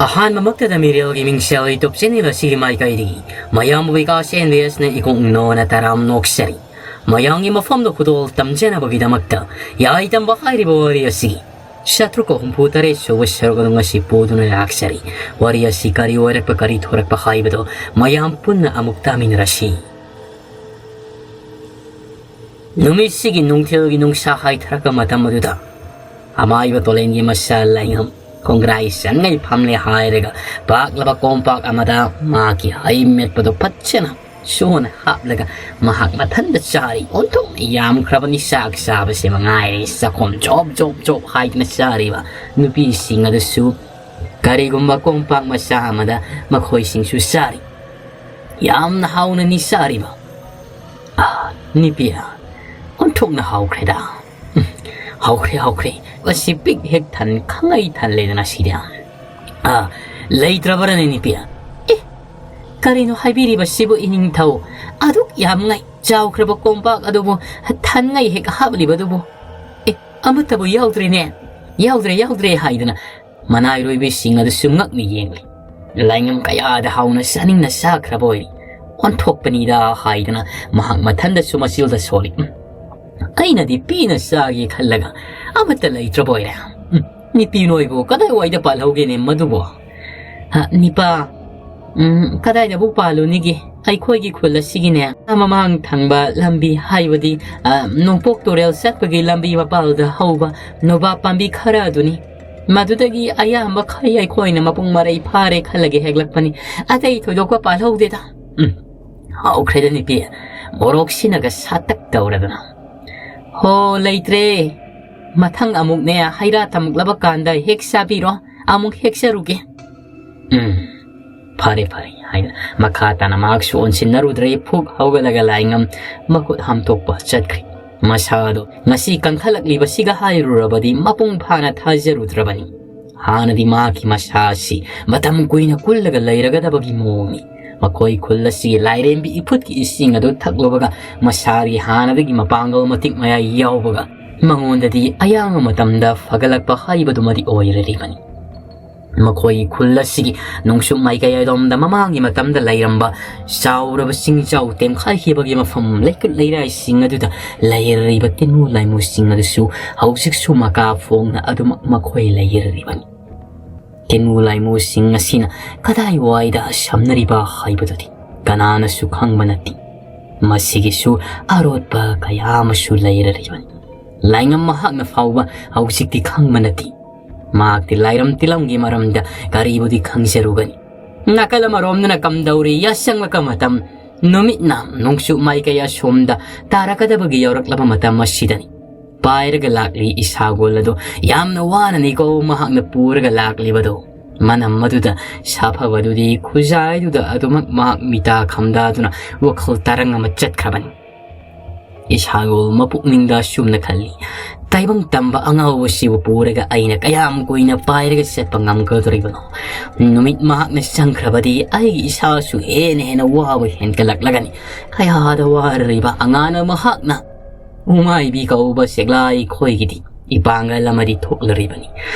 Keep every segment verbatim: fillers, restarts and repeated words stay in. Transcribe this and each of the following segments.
ꯑꯍꯥꯟꯕꯃꯛꯇꯗ ꯃꯤꯔꯦꯜꯒꯤ ꯃꯤꯡꯁꯦꯜ YouTube channel ꯑꯁꯤꯒꯤ ꯃꯥꯏꯀꯩꯗꯒꯤ ꯃꯌꯥꯝꯕꯨ ꯕꯤꯀꯥꯁ ꯑꯦꯟ ꯕꯤ ꯑꯦꯁꯅ ꯏꯀꯣꯛ ꯅꯣꯅ ꯇꯔꯥꯝ ꯅꯣꯛꯆꯔꯤ꯫ ꯃꯌꯥꯝꯒꯤ ꯃꯐꯝꯗ ꯈꯨꯗꯣꯜ ꯇꯝꯖꯅꯕꯒꯤꯗꯃꯛꯇ ꯌꯥꯏ ꯇꯝꯕ ꯍꯥꯏꯔꯤꯕ ꯋꯥꯔꯤ ꯑꯁꯤꯒꯤ ꯆꯥꯇ꯭ꯔꯨꯛꯀ ꯍꯨꯝꯐꯨ ꯇꯔꯦꯠ ꯁꯨꯕ ꯁꯔꯨꯛ ꯑꯗꯨ ꯉꯁꯤ ꯄꯨꯗꯨꯅ ꯂꯥꯛꯆꯔꯤ꯫ ꯋꯥꯔꯤ ꯑꯁꯤ ꯀꯔꯤ ꯑꯣꯏꯔꯛꯄ, ꯀꯔꯤ ꯊꯣꯔꯛꯄ ꯍꯥꯏꯕꯗꯨ ꯃꯌꯥꯝ ꯄꯨꯟꯅ ꯑꯃꯨꯛ ꯇꯥꯃꯤꯟꯅꯔꯁꯤ꯫ ꯅꯨꯃꯤꯠꯁꯤꯒꯤ ꯅꯨꯡꯊꯤꯜꯒꯤ ꯅꯨꯡꯁꯥ ꯍꯥꯏꯊꯔꯛꯄ ꯃꯇꯝ ꯑꯗꯨꯗ ꯑꯃꯥꯏꯕ ꯇꯣꯂꯦꯟꯒꯤ ꯃꯆꯥ ꯂꯥꯏꯉꯝ ꯈꯣꯡꯒ꯭ꯔꯥꯏ ꯆꯪꯉꯩ ꯐꯝꯂꯦ ꯍꯥꯏꯔꯒ ꯄꯥꯛꯂꯕ ꯀꯣꯝꯄꯥꯛ ꯑꯃꯗ ꯃꯍꯥꯛꯀꯤ ꯍꯩ ꯃꯦꯠꯄꯗꯨ ꯐꯖꯅ ꯁꯨꯅ ꯍꯥꯞꯂꯒ ꯃꯍꯥꯛ ꯃꯊꯟꯇ ꯆꯥꯔꯤ꯫ ꯑꯣꯟꯊꯣꯛꯅ ꯌꯥꯝꯈ꯭ꯔꯕꯅꯤ ꯆꯥꯛ ꯆꯥꯕꯁꯤ ꯃꯉꯥꯏꯔꯦ꯫ ꯆꯥꯛꯈꯣꯝ ꯖꯣꯞ ꯖꯣꯞ ꯖꯣꯞ ꯍꯥꯏꯗꯅ ꯆꯥꯔꯤꯕ ꯅꯨꯄꯤꯁꯤꯡ ꯑꯗꯨꯁꯨ ꯀꯔꯤꯒꯨꯝꯕ ꯀꯣꯝꯄꯥꯛ ꯃꯆꯥ ꯑꯃꯗ ꯃꯈꯣꯏꯁꯤꯡꯁꯨ ꯆꯥꯔꯤ꯫ ꯌꯥꯝꯅ ꯍꯥꯎꯅꯅꯤ ꯆꯥꯔꯤꯕ꯫ ꯑꯥ, ꯅꯤꯄꯤ, ꯑꯣꯟꯊꯣꯛꯅ ꯍꯥꯎꯈ꯭ꯔꯦꯗ꯫ ꯎꯝ, ꯍꯥꯎꯈ꯭ꯔꯦ, ꯍꯥꯎꯈ꯭ꯔꯦ꯫ ꯃꯁꯤ ꯄꯤꯛ ꯍꯦꯛ ꯊꯟ, ꯈꯪꯉꯩ ꯊꯜꯂꯦꯗꯅ ꯁꯤꯗꯤ꯫ ꯑꯥ, ꯂꯩꯇ꯭ꯔꯕꯔꯅꯦ ꯅꯤꯄꯤ? ꯑꯦ, ꯀꯔꯤꯅꯣ ꯍꯥꯏꯕꯤꯔꯤꯕꯁꯤꯕꯨ ꯏꯅꯤꯡꯊꯧ? ꯑꯗꯨꯛ ꯌꯥꯝꯉꯩ ꯆꯥꯎꯈ꯭ꯔꯕ ꯀꯣꯝꯄꯥꯛ ꯑꯗꯨꯕꯨ ꯊꯟꯉꯩ ꯍꯦꯛ ꯍꯥꯞꯂꯤꯕꯗꯨꯕꯨ? ꯑꯦ, ꯑꯃꯠꯇꯕꯨ ꯌꯥꯎꯗ꯭ꯔꯦꯅꯦ꯫ ꯌꯥꯎꯗ꯭ꯔꯦ, ꯌꯥꯎꯗ꯭ꯔꯦ ꯍꯥꯏꯗꯅ ꯃꯅꯥꯏꯔꯣꯏꯕꯤꯁꯤꯡ ꯑꯗꯨꯁꯨ ꯉꯛꯅ ꯌꯦꯡꯂꯤ꯫ ꯂꯥꯏꯉꯝ ꯀꯌꯥꯗ ꯍꯥꯎꯅ ꯆꯥꯅꯤꯡꯅ ꯆꯥꯈ꯭ꯔꯕ ꯑꯣꯏꯔꯤ꯫ ꯑꯣꯟꯊꯣꯛꯄꯅꯤꯗ ꯍꯥꯏꯗꯅ ꯃꯍꯥꯛ ꯃꯊꯟꯗꯁꯨ ꯃꯆꯤꯜꯗ ꯁꯣꯜꯂꯤ꯫ ꯎꯝ, ꯑꯩꯅꯗꯤ ꯄꯤꯅ ꯆꯥꯒꯦ ꯈꯜꯂꯒ ꯑꯃꯠꯇ ꯂꯩꯇ꯭ꯔꯕ ꯑꯣꯏꯔꯦ꯫ ꯎꯝ, ꯅꯤꯄꯤ ꯅꯣꯏꯕꯨ ꯀꯗꯥꯏꯋꯥꯏꯗ ꯄꯥꯜꯍꯧꯒꯦꯅꯦ ꯃꯗꯨꯕꯣ? ꯍ, ꯅꯤꯄꯥ, ꯎꯝ, ꯀꯗꯥꯏꯗꯕꯨ ꯄꯥꯜꯂꯨꯅꯤꯒꯦ? ꯑꯩꯈꯣꯏꯒꯤ ꯈꯨꯜ ꯑꯁꯤꯒꯤꯅꯦ, ꯃꯃꯥꯡ ꯊꯪꯕ ꯂꯝꯕꯤ, ꯍꯥꯏꯕꯗꯤ, ꯑ, ꯅꯣꯡꯄꯣꯛ ꯇꯨꯔꯦꯜ ꯆꯠꯄꯒꯤ ꯂꯝꯕꯤ ꯃꯄꯥꯜꯗ ꯍꯧꯕ ꯅꯣꯕꯥꯞ ꯄꯥꯝꯕꯤ ꯈꯔ ꯑꯗꯨꯅꯤ꯫ ꯃꯗꯨꯗꯒꯤ ꯑꯌꯥꯝꯕ ꯈꯩ ꯑꯩꯈꯣꯏꯅ ꯃꯄꯨꯡ ꯃꯔꯩ ꯐꯥꯔꯦ ꯈꯜꯂꯒ ꯍꯦꯛꯂꯛꯄꯅꯤ꯫ ꯑꯇꯩ ꯊꯣꯏꯗꯣꯛꯄ ꯄꯥꯜꯍꯧꯗꯦꯗ꯫ ꯎꯝ, ꯍꯥꯎꯈ꯭ꯔꯦꯗ ꯅꯤꯄꯤ, ꯃꯣꯔꯣꯛꯁꯤꯅꯒ ꯁꯥꯇꯛ ꯇꯧꯔꯗꯅ꯫ ꯍꯣ, ꯂꯩꯇ꯭ꯔꯦ꯫ ꯃꯊꯪ ꯑꯃꯨꯛꯅꯦ, ꯍꯩꯔꯥ ꯇꯝꯃꯛꯂꯕ ꯀꯥꯟꯗ ꯍꯦꯛ ꯆꯥꯕꯤꯔꯣ꯫ ꯑꯃꯨꯛ ꯍꯦꯛꯆꯔꯨꯒꯦ꯫ ꯎꯝ, ꯐꯔꯦ, ꯐꯔꯦ, ꯍꯥꯏꯅ ꯃꯈꯥ ꯇꯥꯅ ꯃꯍꯥꯛꯁꯨ ꯑꯣꯟꯁꯤꯟꯅꯔꯨꯗ꯭ꯔꯦ꯫ ꯐꯨꯛ ꯍꯧꯒꯠꯂꯒ ꯂꯥꯏꯉꯝ ꯃꯈꯨꯠ ꯍꯥꯝꯇꯣꯛꯄ ꯆꯠꯈ꯭ꯔꯦ꯫ ꯃꯁꯥꯗꯣ ꯉꯁꯤ ꯀꯟꯈꯠꯂꯛꯂꯤꯕꯁꯤꯒ ꯍꯥꯏꯔꯨꯔꯕꯗꯤ ꯃꯄꯨꯡ ꯐꯥꯅ ꯊꯥꯖꯔꯨꯗ꯭ꯔꯕꯅꯤ꯫ ꯍꯥꯟꯅꯗꯤ ꯃꯍꯥꯛꯀꯤ ꯃꯁꯥ ꯑꯁꯤ ꯃꯇꯝ ꯀꯨꯏꯅ ꯀꯨꯜꯂꯒ ꯂꯩꯔꯒꯗꯕꯒꯤ ꯃꯑꯣꯡꯅꯤ꯫ ꯃꯈꯣꯏ ꯈꯨꯜ ꯑꯁꯤꯒꯤ ꯂꯥꯏꯔꯦꯝꯕꯤ ꯏꯐꯨꯠꯀꯤ ꯏꯁꯤꯡ ꯑꯗꯨ ꯊꯛꯂꯨꯕꯒ ꯃꯁꯥꯒꯤ ꯍꯥꯟꯅꯗꯒꯤ ꯃꯄꯥꯡꯒꯜ ꯃꯇꯤꯛ ꯃꯌꯥꯏ ꯌꯥꯎꯕꯒ ꯃꯉꯣꯟꯗꯗꯤ ꯑꯌꯥꯝꯕ ꯃꯇꯝꯗ ꯐꯒꯠꯂꯛꯄ ꯍꯥꯏꯕꯗꯨꯃꯗꯤ ꯑꯣꯏꯔꯔꯤꯕꯅꯤ꯫ ꯃꯈꯣꯏ ꯈꯨꯜ ꯑꯁꯤꯒꯤ ꯅꯣꯡꯆꯨꯞ ꯃꯥꯏꯀꯩꯔꯣꯝꯗ ꯃꯃꯥꯡꯒꯤ ꯃꯇꯝꯗ ꯂꯩꯔꯝꯕ ꯆꯥꯎꯔꯕ ꯆꯤꯡꯖꯥꯎ ꯇꯦꯝꯈꯥꯏꯈꯤꯕꯒꯤ ꯃꯐꯝ ꯂꯩꯀꯨꯠ ꯂꯩꯔꯥꯏꯁꯤꯡ ꯑꯗꯨꯗ ꯂꯩꯔꯤꯕ ꯇꯤꯟꯃꯨ ꯂꯥꯏꯃꯨꯁꯤꯡ ꯑꯗꯨꯁꯨ ꯍꯧꯖꯤꯛꯁꯨ ꯃꯀꯥ ꯐꯣꯡꯅ ꯑꯗꯨꯃꯛ ꯃꯈꯣꯏ ꯂꯩꯔꯤꯕꯅꯤ꯫ ꯇꯤꯟꯃꯨ ꯂꯥꯏꯃꯨꯁꯤꯡ ꯑꯁꯤꯅ ꯀꯗꯥꯏꯋꯥꯏꯗ ꯁꯝꯅꯔꯤꯕ ꯍꯥꯏꯕꯗꯨꯗꯤ ꯀꯅꯥꯅꯁꯨ ꯈꯪꯕ ꯅꯠꯇꯦ꯫ ꯃꯁꯤꯒꯤꯁꯨ ꯑꯔꯣꯠꯄ ꯀꯌꯥ ꯑꯃꯁꯨ ꯂꯩꯔꯔꯤꯕꯅꯤ꯫ ꯂꯥꯏꯉꯝ ꯃꯍꯥꯛꯅ ꯐꯥꯎꯕ ꯍꯧꯖꯤꯛꯇꯤ ꯈꯪꯕ ꯅꯠꯇꯦ꯫ ꯃꯍꯥꯛꯇꯤ ꯂꯥꯏꯔꯝ ꯇꯤꯂꯝꯒꯤ ꯃꯔꯝꯗ ꯀꯔꯤꯕꯨꯗꯤ ꯈꯪꯖꯔꯨꯒꯅꯤ꯫ ꯅꯥꯀꯜ ꯑꯃꯔꯣꯝꯗꯅ ꯀꯝꯗꯧꯔꯤ? ꯌꯥꯆꯪꯂꯛꯄ ꯃꯇꯝ, ꯅꯨꯃꯤꯠꯅ ꯅꯣꯡꯆꯨꯞ ꯃꯥꯏꯀꯩ ꯑꯁꯣꯝꯗ ꯇꯥꯔꯛꯀꯗꯕꯒꯤ ꯌꯧꯔꯛꯂꯕ ꯃꯇꯝ ꯑꯁꯤꯗꯅꯤ꯫ ꯄꯥꯏꯔꯒ ꯂꯥꯛꯂꯤ ꯏꯁꯥꯒꯣꯜ ꯑꯗꯨ꯫ ꯌꯥꯝꯅ ꯋꯥꯅꯅꯤꯀꯣ ꯃꯍꯥꯛꯅ ꯄꯨꯔꯒ ꯂꯥꯛꯂꯤꯕꯗꯨ꯫ ꯃꯅꯝ ꯑꯗꯨꯗ ꯁꯥꯐꯕꯗꯨꯗꯤ ꯈꯨꯖꯥꯏꯗꯨꯗ ꯑꯗꯨꯃꯛ ꯃꯍꯥꯛ ꯃꯤꯇꯥ ꯈꯝꯗꯥꯗꯨꯅ ꯋꯥꯈꯜ ꯇꯔꯪ ꯑꯃ ꯆꯠꯈ꯭ꯔꯕꯅꯤ꯫ ꯏꯁꯥꯒꯣꯜ ꯃꯄꯨꯛꯅꯤꯡꯗ ꯑꯁꯨꯝꯅ ꯈꯜꯂꯤ, "ꯇꯥꯏꯕꯪ ꯇꯝꯕ ꯑꯉꯥꯎꯕꯁꯤꯕꯨ ꯄꯨꯔꯒ ꯑꯩꯅ ꯀꯌꯥꯝ ꯀꯨꯏꯅ ꯄꯥꯏꯔꯒ ꯆꯠꯄ ꯉꯝꯒꯗꯧꯔꯤꯕꯅꯣ? ꯅꯨꯃꯤꯠ ꯃꯍꯥꯛꯅ ꯆꯪꯈ꯭ꯔꯕꯗꯤ ꯑꯩꯒꯤ ꯏꯁꯥꯁꯨ ꯍꯦꯟꯅ ꯍꯦꯟꯅ ꯋꯥꯕ ꯍꯦꯟꯒꯠꯂꯛꯂꯒꯅꯤ꯫ ꯀꯌꯥꯗ ꯋꯥꯔꯔꯤꯕ ꯑꯉꯥꯡꯅ ꯃꯍꯥꯛꯅ!" ꯎꯃꯥꯏꯕꯤ ꯀꯧꯕ ꯆꯦꯛꯂꯥꯏ ꯈꯣꯏꯒꯤꯗꯤ ꯏꯄꯥꯡꯒꯜ ꯑꯃꯗꯤ ꯊꯣꯛꯂꯔꯤꯕꯅꯤ꯫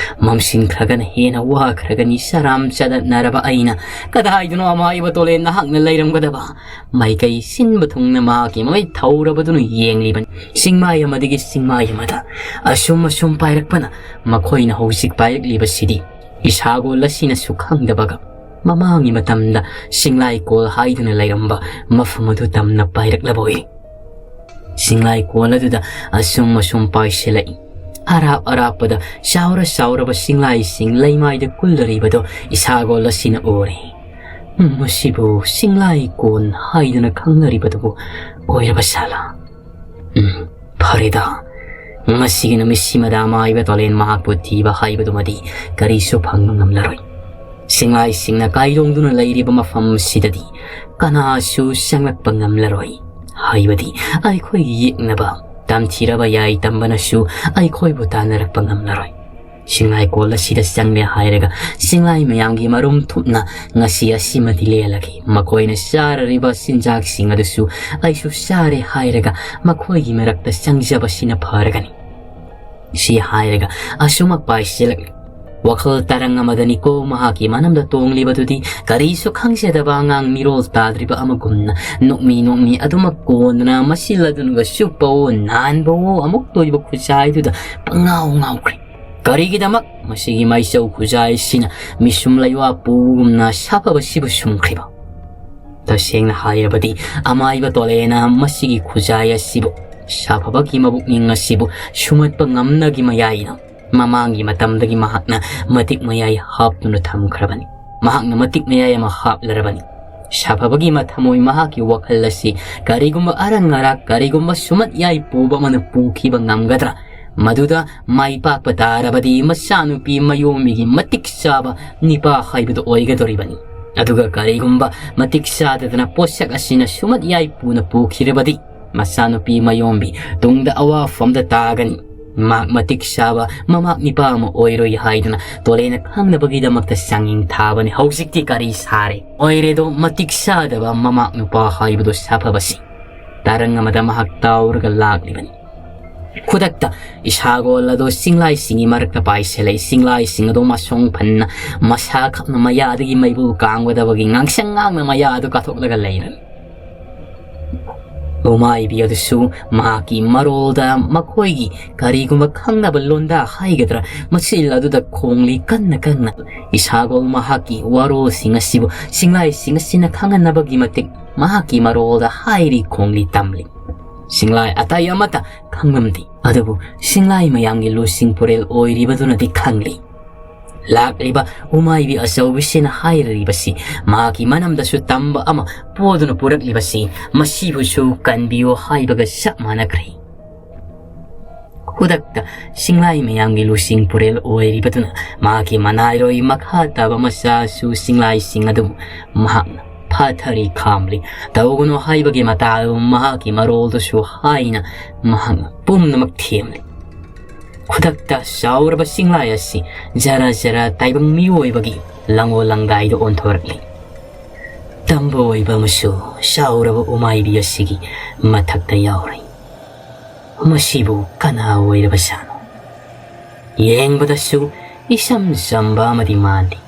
ꯃꯝꯁꯤꯟꯈ꯭ꯔꯒꯅ ꯍꯦꯟꯅ ꯋꯥꯈ꯭ꯔꯒꯅꯤ꯫ ꯆꯔꯥꯝ ꯆꯗꯠꯅꯔꯕ ꯑꯩꯅ ꯀꯗꯥꯏꯗꯅꯣ ꯑꯃꯥꯏꯕ ꯇꯣꯂꯦꯟ ꯅꯍꯥꯛꯅ ꯂꯩꯔꯝꯒꯗꯕ? ꯃꯥꯏꯀꯩ ꯁꯤꯟꯕ ꯊꯨꯡꯅ ꯃꯍꯥꯛꯀꯤ ꯃꯃꯤꯠ ꯊꯧꯔꯕꯗꯨꯅ ꯌꯦꯡꯂꯤꯕꯅꯤ꯫ ꯆꯤꯡꯃꯥꯏ ꯑꯃꯗꯒꯤ ꯆꯤꯡꯃꯥꯏ ꯑꯃꯗ ꯑꯁꯨꯝ ꯑꯁꯨꯝ ꯄꯥꯏꯔꯛꯄꯅ ꯃꯈꯣꯏꯅ ꯍꯧꯖꯤꯛ ꯄꯥꯏꯔꯛꯂꯤꯕꯁꯤꯗꯤ ꯏꯁꯥꯒꯣꯜ ꯑꯁꯤꯅꯁꯨ ꯈꯪꯗꯕꯒ ꯃꯃꯥꯡꯒꯤ ꯃꯇꯝꯗ ꯆꯤꯡꯂꯥꯏꯀꯣꯜ ꯍꯥꯏꯗꯨꯅ ꯂꯩꯔꯝꯕ ꯃꯐꯝ ꯑꯗꯨ ꯇꯝꯅ ꯄꯥꯏꯔꯛꯂꯕ ꯑꯣꯏꯔꯤ꯫ ꯆꯤꯡꯂꯥꯏꯀꯣꯜ ꯑꯗꯨꯗ ꯑꯁꯨꯝ ꯑꯁꯨꯝ ꯄꯥꯏꯁꯤꯜꯂꯛꯏ꯫ ꯑꯔꯥꯞ ꯑꯔꯥꯞꯄꯗ ꯆꯥꯎꯔ ꯆꯥꯎꯔꯕ ꯆꯤꯡꯂꯥꯏꯁꯤꯡ ꯂꯩꯃꯥꯏꯗ ꯀꯨꯜꯂꯔꯤꯕꯗꯣ ꯏꯁꯥꯒꯣꯜ ꯑꯁꯤꯅ ꯎꯔꯦ꯫ ꯃꯁꯤꯕꯨ ꯆꯤꯡꯂꯥꯏꯀꯣꯟ ꯍꯥꯏꯗꯨꯅ ꯈꯪꯅꯔꯤꯕꯗꯨꯕꯨ ꯑꯣꯏꯔꯕ ꯁꯥꯂꯥ? ꯎꯝ, ꯐꯔꯦꯗ, ꯉꯁꯤꯒꯤ ꯅꯨꯃꯤꯠꯁꯤꯃꯗ ꯑꯃꯥꯏꯕ ꯇꯣꯂꯦꯟ ꯃꯍꯥꯛꯄꯨ ꯊꯤꯕ ꯍꯥꯏꯕꯗꯨꯃꯗꯤ ꯀꯔꯤꯁꯨ ꯐꯪꯕ ꯉꯝꯂꯔꯣꯏ꯫ ꯆꯤꯡꯂꯥꯏꯁꯤꯡꯅ ꯀꯥꯏꯗꯣꯡꯗꯨꯅ ꯂꯩꯔꯤꯕ ꯃꯐꯝꯁꯤꯗꯗꯤ ꯀꯅꯥꯁꯨ ꯆꯪꯂꯛꯄ ꯉꯝꯂꯔꯣꯏ꯫ ꯍꯥꯏꯕꯗꯤ ꯑꯩꯈꯣꯏꯒꯤ ꯌꯦꯛꯅꯕ ꯇꯝꯊꯤꯔꯕ ꯌꯥꯏ ꯇꯝꯕꯅꯁꯨ ꯑꯩꯈꯣꯏꯕꯨ ꯇꯥꯟꯅꯔꯛꯄ ꯉꯝꯂꯔꯣꯏ꯫ ꯆꯤꯡꯂꯥꯏꯀꯣꯜ ꯑꯁꯤꯗ ꯆꯪꯂꯦ ꯍꯥꯏꯔꯒ ꯆꯤꯡꯂꯥꯏ ꯃꯌꯥꯝꯒꯤ ꯃꯔꯨꯝ ꯊꯨꯞꯅ ꯉꯁꯤ ꯑꯁꯤꯃꯗꯤ ꯂꯦꯜꯂꯒꯦ꯫ ꯃꯈꯣꯏꯅ ꯆꯥꯔꯔꯤꯕ ꯆꯤꯟꯖꯥꯛꯁꯤꯡ ꯑꯗꯨꯁꯨ ꯑꯩꯁꯨ ꯆꯥꯔꯦ ꯍꯥꯏꯔꯒ ꯃꯈꯣꯏꯒꯤ ꯃꯔꯛꯇ ꯆꯪꯖꯕꯁꯤꯅ ꯐꯔꯒꯅꯤ꯫ ꯁꯤ ꯍꯥꯏꯔꯒ ꯑꯁꯨꯃꯛ ꯄꯥꯏꯁꯤꯜꯂꯛꯂꯤ꯫ ꯋꯥꯈꯜ ꯇꯔꯪ ꯑꯃꯗꯅꯤꯀꯣ ꯃꯍꯥꯛꯀꯤ ꯃꯅꯝꯗ ꯇꯣꯡꯂꯤꯕꯗꯨꯗꯤ꯫ ꯀꯔꯤꯁꯨ ꯈꯪꯖꯗꯕ ꯑꯉꯥꯡ ꯃꯤꯔꯣꯜ ꯇꯥꯗ꯭ꯔꯤꯕ ꯑꯃꯒꯨꯝꯅ ꯅꯣꯛꯃꯤ ꯅꯣꯛꯃꯤ ꯑꯗꯨꯃꯛ ꯀꯣꯟꯗꯅ ꯃꯁꯤꯜ ꯑꯗꯨꯅꯒ ꯆꯨꯞꯄꯋꯣ ꯅꯥꯟꯕꯋꯣ ꯑꯃꯨꯛ ꯇꯣꯏꯕ ꯈꯨꯖꯥꯏꯗꯨꯗ ꯄꯪꯉꯥꯎ ꯉꯥꯎꯈ꯭ꯔꯦ꯫ ꯀꯔꯤꯒꯤꯗꯃꯛ ꯃꯁꯤꯒꯤ ꯃꯩꯆꯧ ꯈꯨꯖꯥꯏꯁꯤꯅ ꯃꯤꯁꯨꯝ ꯂꯩꯋꯥ ꯄꯨꯒꯨꯝꯅ ꯁꯥꯐꯕꯁꯤꯕꯨ ꯁꯨꯝꯈ꯭ꯔꯤꯕ? ꯇꯁꯦꯡꯅ ꯍꯥꯏꯔꯕꯗꯤ ꯑꯃꯥꯏꯕ ꯇꯣꯂꯦꯅ ꯃꯁꯤꯒꯤ ꯈꯨꯖꯥꯏ ꯑꯁꯤꯕꯨ, ꯁꯥꯐꯕꯒꯤ ꯃꯕꯨꯛꯅꯤꯡ ꯑꯁꯤꯕꯨ ꯁꯨꯝꯍꯠꯄ ꯉꯝꯅꯒꯤ ꯃꯌꯥꯏꯅ ꯃꯃꯥꯡꯒꯤ ꯃꯇꯝꯗꯒꯤ ꯃꯍꯥꯛꯅ ꯃꯇꯤꯛ ꯃꯌꯥꯏ ꯍꯥꯞꯇꯨꯅ ꯊꯝꯈ꯭ꯔꯕꯅꯤ꯫ ꯃꯍꯥꯛꯅ ꯃꯇꯤꯛ ꯃꯌꯥꯏ ꯑꯃ ꯍꯥꯞꯂꯔꯕꯅꯤ꯫ ꯁꯥꯐꯕꯒꯤ ꯃꯊꯃꯣꯏ ꯃꯍꯥꯛꯀꯤ ꯋꯥꯈꯜ ꯑꯁꯤ ꯀꯔꯤꯒꯨꯝꯕ ꯑꯔꯪ ꯑꯔꯥꯛ, ꯀꯔꯤꯒꯨꯝꯕ ꯁꯨꯝꯍꯠ ꯌꯥꯏ ꯄꯨꯕ ꯑꯃꯅ ꯄꯨꯈꯤꯕ ꯉꯝꯒꯗ꯭ꯔꯥ? ꯃꯗꯨꯗ ꯃꯥꯏ ꯄꯥꯛꯄ ꯇꯥꯔꯕꯗꯤ ꯃꯆꯥꯅꯨꯄꯤ ꯃꯌꯣꯝꯕꯤꯒꯤ ꯃꯇꯤꯛ ꯆꯥꯕ ꯅꯤꯄꯥ ꯍꯥꯏꯕꯗꯨ ꯑꯣꯏꯒꯗꯧꯔꯤꯕꯅꯤ꯫ ꯑꯗꯨꯒ ꯀꯔꯤꯒꯨꯝꯕ ꯃꯇꯤꯛ ꯆꯥꯗꯗꯅ ꯄꯣꯠꯁꯛ ꯑꯁꯤꯅ ꯁꯨꯝꯍꯠ ꯌꯥꯏ ꯄꯨꯅ ꯄꯨꯈꯤꯔꯕꯗꯤ ꯃꯆꯥꯅꯨꯄꯤ ꯃꯌꯣꯝꯕꯤ ꯇꯨꯡꯗ ꯑꯋꯥꯐꯝꯗ ꯇꯥꯒꯅꯤ꯫ ꯃꯍꯥꯛ ꯃꯇꯤꯛ ꯆꯥꯕ ꯃꯃꯥ ꯅꯤꯄꯥ ꯑꯃ ꯑꯣꯏꯔꯣꯏ ꯍꯥꯏꯗꯨꯅ ꯇꯣꯂꯦꯅ ꯈꯪꯅꯕꯒꯤꯗꯃꯛꯇ ꯆꯥꯡꯌꯦꯡ ꯊꯥꯕꯅꯤ꯫ ꯍꯧꯖꯤꯛꯇꯤ ꯀꯔꯤ ꯁꯥꯔꯦ? ꯑꯣꯏꯔꯦꯗꯣ, ꯃꯇꯤꯛ ꯆꯥꯗꯕ ꯃꯃꯥ ꯅꯨꯄꯥ ꯍꯥꯏꯕꯗꯣ ꯁꯥꯐꯕꯁꯤ꯫ ꯇꯔꯪ ꯑꯃꯗ ꯃꯍꯥꯛ ꯇꯥꯎꯔꯒ ꯂꯥꯛꯂꯤꯕꯅꯤ꯫ ꯈꯨꯗꯛꯇ ꯏꯁꯥꯒꯣꯜ ꯑꯗꯣ ꯆꯤꯡꯂꯥꯏꯁꯤꯡꯒꯤ ꯃꯔꯛꯇ ꯄꯥꯏꯁꯤꯜꯂꯛꯏ꯫ ꯆꯤꯡꯂꯥꯏꯁꯤꯡ ꯑꯗꯣ ꯃꯁꯣꯡ ꯐꯟꯅ ꯃꯁꯥ ꯈꯛꯅ ꯃꯌꯥꯗꯒꯤ ꯃꯩꯕꯨꯜ ꯀꯥꯡꯒꯗꯕꯒꯤ ꯉꯥꯡꯁꯪ ꯉꯥꯡꯅ ꯃꯌꯥ ꯑꯗꯨ ꯀꯥꯊꯣꯛꯂꯒ ꯂꯩꯔꯝꯃꯤ꯫ ꯂꯨꯃꯥꯏꯕꯤ ꯑꯗꯨꯁꯨ ꯃꯍꯥꯛꯀꯤ ꯃꯔꯣꯜꯗ ꯃꯈꯣꯏꯒꯤ ꯀꯔꯤꯒꯨꯝꯕ ꯈꯪꯅꯕ ꯂꯣꯟꯗꯥ ꯍꯥꯏꯒꯗ꯭ꯔꯥ, ꯃꯆꯤꯜ ꯑꯗꯨꯗ ꯈꯣꯡꯂꯤ ꯀꯟꯅ ꯀꯟꯅ꯫ ꯏꯁꯥꯒꯣꯜ ꯃꯍꯥꯛꯀꯤ ꯋꯥꯔꯣꯜꯁꯤꯡ ꯑꯁꯤꯕꯨ ꯆꯤꯡꯂꯥꯏꯁꯤꯡ ꯑꯁꯤꯅ ꯈꯪꯍꯟꯅꯕꯒꯤ ꯃꯇꯤꯛ ꯃꯍꯥꯛꯀꯤ ꯃꯔꯣꯜꯗ ꯍꯥꯏꯔꯤ ꯈꯣꯡꯂꯤ ꯇꯝꯂꯤ꯫ ꯆꯤꯡꯂꯥꯏ ꯑꯇꯩ ꯑꯃꯠꯇ ꯈꯪꯂꯝꯗꯦ, ꯑꯗꯨꯕꯨ ꯆꯤꯡꯂꯥꯏ ꯃꯌꯥꯝꯒꯤ ꯂꯨꯆꯤꯡ ꯄꯨꯔꯦꯜ ꯑꯣꯏꯔꯤꯕꯗꯨꯅꯗꯤ ꯈꯪꯂꯤ꯫ ꯂꯥꯛꯂꯤꯕ ꯎꯃꯥꯏꯕꯤ ꯑꯆꯧꯕꯤꯁꯤꯅ ꯍꯥꯏꯔꯤꯕꯁꯤ ꯃꯍꯥꯛꯀꯤ ꯃꯅꯝꯗꯁꯨ ꯇꯝꯕ ꯑꯃ ꯄꯣꯗꯨꯅ ꯄꯨꯔꯛꯂꯤꯕꯁꯤ ꯃꯁꯤꯕꯨꯁꯨ ꯀꯟꯕꯤꯌꯨ ꯍꯥꯏꯕꯒ ꯆꯞ ꯃꯥꯟꯅꯈ꯭ꯔꯦ꯫ ꯈꯨꯗꯛꯇ ꯆꯤꯡꯂꯥꯏ ꯃꯌꯥꯝꯒꯤ ꯂꯨꯆꯤꯡ ꯄꯨꯔꯦꯜ ꯑꯣꯏꯔꯤꯕꯗꯨꯅ ꯃꯍꯥꯛꯀꯤ ꯃꯅꯥꯏꯔꯣꯏ ꯃꯈꯥ ꯇꯥꯕ ꯃꯆꯥꯁꯨ ꯆꯤꯡꯂꯥꯏꯁꯤꯡ ꯑꯗꯨ ꯃꯍꯥꯛꯅ ꯐꯥꯊꯔꯤ ꯈꯥꯝꯂꯤ꯫ ꯇꯧꯒꯅꯨ ꯍꯥꯏꯕꯒꯤ ꯃꯇꯥ ꯑꯗꯨ ꯃꯍꯥꯛꯀꯤ ꯃꯔꯣꯜꯗꯁꯨ ꯍꯥꯏꯅ ꯃꯍꯥꯛꯅ ꯄꯨꯝꯅꯃꯛ ꯊꯦꯝꯂꯤ꯫ ꯈꯨꯗꯛꯇ ꯆꯥꯎꯔꯕ ꯆꯤꯡꯂꯥꯏ ꯑꯁꯤ ꯖꯔ ꯖꯔ ꯇꯥꯏꯕꯪ ꯃꯤꯑꯣꯏꯕꯒꯤ ꯂꯪꯉꯣ ꯂꯪꯗꯥꯏꯗ ꯑꯣꯟꯊꯣꯔꯛꯂꯤ꯫ ꯇꯝꯕ ꯑꯣꯏꯕ ꯑꯃꯁꯨ ꯆꯥꯎꯔꯕ ꯎꯃꯥꯏꯕꯤ ꯑꯁꯤꯒꯤ ꯃꯊꯛꯇ ꯌꯥꯎꯔꯤ꯫ ꯃꯁꯤꯕꯨ ꯀꯅꯥ ꯑꯣꯏꯔꯕꯖꯥꯠꯅꯣ? ꯌꯦꯡꯕꯗꯁꯨ ꯏꯆꯝ ꯆꯝꯕ ꯑꯃꯗꯤ ꯃꯥꯜꯂꯤ꯫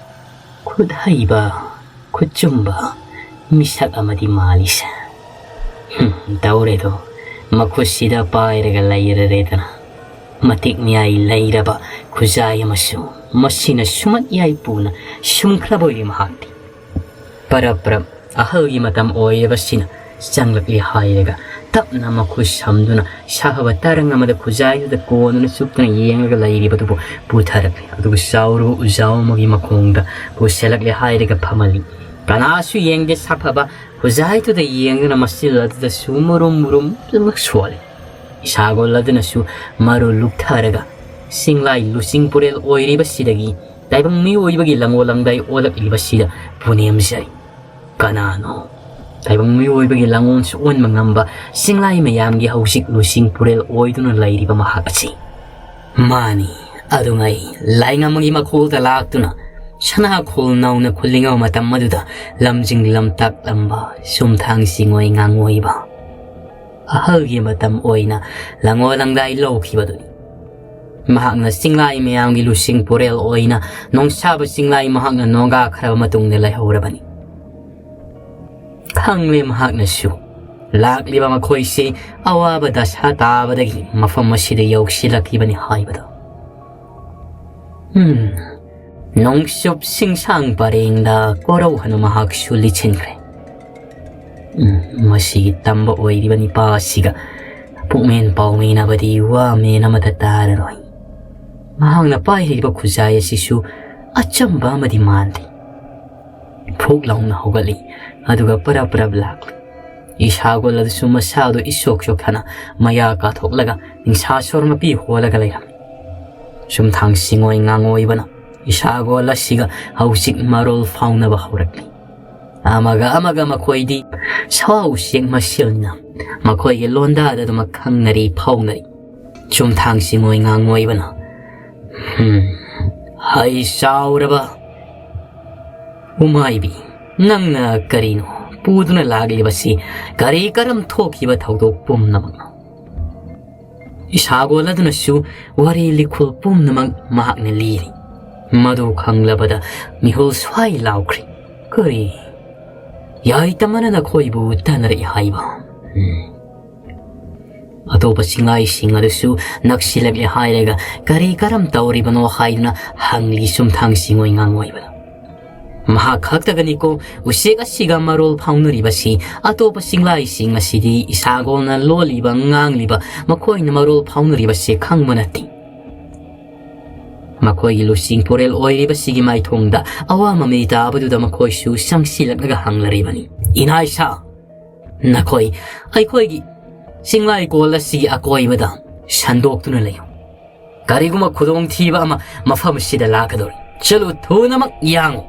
ꯈꯨꯠ ꯍꯩꯕ, ꯈꯨꯠ ꯆꯨꯝꯕ ꯃꯤꯁꯛ ꯑꯃꯗꯤ ꯃꯥꯜꯂꯤꯁꯦ꯫ ꯍꯨꯝ, ꯇꯧꯔꯦꯗꯣ, ꯃꯈꯨꯠꯁꯤꯗ ꯄꯥꯏꯔꯒ ꯂꯩꯔꯔꯦꯗꯅ꯫ ꯃꯇꯤꯛ ꯃꯌꯥꯏ ꯂꯩꯔꯕ ꯈꯨꯖꯥꯏ ꯑꯃꯁꯨ ꯃꯁꯤꯅ ꯁꯨꯃꯠ ꯌꯥꯏ ꯄꯨꯅ ꯁꯨꯝꯈ꯭ꯔꯕ ꯑꯣꯏꯔꯦ ꯃꯍꯥꯛꯇꯤ꯫ ꯄꯔꯞ ꯄꯔꯞ ꯑꯍꯜꯒꯤ ꯃꯇꯝ ꯑꯣꯏꯔꯕꯁꯤꯅ ꯆꯪꯂꯛꯂꯦ ꯍꯥꯏꯔꯒ ꯇꯞꯅ ꯃꯈꯨꯠ ꯁꯝꯗꯨꯅ ꯁꯥꯍꯕ ꯇꯔꯪ ꯑꯃꯗ ꯈꯨꯖꯥꯏꯗꯨꯗ ꯀꯣꯟꯗꯨꯅ ꯆꯨꯞꯇꯨꯅ ꯌꯦꯡꯂꯒ ꯂꯩꯔꯤꯕꯗꯨꯕꯨ ꯄꯨꯊꯔꯛꯂꯦ꯫ ꯑꯗꯨꯒ ꯆꯥꯎꯔꯕ ꯎꯖꯥꯎ ꯑꯃꯒꯤ ꯃꯈꯣꯡꯗ ꯄꯨꯁꯤꯜꯂꯛꯂꯦ ꯍꯥꯏꯔꯒ ꯐꯝꯍꯜꯂꯤ꯫ ꯀꯅꯥꯁꯨ ꯌꯦꯡꯗꯦ ꯁꯥꯐꯕ ꯈꯨꯖꯥꯏꯗꯨꯗ ꯌꯦꯡꯗꯨꯅ ꯃꯆꯤꯜ ꯑꯗꯨꯗꯁꯨ ꯃꯨꯔꯨꯝ ꯃꯨꯔꯨꯝ ꯁꯣꯜꯂꯤ꯫ ꯏꯁꯥꯒꯣꯜ ꯑꯗꯨꯅꯁꯨ ꯃꯔꯨ ꯂꯨꯞꯊꯔꯒ ꯆꯤꯡꯂꯥꯏ ꯂꯨꯆꯤꯡ ꯄꯨꯔꯦꯜ ꯑꯣꯏꯔꯤꯕꯁꯤꯗꯒꯤ ꯇꯥꯏꯕꯪ ꯃꯤꯑꯣꯏꯕꯒꯤ ꯂꯪꯉꯣ ꯂꯪꯗꯥꯏ ꯑꯣꯜꯂꯛꯂꯤꯕꯁꯤꯗ ꯄꯨꯅꯦꯝꯖꯔꯤ꯫ ꯀꯅꯥꯅꯣ? ꯇꯥꯏꯕꯪ ꯃꯤꯑꯣꯏꯕꯒꯤ ꯂꯥꯡꯑꯣꯟꯁꯨ ꯑꯣꯟꯕ ꯉꯝꯕ ꯆꯤꯡꯂꯥꯏ ꯃꯌꯥꯝꯒꯤ ꯍꯧꯖꯤꯛ ꯂꯨꯆꯤꯡ ꯄꯨꯔꯦꯜ ꯑꯣꯏꯗꯨꯅ ꯂꯩꯔꯤꯕ ꯃꯍꯥꯛ ꯑꯁꯤ꯫ ꯃꯥꯅꯤ, ꯑꯗꯨꯉꯩ ꯂꯥꯏꯉꯝꯃꯒꯤ ꯃꯈꯣꯜꯗ ꯂꯥꯛꯇꯨꯅ ꯁꯅꯥꯈꯣꯜ ꯅꯧꯅ ꯈꯨꯜꯂꯤꯉꯩ ꯃꯇꯝ ꯑꯗꯨꯗ ꯂꯝꯖꯤꯡ ꯂꯝꯇꯥꯛꯂꯝꯕ ꯆꯨꯝꯊꯥꯡ ꯆꯤꯡꯑꯣꯏ ꯉꯥꯡꯑꯣꯏꯕ꯫ ꯑꯍꯜꯒꯤ ꯃꯇꯝ ꯑꯣꯏꯅ ꯂꯪꯉꯣ ꯂꯪꯗꯥꯏ ꯂꯧꯈꯤꯕꯗꯨꯅꯤ꯫ ꯃꯍꯥꯛꯅ ꯆꯤꯡꯂꯥꯏ ꯃꯌꯥꯝꯒꯤ ꯂꯨꯆꯤꯡ ꯄꯨꯔꯦꯜ ꯑꯣꯏꯅ ꯅꯣꯡꯁꯥꯕ ꯆꯤꯡꯂꯥꯏ ꯃꯍꯥꯛꯅ ꯅꯣꯡꯒꯥꯈ꯭ꯔꯕ ꯃꯇꯨꯡꯗ ꯂꯩꯍꯧꯔꯕꯅꯤ꯫ ꯈꯪꯂꯦ ꯃꯍꯥꯛꯅꯁꯨ ꯂꯥꯛꯂꯤꯕ ꯃꯈꯣꯏꯁꯤ ꯑꯋꯥꯕ ꯗꯁꯥ ꯇꯥꯕꯗꯒꯤ ꯃꯐꯝ ꯑꯁꯤꯗ ꯌꯧꯁꯤꯜꯂꯛꯈꯤꯕꯅꯤ ꯍꯥꯏꯕꯗꯣ꯫ ꯎꯝ, ꯅꯣꯡꯆꯨꯞ ꯁꯤꯡꯁꯥꯡ ꯄꯔꯦꯡꯗ ꯀꯣꯔꯧ ꯍꯅꯨ ꯃꯍꯥꯛꯁꯨ ꯂꯤꯠꯁꯤꯟꯈ꯭ꯔꯦ꯫ ꯎꯝ, ꯃꯁꯤꯒꯤ ꯇꯝꯕ ꯑꯣꯏꯔꯤꯕ ꯅꯤꯄꯥ ꯑꯁꯤꯒ ꯄꯨꯛꯃꯦꯟ ꯄꯥꯎꯃꯦꯟꯅꯕꯗꯤ ꯋꯥ ꯃꯦꯟ ꯑꯃꯠꯇ ꯇꯥꯔꯔꯣꯏ꯫ ꯃꯍꯥꯛꯅ ꯄꯥꯏꯔꯤꯕ ꯈꯨꯖꯥꯏ ꯑꯁꯤꯁꯨ ꯑꯆꯝꯕ ꯑꯃꯗꯤ ꯃꯥꯟꯗꯦ꯫ ꯐꯨꯛ ꯂꯥꯎꯅ ꯍꯧꯒꯠꯂꯤ, ꯑꯗꯨꯒ ꯄꯔꯞ ꯄꯔꯞ ꯂꯥꯛꯂꯤ꯫ ꯏꯁꯥꯒꯣꯜ ꯑꯗꯨꯁꯨ ꯃꯁꯥꯗꯨ ꯏꯁꯣꯛ ꯁꯣꯛꯊꯅ ꯃꯌꯥ ꯀꯥꯊꯣꯛꯂꯒ ꯅꯤꯡꯁꯥ ꯁꯣꯔ ꯃꯄꯤ ꯍꯣꯜꯂꯒ ꯂꯩꯔꯝꯃꯤ꯫ ꯆꯨꯝꯊꯥꯡ ꯁꯤꯡꯑꯣꯏ ꯉꯥꯡꯑꯣꯏꯕꯅ ꯏꯁꯥꯒꯣꯜ ꯑꯁꯤꯒ ꯍꯧꯖꯤꯛ ꯃꯔꯣꯜ ꯐꯥꯎꯅꯕ ꯍꯧꯔꯛꯂꯤ꯫ ꯑꯃꯒ ꯑꯃꯒ ꯃꯈꯣꯏꯗꯤ ꯁꯥ ꯎꯆꯦꯛ ꯃꯁꯦꯜꯅ ꯃꯈꯣꯏꯒꯤ ꯂꯣꯟꯗꯥꯗ ꯑꯗꯨꯃꯛ ꯈꯪꯅꯔꯤ ꯐꯥꯎꯅꯔꯤ꯫ ꯆꯨꯝꯊꯥꯡ ꯁꯤꯡꯑꯣꯏ ꯉꯥꯡꯑꯣꯏꯕꯅ, "ꯍꯝ, ꯍꯩ ꯆꯥꯎꯔꯕ ꯎꯃꯥꯏꯕꯤ, ꯅꯪꯅ ꯀꯔꯤꯅꯣ ꯄꯨꯗꯨꯅ ꯂꯥꯛꯂꯤꯕꯁꯤ? ꯀꯔꯤ ꯀꯔꯝ ꯊꯣꯛꯈꯤꯕ ꯊꯧꯗꯣꯛ ꯄꯨꯝꯅꯃꯛꯅꯣ?" ꯏꯁꯥꯒꯣꯜ ꯑꯗꯨꯅꯁꯨ ꯋꯥꯔꯤ ꯂꯤꯈꯨꯜ ꯄꯨꯝꯅꯃꯛ ꯃꯍꯥꯛꯅ ꯂꯤꯔꯤ꯫ ꯃꯗꯨ ꯈꯪꯂꯕꯗ ꯃꯤꯍꯨꯜ ꯁ꯭ꯋꯥꯏ ꯂꯥꯎꯈ꯭ꯔꯦ꯫ "ꯀꯔꯤ? ꯌꯥꯏꯇꯝ ꯑꯃꯅ ꯅꯈꯣꯏꯕꯨ ꯇꯥꯟꯅꯔꯛꯏ ꯍꯥꯏꯕ?" ꯎꯝ꯫ ꯑꯇꯣꯞꯄ ꯆꯤꯡꯂꯥꯏꯁꯤꯡ ꯑꯗꯨꯁꯨ ꯅꯛꯁꯤꯜꯂꯛꯂꯦ ꯍꯥꯏꯔꯒ ꯀꯔꯤ ꯀꯔꯝ ꯇꯧꯔꯤꯕꯅꯣ ꯍꯥꯏꯗꯨꯅ ꯍꯪꯂꯤ ꯆꯨꯝꯊꯥꯡ ꯁꯤꯡꯑꯣꯏ ꯉꯥꯡꯑꯣꯏꯕꯗ꯫ "ꯃꯍꯥꯛ ꯈꯛꯇꯒꯅꯤꯀꯣ ꯎꯆꯦꯛ ꯑꯁꯤꯒ ꯃꯔꯣꯜ ꯐꯥꯎꯅꯔꯤꯕꯁꯤ꯫ ꯑꯇꯣꯞꯄ ꯆꯤꯡꯂꯥꯏꯁꯤꯡ ꯑꯁꯤꯗꯤ ꯏꯁꯥꯒꯣꯜꯅ ꯂꯣꯜꯂꯤꯕ, ꯉꯥꯡꯂꯤꯕ, ꯃꯈꯣꯏꯅ ꯃꯔꯣꯜ ꯐꯥꯎꯅꯔꯤꯕꯁꯦ ꯈꯪꯕ ꯅꯠꯇꯦ꯫ ꯃꯈꯣꯏꯒꯤ ꯂꯨꯆꯤꯡ ꯄꯨꯔꯦꯜ ꯑꯣꯏꯔꯤꯕꯁꯤꯒꯤ ꯃꯥꯏꯊꯣꯡꯗ ꯑꯋꯥ ꯃꯃꯤ ꯇꯥꯕꯗꯨꯗ ꯃꯈꯣꯏꯁꯨ ꯆꯪꯁꯤꯜꯂꯛꯂꯒ ꯍꯪꯂꯔꯤꯕꯅꯤ, 'ꯏꯅꯥꯏꯁꯥ, ꯅꯈꯣꯏ ꯑꯩꯈꯣꯏꯒꯤ ꯆꯤꯡꯂꯥꯏꯀꯣꯜ ꯑꯁꯤꯒꯤ ꯑꯀꯣꯏꯕꯗ ꯁꯟꯗꯣꯛꯇꯨꯅ ꯂꯩꯌꯨ꯫ ꯀꯔꯤꯒꯨꯝꯕ ꯈꯨꯗꯣꯡꯊꯤꯕ ꯑꯃ ꯃꯐꯝ ꯑꯁꯤꯗ ꯂꯥꯛꯀꯗꯧꯔꯤ꯫ ꯆꯠꯂꯨ, ꯊꯨꯅꯃꯛ ꯌꯥꯡꯉꯨ꯫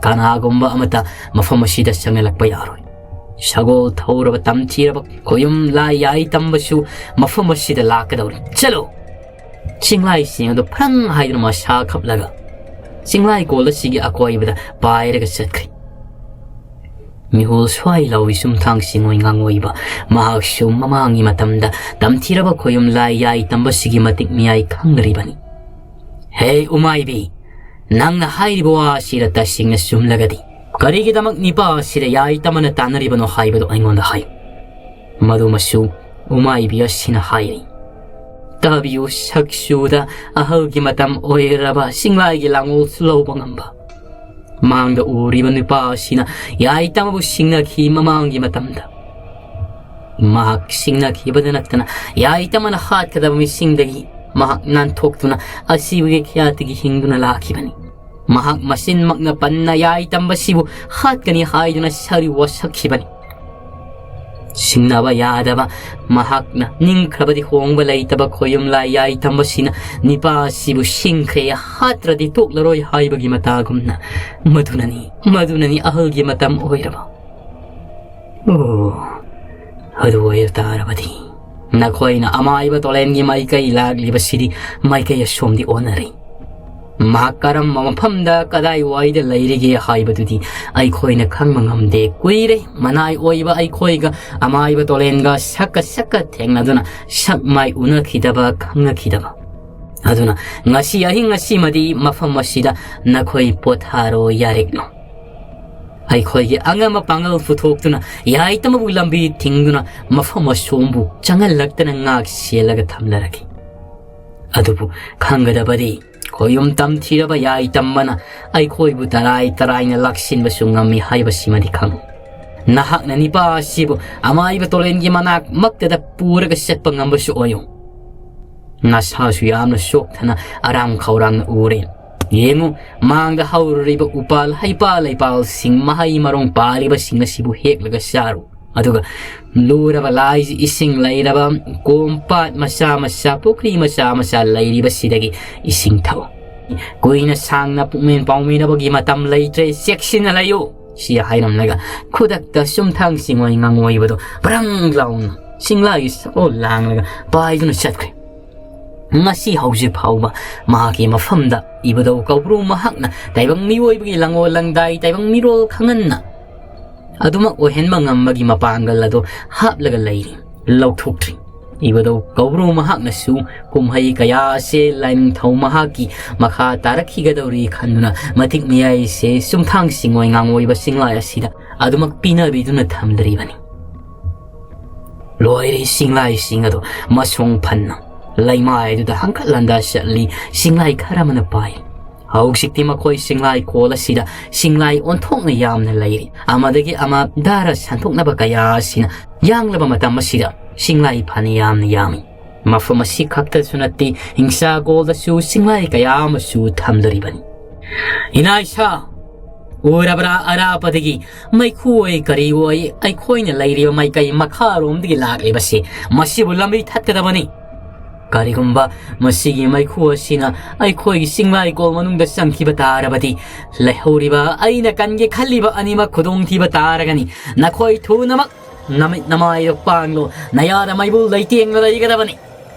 ꯀꯅꯥꯒꯨꯝꯕ ꯑꯃꯠꯇ ꯃꯐꯝ ꯑꯁꯤꯗ ꯆꯪꯍꯜꯂꯛꯄ ꯌꯥꯔꯣꯏ꯫ ꯁꯒꯣꯜ ꯊꯧꯔꯕ ꯇꯝꯊꯤꯔꯕ ꯈꯣꯌꯨꯝ ꯂꯥꯏ ꯌꯥꯏ ꯇꯝꯕꯁꯨ ꯃꯐꯝ ꯑꯁꯤꯗ ꯂꯥꯛꯀꯗꯧꯔꯤ꯫ ꯆꯠꯂꯨ!' ꯆꯤꯡꯂꯥꯏꯁꯤꯡ ꯑꯗꯨ ꯐ꯭ꯔꯪ ꯍꯥꯏꯗꯨꯅ ꯃꯁꯥ ꯈꯞꯂꯒ ꯆꯤꯡꯂꯥꯏꯀꯣꯜ ꯑꯁꯤꯒꯤ ꯑꯀꯣꯏꯕꯗ ꯄꯥꯏꯔꯒ ꯆꯠꯈ꯭ꯔꯦ꯫ ꯃꯤꯍꯨꯜ ꯁ꯭ꯋꯥꯏ ꯂꯥꯎꯏ ꯆꯨꯝꯊꯥꯡ ꯁꯤꯡꯑꯣꯏ ꯉꯥꯡꯑꯣꯏꯕ꯫ ꯃꯍꯥꯛꯁꯨ ꯃꯃꯥꯡꯒꯤ ꯃꯇꯝꯗ ꯇꯝꯊꯤꯔꯕ ꯈꯣꯌꯨꯝ ꯂꯥꯏ ꯌꯥꯏ ꯇꯝꯕꯁꯤꯒꯤ ꯃꯇꯤꯛ ꯃꯌꯥꯏ ꯈꯪꯅꯔꯤꯕꯅꯤ꯫ "ꯍꯦ ꯎꯃꯥꯏꯕꯤ, ꯅꯪꯅ ꯍꯥꯏꯔꯤꯕ ꯋꯥ ꯑꯁꯤꯗ ꯇꯁꯦꯡꯅ ꯆꯨꯝꯂꯒꯗꯤ ꯀꯔꯤꯒꯤꯗꯃꯛ ꯅꯤꯄꯥ ꯑꯁꯤꯗ ꯌꯥꯏ ꯇꯝꯕꯅ ꯇꯥꯟꯅꯔꯤꯕꯅꯣ ꯍꯥꯏꯕꯗꯨ ꯑꯩꯉꯣꯟꯗ ꯍꯥꯏꯌꯨ꯫" ꯃꯗꯨꯃꯁꯨ ꯎꯃꯥꯏꯕꯤ ꯑꯁꯤꯅ ꯍꯥꯏꯔꯤ꯫ ꯇꯥꯕꯤꯌꯨ, ꯁꯛꯆꯨꯗ ꯑꯍꯜꯒꯤ ꯃꯇꯝ ꯑꯣꯏꯔꯕ ꯆꯤꯡꯂꯥꯏꯒꯤ ꯂꯥꯡꯑꯣꯜꯁꯨ ꯂꯧꯕ ꯉꯝꯕ꯫ ꯃꯥꯡꯗ ꯎꯔꯤꯕ ꯅꯨꯄꯥ ꯑꯁꯤꯅ ꯌꯥꯏꯇꯝꯕꯕꯨ ꯁꯤꯡꯅꯈꯤ ꯃꯃꯥꯡꯒꯤ ꯃꯇꯝꯗ꯫ ꯃꯍꯥꯛ ꯁꯤꯡꯅꯈꯤꯕꯗ ꯅꯠꯇꯅ ꯌꯥꯏꯇꯝꯕꯅ ꯍꯥꯠꯀꯗꯕ ꯃꯤꯁꯤꯡꯗꯒꯤ ꯃꯍꯥꯛ ꯅꯥꯟꯊꯣꯛꯇꯨꯅ ꯑꯁꯤꯕꯒꯤ ꯈꯌꯥꯠꯇꯒꯤ ꯍꯤꯡꯗꯨꯅ ꯂꯥꯛꯈꯤꯕꯅꯤ꯫ ꯃꯍꯥꯛ ꯃꯆꯤꯟꯃꯛꯅ ꯄꯟꯅ ꯌꯥꯏꯇꯝꯕꯁꯤꯕꯨ ꯍꯥꯠꯀꯅꯤ ꯍꯥꯏꯗꯨꯅ ꯁꯔꯨ ꯋꯥꯁꯛꯈꯤꯕꯅꯤ꯫ ꯁꯤꯡꯅꯕ ꯌꯥꯗꯕ ꯃꯍꯥꯛꯅ ꯅꯤꯡꯈ꯭ꯔꯕꯗꯤ ꯍꯣꯡꯕ ꯂꯩꯇꯕ ꯈꯣꯌꯨꯝ ꯂꯥꯏ ꯌꯥꯏꯇꯝꯕꯁꯤꯅ ꯅꯤꯄꯥ ꯑꯁꯤꯕꯨ ꯁꯤꯡꯈ꯭ꯔꯦ, ꯍꯥꯠꯇ꯭ꯔꯗꯤ ꯇꯣꯛꯂꯔꯣꯏ ꯍꯥꯏꯕꯒꯤ ꯃꯇꯥꯒꯨꯝꯅ꯫ ꯃꯗꯨꯅꯅꯤ, ꯃꯗꯨꯅꯅꯤ ꯑꯍꯜꯒꯤ ꯃꯇꯝ ꯑꯣꯏꯔꯕ꯫ ꯑꯣ, ꯑꯗꯨ ꯑꯣꯏꯕ ꯇꯥꯔꯕꯗꯤ ꯅꯈꯣꯏꯅ ꯑꯃꯥꯏꯕ ꯇꯣꯂꯦꯟꯒꯤ ꯃꯥꯏꯀꯩ ꯂꯥꯛꯂꯤꯕꯁꯤꯗꯤ ꯃꯥꯏꯀꯩ ꯑꯁꯣꯝꯗꯤ ꯑꯣꯟꯅꯔꯦ꯫ ꯃꯍꯥꯛ ꯀꯔꯝꯕ ꯃꯐꯝꯗ ꯀꯗꯥꯏꯋꯥꯏꯗ ꯂꯩꯔꯤꯒꯦ ꯍꯥꯏꯕꯗꯨꯗꯤ ꯑꯩꯈꯣꯏꯅ ꯈꯪꯕ ꯉꯝꯗꯦ꯫ ꯀꯨꯏꯔꯦ ꯃꯅꯥꯏ ꯑꯣꯏꯕ ꯑꯩꯈꯣꯏꯒ ꯑꯃꯥꯏꯕ ꯇꯣꯂꯦꯟꯒ ꯁꯛꯀ ꯁꯛꯀ ꯊꯦꯡꯅꯗꯨꯅ ꯁꯛ ꯃꯥꯏ ꯎꯅꯈꯤꯗꯕ, ꯈꯪꯅꯈꯤꯗꯕ꯫ ꯑꯗꯨꯅ ꯉꯁꯤ ꯑꯍꯤꯡ ꯑꯁꯤꯃꯗꯤ ꯃꯐꯝ ꯑꯁꯤꯗ ꯅꯈꯣꯏ ꯄꯣꯊꯥꯔꯣ ꯌꯥꯔꯦꯛꯅꯣ꯫ ꯑꯩꯈꯣꯏꯒꯤ ꯑꯉꯝꯕ ꯄꯥꯡꯒꯜ ꯄꯨꯊꯣꯛꯇꯨꯅ ꯌꯥꯏꯇꯝꯕꯕꯨ ꯂꯝꯕꯤ ꯊꯤꯡꯗꯨꯅ ꯃꯐꯝ ꯑꯁꯣꯝꯕꯨ ꯆꯪꯍꯜꯂꯛꯇꯅ ꯉꯥꯛ ꯁꯦꯜꯂꯒ ꯊꯝꯂꯔꯒꯦ꯫ ꯑꯗꯨꯕꯨ ꯈꯪꯒꯗꯕꯗꯤ ꯈꯣꯌꯨꯝ ꯇꯝꯊꯤꯔꯕ ꯌꯥꯏꯇꯝꯕꯅ ꯑꯩꯈꯣꯏꯕꯨ ꯇꯔꯥꯏ ꯇꯔꯥꯏꯅ ꯂꯥꯛꯁꯤꯟꯕꯁꯨ ꯉꯝꯃꯤ ꯍꯥꯏꯕꯁꯤꯃꯗꯤ ꯈꯪꯉꯨ꯫ ꯅꯍꯥꯛꯅ ꯅꯤꯄꯥ ꯑꯁꯤꯕꯨ ꯑꯃꯥꯏꯕ ꯇꯣꯔꯦꯟꯒꯤ ꯃꯅꯥꯛ ꯃꯛꯇꯗ ꯄꯨꯔꯒ ꯆꯠꯄ ꯉꯝꯕꯁꯨ ꯑꯣꯏꯌꯨ꯫ ꯅꯁꯥꯁꯨ ꯌꯥꯝꯅ ꯁꯣꯛꯊꯅ ꯑꯔꯥꯝ ꯈꯧꯔꯥꯡꯅ ꯎꯔꯦ꯫ ꯌꯦꯡꯉꯨ, ꯃꯥꯡꯗ ꯍꯧꯔꯤꯕ ꯎꯄꯥꯜ ꯍꯩꯄꯥꯜ ꯂꯩꯄꯥꯜꯁꯤꯡ, ꯃꯍꯩ ꯃꯔꯣꯡ ꯄꯥꯜꯂꯤꯕꯁꯤꯡ ꯑꯁꯤꯕꯨ ꯍꯦꯛꯂꯒ ꯆꯥꯔꯨ꯫ ꯑꯗꯨꯒ ꯂꯨꯔꯕ ꯂꯥꯏꯁꯤ ꯏꯁꯤꯡ ꯂꯩꯔꯕ ꯀꯣꯝꯄꯥꯠ ꯃꯆꯥ ꯃꯆꯥ, ꯄꯨꯈ꯭ꯔꯤ ꯃꯆꯥ ꯃꯆꯥ ꯂꯩꯔꯤꯕꯁꯤꯗꯒꯤ ꯏꯁꯤꯡ ꯊꯛꯎ꯫ ꯀꯨꯏꯅ ꯁꯥꯡꯅ ꯄꯨꯛꯃꯦꯟ ꯄꯥꯎꯃꯤꯟꯅꯕꯒꯤ ꯃꯇꯝ ꯂꯩꯇ꯭ꯔꯦ, ꯆꯦꯛꯁꯤꯟꯅ ꯂꯩꯌꯨ꯫ ꯁꯤ ꯍꯥꯏꯔꯝꯂꯒ ꯈꯨꯗꯛꯇ ꯆꯨꯝꯊꯥꯡ ꯆꯤꯡꯉꯣꯏ ꯉꯥꯡꯉꯣꯏꯕꯗꯨ ꯕ꯭ꯔꯪ ꯂꯥꯎꯅ ꯆꯤꯡꯂꯥꯒꯤ ꯁꯛꯂꯣꯟ ꯂꯥꯡꯂꯒ ꯄꯥꯏꯗꯨꯅ ꯆꯠꯈ꯭ꯔꯦ꯫ ꯉꯁꯤ ꯍꯧꯖꯤꯛ ꯐꯥꯎꯕ ꯃꯍꯥꯛꯀꯤ ꯃꯐꯝꯗ ꯏꯕꯨꯙꯧ ꯀꯧꯕ꯭ꯔꯨ ꯃꯍꯥꯛꯅ ꯇꯥꯏꯕꯪ ꯃꯤꯑꯣꯏꯕꯒꯤ ꯂꯪꯉꯣꯜ ꯂꯪꯗꯥꯏ, ꯇꯥꯏꯕꯪ ꯃꯤꯔꯣꯜ ꯈꯪꯍꯟꯅ ꯑꯗꯨꯃꯛ ꯑꯣꯏꯍꯟꯕ ꯉꯝꯕꯒꯤ ꯃꯄꯥꯡꯒꯜ ꯑꯗꯨ ꯍꯥꯞꯂꯒ ꯂꯩꯔꯤ, ꯂꯧꯊꯣꯛꯇ꯭ꯔꯤ꯫ ꯏꯕꯨꯙꯧ ꯀꯧꯕ꯭ꯔꯨ ꯃꯍꯥꯛꯅꯁꯨ ꯀꯨꯝꯍꯩ ꯀꯌꯥ ꯑꯁꯦ ꯂꯥꯏꯅꯤꯡꯊꯧ ꯃꯍꯥꯛꯀꯤ ꯃꯈꯥ ꯇꯥꯔꯛꯈꯤꯒꯗꯧꯔꯤ ꯈꯟꯗꯨꯅ ꯃꯇꯤꯛ ꯃꯌꯥꯏꯁꯦ ꯆꯨꯝꯊꯥꯡ ꯆꯤꯡꯉꯣꯏ ꯉꯥꯡꯉꯣꯏꯕ ꯆꯤꯡꯂꯥꯏ ꯑꯁꯤꯗ ꯑꯗꯨꯃꯛ ꯄꯤꯅꯕꯤꯗꯨꯅ ꯊꯝꯗ꯭ꯔꯤꯕꯅꯤ꯫ ꯂꯣꯏꯔꯦ, ꯆꯤꯡꯂꯥꯏꯁꯤꯡ ꯑꯗꯨ ꯃꯁꯣꯡ ꯐꯟꯅ ꯂꯩꯃꯥꯏꯗꯨꯗ ꯍꯪꯀꯠ ꯍꯟꯗ ꯆꯠꯂꯤ, ꯆꯤꯡꯂꯥꯏ ꯈꯔ ꯑꯃꯅ ꯄꯥꯏ꯫ ꯍꯧꯖꯤꯛꯇꯤ ꯃꯈꯣꯏ ꯆꯤꯡꯂꯥꯏ ꯀꯣꯜ ꯑꯁꯤꯗ ꯆꯤꯡꯂꯥꯏ ꯑꯣꯟꯊꯣꯛꯅ ꯌꯥꯝꯅ ꯂꯩꯔꯤ꯫ ꯑꯃꯗꯒꯤ ꯑꯃ ꯗꯥꯔ ꯁꯟꯗꯣꯛꯅꯕ ꯀꯌꯥ ꯑꯁꯤꯅ ꯌꯥꯡꯂꯕ ꯃꯇꯝ ꯑꯁꯤꯗ ꯆꯤꯡꯂꯥꯏ ꯐꯅ ꯌꯥꯝꯅ ꯌꯥꯝꯃꯤ꯫ ꯃꯐꯝ ꯑꯁꯤ ꯈꯛꯇꯁꯨ ꯅꯠꯇꯦ, ꯍꯤꯡꯁꯥꯒꯣꯜꯗꯁꯨ ꯆꯤꯡꯂꯥꯏ ꯀꯌꯥ ꯑꯃꯁꯨ ꯊꯝꯗꯣꯔꯤꯕꯅꯤ꯫ ꯏꯅꯥꯏꯁꯥ, ꯎꯔꯕ꯭ꯔꯥ? ꯑꯔꯥꯞꯄꯗꯒꯤ ꯃꯩꯈꯨ ꯑꯣꯏ ꯀꯔꯤ ꯑꯣꯏ ꯑꯩꯈꯣꯏꯅ ꯂꯩꯔꯤꯕ ꯃꯥꯏꯀꯩ ꯃꯈꯥꯔꯣꯝꯗꯒꯤ ꯂꯥꯛꯂꯤꯕꯁꯤ, ꯃꯁꯤꯕꯨ ꯂꯝꯕꯤ ꯊꯠꯀꯗꯕꯅꯤ꯫ ꯀꯔꯤꯒꯨꯝꯕ ꯃꯁꯤꯒꯤ ꯃꯩꯈꯨ ꯑꯁꯤꯅ ꯑꯩꯈꯣꯏꯒꯤ ꯆꯤꯡꯂꯥꯏꯀꯣꯜ ꯃꯅꯨꯡꯗ ꯆꯪꯈꯤꯕ ꯇꯥꯔꯕꯗꯤ, ꯂꯩꯍꯧꯔꯤꯕ ꯑꯩꯅ ꯀꯟꯒꯦ ꯈꯜꯂꯤꯕ ꯑꯅꯤꯃꯛ ꯈꯨꯗꯣꯡꯊꯤꯕ ꯇꯥꯔꯒꯅꯤ꯫ ꯅꯈꯣꯏ ꯊꯨꯅꯃꯛ ꯅꯃꯤꯠ ꯅꯃꯥꯏꯗ ꯄꯥꯡꯂꯣ, ꯅꯌꯥꯗ ꯃꯩꯕꯨꯜ ꯂꯩꯇꯦꯡꯅ ꯂꯩꯒꯗꯕꯅꯤ꯫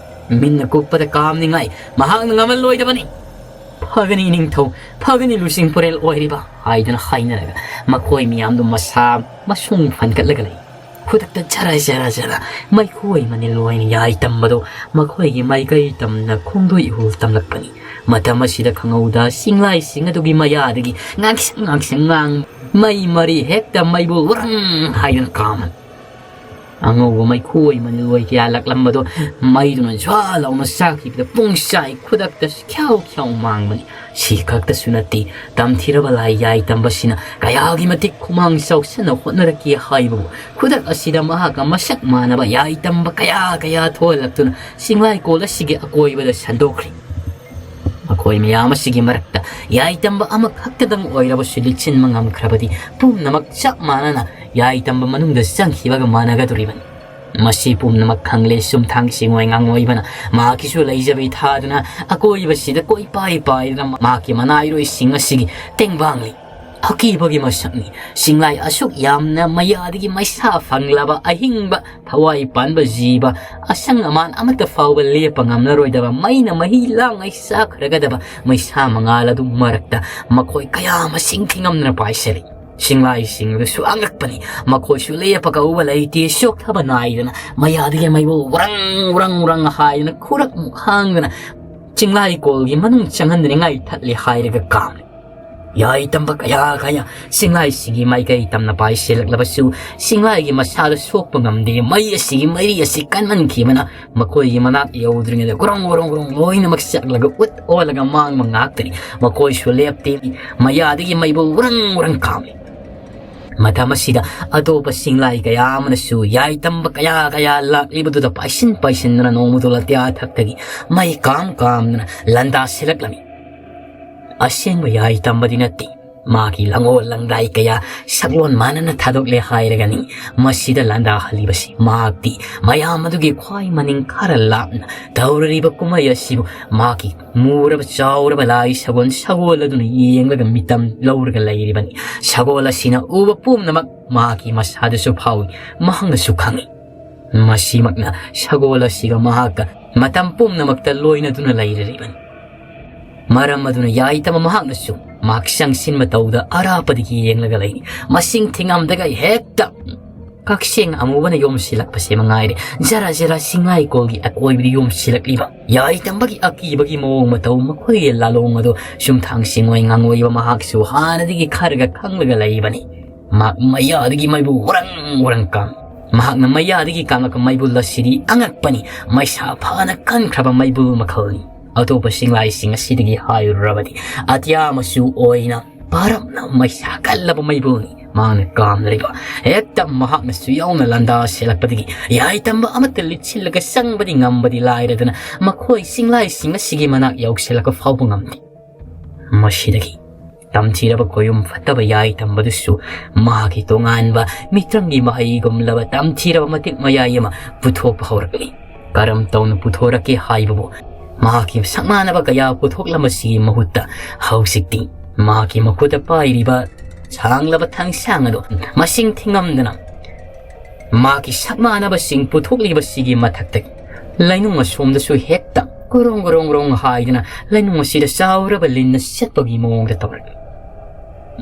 ꯃꯤꯠꯅ ꯀꯨꯞꯄꯗ ꯀꯥꯝꯅꯤꯡꯉꯥꯏ ꯃꯍꯥꯛꯅ ꯉꯝꯍꯜꯂꯣꯏꯗꯕꯅꯤ꯫ "ꯐꯒꯅꯤ ꯅꯤꯡꯊꯧ, ꯐꯒꯅꯤ ꯂꯨꯆꯤꯡ ꯄꯨꯔꯦꯜ ꯑꯣꯏꯔꯤꯕ" ꯍꯥꯏꯗꯨꯅ ꯍꯥꯏꯅꯔꯒ ꯃꯈꯣꯏ ꯃꯤꯌꯥꯝꯗꯨ ꯃꯁꯥ ꯃꯁꯨꯡ ꯐꯟꯒꯠꯂꯒ ꯂꯩ꯫ ꯈꯨꯗꯛꯇ ꯖꯔ ꯖꯔ ꯖꯔ ꯃꯩꯈꯣꯏ ꯃꯅꯤꯜ ꯑꯣꯏꯅ ꯌꯥꯏ ꯇꯝꯕꯗꯣ ꯃꯈꯣꯏꯒꯤ ꯃꯥꯏꯀꯩ ꯇꯝꯅ ꯈꯣꯡꯗꯣꯏ ꯏꯍꯨꯜ ꯇꯝꯂꯛꯄꯅꯤ꯫ ꯃꯇꯝ ꯑꯁꯤꯗ ꯈꯪꯍꯧꯗ ꯆꯤꯡꯂꯥꯏꯁꯤꯡ ꯑꯗꯨꯒꯤ ꯃꯌꯥꯗꯒꯤ ꯉꯥꯡꯁꯪ ꯉꯥꯡꯁꯪ ꯉꯥꯡ ꯃꯩ ꯃꯔꯤ ꯍꯦꯛꯇ ꯃꯩꯕꯨ ꯎꯔꯪ ꯍꯥꯏꯗꯨꯅ ꯀꯥꯝꯃꯅꯤ꯫ ꯑꯉꯧꯕ ꯃꯩꯈꯣꯏ ꯃꯅꯤꯜ ꯑꯣꯏ ꯀꯌꯥ ꯂꯥꯛꯂꯝꯕꯗꯣ ꯃꯩꯗꯨꯅ ꯖ꯭ꯋꯥ ꯂꯥꯎꯅ ꯆꯥꯛꯈꯤꯕꯗ ꯄꯨꯡꯁꯥꯏ ꯈꯨꯗꯛꯇ ꯈ꯭ꯌꯥꯎ ꯈ꯭ꯌꯥꯎ ꯃꯥꯡꯕꯅꯤ꯫ ꯁꯤ ꯈꯛꯇꯁꯨ ꯅꯠꯇꯦ, ꯇꯝꯊꯤꯔꯕ ꯂꯥꯏ ꯌꯥꯏ ꯇꯝꯕꯁꯤꯅ ꯀꯌꯥꯒꯤ ꯃꯇꯤꯛ ꯈꯨꯃꯥꯡ ꯆꯥꯎꯁꯟꯅ ꯍꯣꯠꯅꯔꯛꯀꯦ ꯍꯥꯏꯕꯕꯨ ꯈꯨꯗꯛ ꯑꯁꯤꯗ ꯃꯍꯥꯛꯀ ꯃꯁꯛ ꯃꯥꯟꯅꯕ ꯌꯥꯏ ꯇꯝꯕ ꯀꯌꯥ ꯀꯌꯥ ꯊꯣꯛꯍꯜꯂꯛꯇꯨꯅ ꯆꯤꯡꯂꯥꯏꯀꯣꯜ ꯑꯁꯤꯒꯤ ꯑꯀꯣꯏꯕꯗ ꯁꯟꯗꯣꯛꯈ꯭ꯔꯤ꯫ ꯃꯈꯣꯏ ꯃꯌꯥꯝ ꯑꯁꯤꯒꯤ ꯃꯔꯛꯇ ꯌꯥꯏ ꯇꯝꯕ ꯑꯃꯈꯛꯇꯗꯪ ꯑꯣꯏꯔꯕꯁꯨ ꯂꯤꯠꯁꯤꯟꯕ ꯉꯝꯈ꯭ꯔꯕꯗꯤ ꯄꯨꯝꯅꯃꯛ ꯆꯞ ꯃꯥꯟꯅꯅ ꯌꯥꯏ ꯇꯝꯕ ꯃꯅꯨꯡꯗ ꯆꯪꯈꯤꯕꯒ ꯃꯥꯟꯅꯒꯗꯧꯔꯤꯕꯅꯤ꯫ ꯃꯁꯤ ꯄꯨꯝꯅꯃꯛ ꯈꯪꯂꯦ ꯁꯨꯝꯊꯥꯡ ꯁꯤꯡꯑꯣꯏ ꯉꯥꯡꯑꯣꯏꯕꯅ ꯃꯍꯥꯛꯀꯤꯁꯨ ꯂꯩꯖꯕꯤ ꯊꯥꯗꯨꯅ ꯑꯀꯣꯏꯕꯁꯤꯗ ꯀꯣꯏꯄꯥꯏ ꯄꯥꯏꯗꯨꯅ ꯃꯍꯥꯛꯀꯤ ꯃꯅꯥꯏꯔꯣꯏꯁꯤꯡ ꯑꯁꯤꯒꯤ ꯇꯦꯡꯕꯥꯡꯂꯤ꯫ ꯑꯀꯤꯕꯒꯤ ꯃꯁꯛꯅꯤ꯫ ꯆꯤꯡꯂꯥꯏ ꯑꯁꯨꯛ ꯌꯥꯝꯅ ꯃꯌꯥꯗꯒꯤ ꯃꯩꯁꯥ ꯐꯪꯂꯕ ꯑꯍꯤꯡꯕ ꯊꯋꯥꯏ ꯄꯥꯟꯕ ꯖꯤꯕ ꯑꯁꯪ ꯑꯃꯥꯟ ꯑꯃꯠꯇ ꯐꯥꯎꯕ ꯂꯦꯞꯄ ꯉꯝꯂꯔꯣꯏꯗꯕ ꯃꯩꯅ ꯃꯍꯤ ꯂꯥꯡꯉꯩ ꯆꯥꯈ꯭ꯔꯒꯗꯕ ꯃꯩꯁꯥ ꯃꯉꯥꯜ ꯑꯗꯨ ꯃꯔꯛꯇ ꯃꯈꯣꯏ ꯀꯌꯥ ꯃꯁꯤꯡ ꯊꯤꯉꯝꯗꯅ ꯄꯥꯏꯁꯤꯜꯂꯤ꯫ ꯆꯤꯡꯂꯥꯏꯁꯤꯡ ꯑꯗꯨꯁꯨ ꯑꯉꯛꯄꯅꯤ꯫ ꯃꯈꯣꯏꯁꯨ ꯂꯦꯞꯄ ꯀꯧꯕ ꯂꯩꯇꯦ, ꯆꯣꯛꯊꯕ ꯅꯥꯏꯗꯅ ꯃꯌꯥꯗꯒꯤ ꯃꯩꯕꯨ ꯎꯔꯪ ꯎꯔꯪ ꯎꯔꯪ ꯍꯥꯏꯗꯅ ꯈꯨꯔꯛ ꯃꯨꯛ ꯍꯥꯡꯗꯅ ꯆꯤꯡꯂꯥꯏꯀꯣꯜꯒꯤ ꯃꯅꯨꯡ ꯆꯪꯍꯟꯗꯅꯤꯡꯉꯥꯏ ꯊꯠꯂꯦ ꯍꯥꯏꯔꯒ ꯀꯥꯝꯂꯦ꯫ ꯌꯥꯏ ꯇꯝꯕ ꯀꯌꯥ ꯀꯌꯥ ꯆꯤꯡꯂꯥꯏꯁꯤꯡꯒꯤ ꯃꯥꯏꯀꯩ ꯇꯝꯅ ꯄꯥꯏꯁꯤꯜꯂꯛꯂꯕꯁꯨ ꯆꯤꯡꯂꯥꯏꯒꯤ ꯃꯁꯥꯗ ꯁꯣꯛꯄ ꯉꯝꯗꯦ꯫ ꯃꯩ ꯑꯁꯤꯒꯤ ꯃꯩꯔꯤ ꯑꯁꯤ ꯀꯟꯃꯟꯈꯤꯕꯅ ꯃꯈꯣꯏꯒꯤ ꯃꯅꯥꯛ ꯌꯧꯗ꯭ꯔꯤꯉꯩꯗ ꯒ꯭ꯔꯣꯡ ꯒ꯭ꯔꯣꯡ ꯒ꯭ꯔꯣꯡ ꯂꯣꯏꯅꯃꯛ ꯆꯠꯂꯒ ꯎꯠ ꯑꯣꯜꯂꯒ ꯃꯥꯡꯕ ꯉꯥꯛꯇꯅꯤ꯫ ꯃꯈꯣꯏꯁꯨ ꯂꯦꯞꯇꯦ꯫ ꯃꯌꯥꯗꯒꯤ ꯃꯩꯕꯨ ꯎꯔꯪ ꯎꯔꯪ ꯀꯥꯝꯂꯤ꯫ ꯃꯇꯝ ꯑꯁꯤꯗ ꯑꯇꯣꯞꯄ ꯆꯤꯡꯂꯥꯏ ꯀꯌꯥ ꯑꯃꯅꯁꯨ ꯌꯥꯏ ꯇꯝꯕ ꯀꯌꯥ ꯀꯌꯥ ꯂꯥꯛꯂꯤꯕꯗꯨꯗ ꯄꯥꯏꯁꯤꯟ ꯄꯥꯏꯁꯤꯟꯗꯨꯅ ꯅꯣꯡꯃꯗꯣ ꯂꯇꯤꯌꯥ ꯊꯛꯇꯒꯤ ꯃꯩ ꯀꯥꯝ ꯀꯥꯝꯗꯨꯅ ꯂꯥꯟꯗꯥꯁꯤꯜꯂꯛꯂꯝꯃꯤ꯫ ꯑꯁꯦꯡꯕ ꯌꯥꯏ ꯇꯝꯕꯗꯤ ꯅꯠꯇꯦ꯫ ꯃꯥꯒꯤ ꯂꯪꯑꯣꯜ ꯂꯪꯗꯥꯏ ꯀꯌꯥ ꯁꯛꯂꯣꯟ ꯃꯥꯟꯅꯅ ꯊꯥꯗꯣꯛꯂꯦ ꯍꯥꯏꯔꯒꯅꯤ ꯃꯁꯤꯗ ꯂꯥꯟꯗꯥꯍꯜꯂꯤꯕꯁꯤ꯫ ꯃꯍꯥꯛꯇꯤ ꯃꯌꯥꯝ ꯑꯗꯨꯒꯤ ꯈ꯭ꯋꯥꯏ ꯃꯅꯤꯡ ꯈꯔ ꯂꯥꯞꯅ ꯇꯧꯔꯤꯕ ꯀꯨꯝꯍꯩ ꯑꯁꯤꯕꯨ ꯃꯥꯒꯤ ꯃꯨꯔꯕ ꯆꯥꯎꯔꯕ ꯂꯥꯏ ꯁꯒꯣꯜ ꯁꯒꯣꯜ ꯑꯗꯨꯅ ꯌꯦꯡꯂꯒ ꯃꯤꯇꯝ ꯂꯧꯔꯒ ꯂꯩꯔꯤꯕꯅꯤ꯫ ꯁꯒꯣꯜ ꯑꯁꯤꯅ ꯎꯕ ꯄꯨꯝꯅꯃꯛ ꯃꯍꯥꯛꯀꯤ ꯃꯁꯥꯗꯁꯨ ꯐꯥꯎꯏ, ꯃꯍꯥꯛꯅꯁꯨ ꯈꯪꯏ꯫ ꯃꯁꯤꯃꯛꯅ ꯁꯒꯣꯜ ꯑꯁꯤꯒ ꯃꯍꯥꯛꯀ ꯃꯇꯝ ꯄꯨꯝꯅꯃꯛꯇ ꯂꯣꯏꯅꯗꯨꯅ ꯂꯩꯔꯤꯕꯅꯤ꯫ ꯃꯔꯝ ꯑꯗꯨꯅ ꯌꯥꯏꯇꯝꯕ ꯃꯍꯥꯛꯅꯁꯨ ꯃꯍꯥꯛ ꯆꯪꯁꯤꯟꯕ ꯇꯧꯗ ꯑꯔꯥꯞꯄꯗꯒꯤ ꯌꯦꯡꯂꯒ ꯂꯩꯔꯤ꯫ ꯃꯁꯤꯡ ꯊꯤꯉꯝꯗꯒꯩ ꯍꯦꯛꯇ ꯀꯛꯆꯦꯡ ꯑꯃꯨꯕꯅ ꯌꯣꯝꯁꯤꯜꯂꯛꯄꯁꯦ ꯃꯉꯥꯏꯔꯦ꯫ ꯖꯔ ꯖꯔ ꯆꯤꯡꯂꯥꯏꯀꯣꯜꯒꯤ ꯑꯀꯣꯏꯕꯗ ꯌꯣꯝꯁꯤꯜꯂꯛꯂꯤꯕ ꯌꯥꯏꯇꯝꯕꯒꯤ ꯑꯀꯤꯕꯒꯤ ꯃꯑꯣꯡ ꯃꯇꯧ, ꯃꯈꯣꯏꯒꯤ ꯂꯥꯂꯣꯡ ꯑꯗꯨ ꯁꯨꯝꯊꯥꯡ ꯁꯤꯡꯉꯣꯏ ꯉꯥꯡꯉꯣꯏꯕ ꯃꯍꯥꯛꯁꯨ ꯍꯥꯟꯅꯗꯒꯤ ꯈꯔꯒ ꯈꯪꯂꯒ ꯂꯩꯕꯅꯤ꯫ ꯃꯍꯥꯛ ꯃꯌꯥꯗꯒꯤ ꯃꯩꯕꯨ ꯎꯔꯪ ꯎꯔꯪ ꯀꯥꯝ꯫ ꯃꯍꯥꯛꯅ ꯃꯌꯥꯗꯒꯤ ꯀꯥꯡꯂꯛꯄ ꯃꯩꯕꯨꯜ ꯑꯁꯤꯗꯤ ꯑꯉꯛꯄꯅꯤ꯫ ꯃꯩꯁꯥ ꯐꯅ ꯀꯟꯈ꯭ꯔꯕ ꯃꯩꯕꯨꯜ ꯃꯈꯜꯅꯤ꯫ ꯑꯇꯣꯞꯄ ꯆꯤꯡꯂꯥꯏꯁꯤꯡ ꯑꯁꯤꯗꯒꯤ ꯍꯥꯏꯔꯨꯔꯕꯗꯤ ꯑꯇꯤꯌꯥ ꯃꯆꯨ ꯑꯣꯏꯅ ꯄꯥꯔꯞꯅ ꯃꯩꯁꯥ ꯀꯜꯂꯕ ꯃꯩꯕꯨꯜꯅꯤ ꯃꯍꯥꯛꯅ ꯀꯥꯝꯂꯤꯕ꯫ ꯍꯦꯛꯇ ꯃꯍꯥꯛꯅꯁꯨ ꯌꯥꯎꯅ ꯂꯥꯟꯗꯥ ꯁꯦꯜꯂꯛꯄꯗꯒꯤ ꯌꯥꯏꯇꯝꯕ ꯑꯃꯠꯇ ꯂꯤꯠꯁꯤꯜꯂꯒ ꯆꯪꯕꯗꯤ ꯉꯝꯕꯗꯤ ꯂꯥꯏꯔꯗꯅ ꯃꯈꯣꯏ ꯆꯤꯡꯂꯥꯏꯁꯤꯡ ꯑꯁꯤꯒꯤ ꯃꯅꯥꯛ ꯌꯧꯁꯤꯜꯂꯛꯄ ꯐꯥꯎꯕ ꯉꯝꯗꯦ꯫ ꯃꯁꯤꯗꯒꯤ ꯇꯝꯊꯤꯔꯕ ꯈꯣꯌꯨꯝ ꯐꯠꯇꯕ ꯌꯥꯏꯇꯝꯕꯗꯨꯁꯨ ꯃꯍꯥꯛꯀꯤ ꯇꯣꯉꯥꯟꯕ ꯃꯤꯇ꯭ꯔꯪꯒꯤ ꯃꯍꯩꯒꯨꯝꯂꯕ ꯇꯝꯊꯤꯔꯕ ꯃꯇꯤꯛ ꯃꯌꯥꯏ ꯑꯃ ꯄꯨꯊꯣꯛꯄ ꯍꯧꯔꯛꯂꯤ꯫ ꯀꯔꯝ ꯇꯧꯅ ꯄꯨꯊꯣꯔꯛꯀꯦ ꯍꯥꯏꯕꯕꯨ ꯃꯍꯥꯛꯀꯤ ꯁꯛ ꯃꯥꯟꯅꯕ ꯀꯌꯥ ꯄꯨꯊꯣꯛꯂꯝꯕꯁꯤꯒꯤ ꯃꯍꯨꯠꯇ ꯍꯧꯖꯤꯛꯇꯤ ꯃꯍꯥꯛꯀꯤ ꯃꯈꯨꯠꯇ ꯄꯥꯏꯔꯤꯕ ꯁꯥꯡꯂꯕ ꯊꯥꯡꯁꯥꯡ ꯑꯗꯨ ꯃꯁꯤꯡ ꯊꯤꯉꯝꯗꯅ ꯃꯍꯥꯛꯀꯤ ꯁꯛ ꯃꯥꯟꯅꯕꯁꯤꯡ ꯄꯨꯊꯣꯛꯂꯤꯕꯁꯤꯒꯤ ꯃꯊꯛꯇꯒꯤ ꯂꯩꯅꯨꯡ ꯑꯁꯣꯝꯗꯁꯨ ꯍꯦꯛꯇ ꯒꯣꯔꯣꯡ ꯒꯣꯔꯣꯡ ꯒꯣꯔꯣꯡ ꯍꯥꯏꯗꯨꯅ ꯂꯩꯅꯨꯡ ꯑꯁꯤꯗ ꯆꯥꯎꯔꯕ ꯂꯤꯟꯅ ꯆꯠꯄꯒꯤ ꯃꯑꯣꯡꯗ ꯇꯧꯔꯛꯏ꯫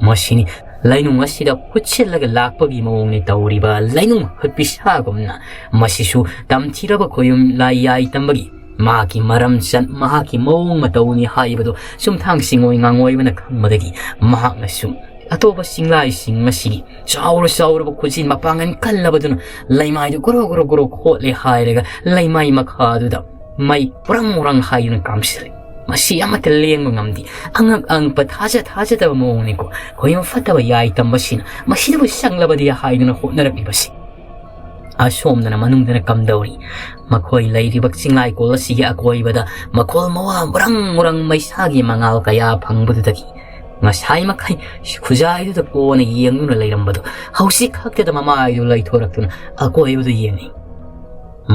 ꯃꯁꯤꯅꯤ ꯂꯩꯅꯨꯡ ꯑꯁꯤꯗ ꯍꯨꯠꯁꯤꯜꯂꯒ ꯂꯥꯛꯄꯒꯤ ꯃꯑꯣꯡꯅꯤ ꯇꯧꯔꯤꯕ ꯂꯩꯅꯨꯡ ꯍꯨꯠꯄꯤꯁꯥꯒꯨꯝꯅ꯫ ꯃꯁꯤꯁꯨ ꯇꯝꯊꯤꯔꯕ ꯈꯣꯌꯨꯝ ꯂꯥꯏ ꯌꯥꯏ ꯇꯝꯕꯒꯤ ꯃꯍꯥꯛꯀꯤ ꯃꯔꯝ ꯆꯠ ꯃꯍꯥꯛꯀꯤ ꯃꯑꯣꯡ ꯃꯇꯧꯅꯤ ꯍꯥꯏꯕꯗꯨ ꯆꯨꯝꯊꯥꯡ ꯁꯤꯡꯉꯣꯏ ꯉꯥꯡꯉꯣꯏꯕꯅ ꯈꯪꯕꯗꯒꯤ ꯃꯍꯥꯛꯅꯁꯨ ꯑꯇꯣꯞꯄ ꯆꯤꯡꯂꯥꯏꯁꯤꯡ ꯑꯁꯤꯒꯤ ꯆꯥꯎꯔ ꯆꯥꯎꯔꯕ ꯈꯨꯖꯤꯟ ꯃꯄꯥꯡꯒꯜ ꯀꯜꯂꯕꯗꯨꯅ ꯂꯩꯃꯥꯏꯗꯨ ꯒꯣꯔꯣ ꯒꯣꯔꯣ ꯒꯣꯔꯣ ꯈꯣꯠꯂꯦ ꯍꯥꯏꯔꯒ ꯂꯩꯃꯥꯏ ꯃꯈꯥꯗꯨꯗ ꯃꯩ ꯄꯨꯔꯪ ꯃꯨꯔꯪ ꯍꯥꯏꯗꯨꯅ ꯀꯥꯝꯁꯤꯜꯂꯤ꯫ ꯃꯁꯤ ꯑꯃꯠꯇ ꯂꯦꯡꯕ ꯉꯝꯗꯦ꯫ ꯑꯉꯛ ꯑꯉꯛꯄ ꯊꯥꯖ ꯊꯥꯖꯗꯕ ꯃꯑꯣꯡꯅꯤꯀꯣ꯫ ꯈꯣꯏ ꯐꯠꯇꯕ ꯌꯥꯏ ꯇꯝꯕꯁꯤꯅ ꯃꯁꯤꯗꯕꯨ ꯆꯪꯂꯕꯗꯤ ꯍꯥꯏꯗꯨꯅ ꯍꯣꯠꯅꯔꯛꯂꯤꯕꯁꯤ꯫ ꯑꯁꯣꯝꯗꯅ ꯃꯅꯨꯡꯗꯅ ꯀꯝꯗꯧꯔꯤ? ꯃꯈꯣꯏ ꯂꯩꯔꯤꯕ ꯆꯤꯡꯂꯥꯏꯀꯣꯜ ꯑꯁꯤꯒꯤ ꯑꯀꯣꯏꯕꯗ ꯃꯈꯣꯜ ꯃꯋꯥ ꯃꯨꯔꯪ ꯃꯨꯔꯪ ꯃꯩꯁꯥꯒꯤ ꯃꯉꯥꯜ ꯀꯌꯥ ꯐꯪꯕꯗꯨꯗꯒꯤ ꯉꯁꯥꯏ ꯃꯈꯩ ꯈꯨꯖꯥꯏꯗꯨꯗ ꯀꯣꯟꯅ ꯌꯦꯡꯗꯨꯅ ꯂꯩꯔꯝꯕꯗꯨ ꯍꯧꯖꯤꯛ ꯈꯛꯇꯗ ꯃꯃꯥꯏꯗꯨ ꯂꯩꯊꯣꯔꯛꯇꯨꯅ ꯑꯀꯣꯏꯕꯗꯨ ꯌꯦꯡꯉꯤ꯫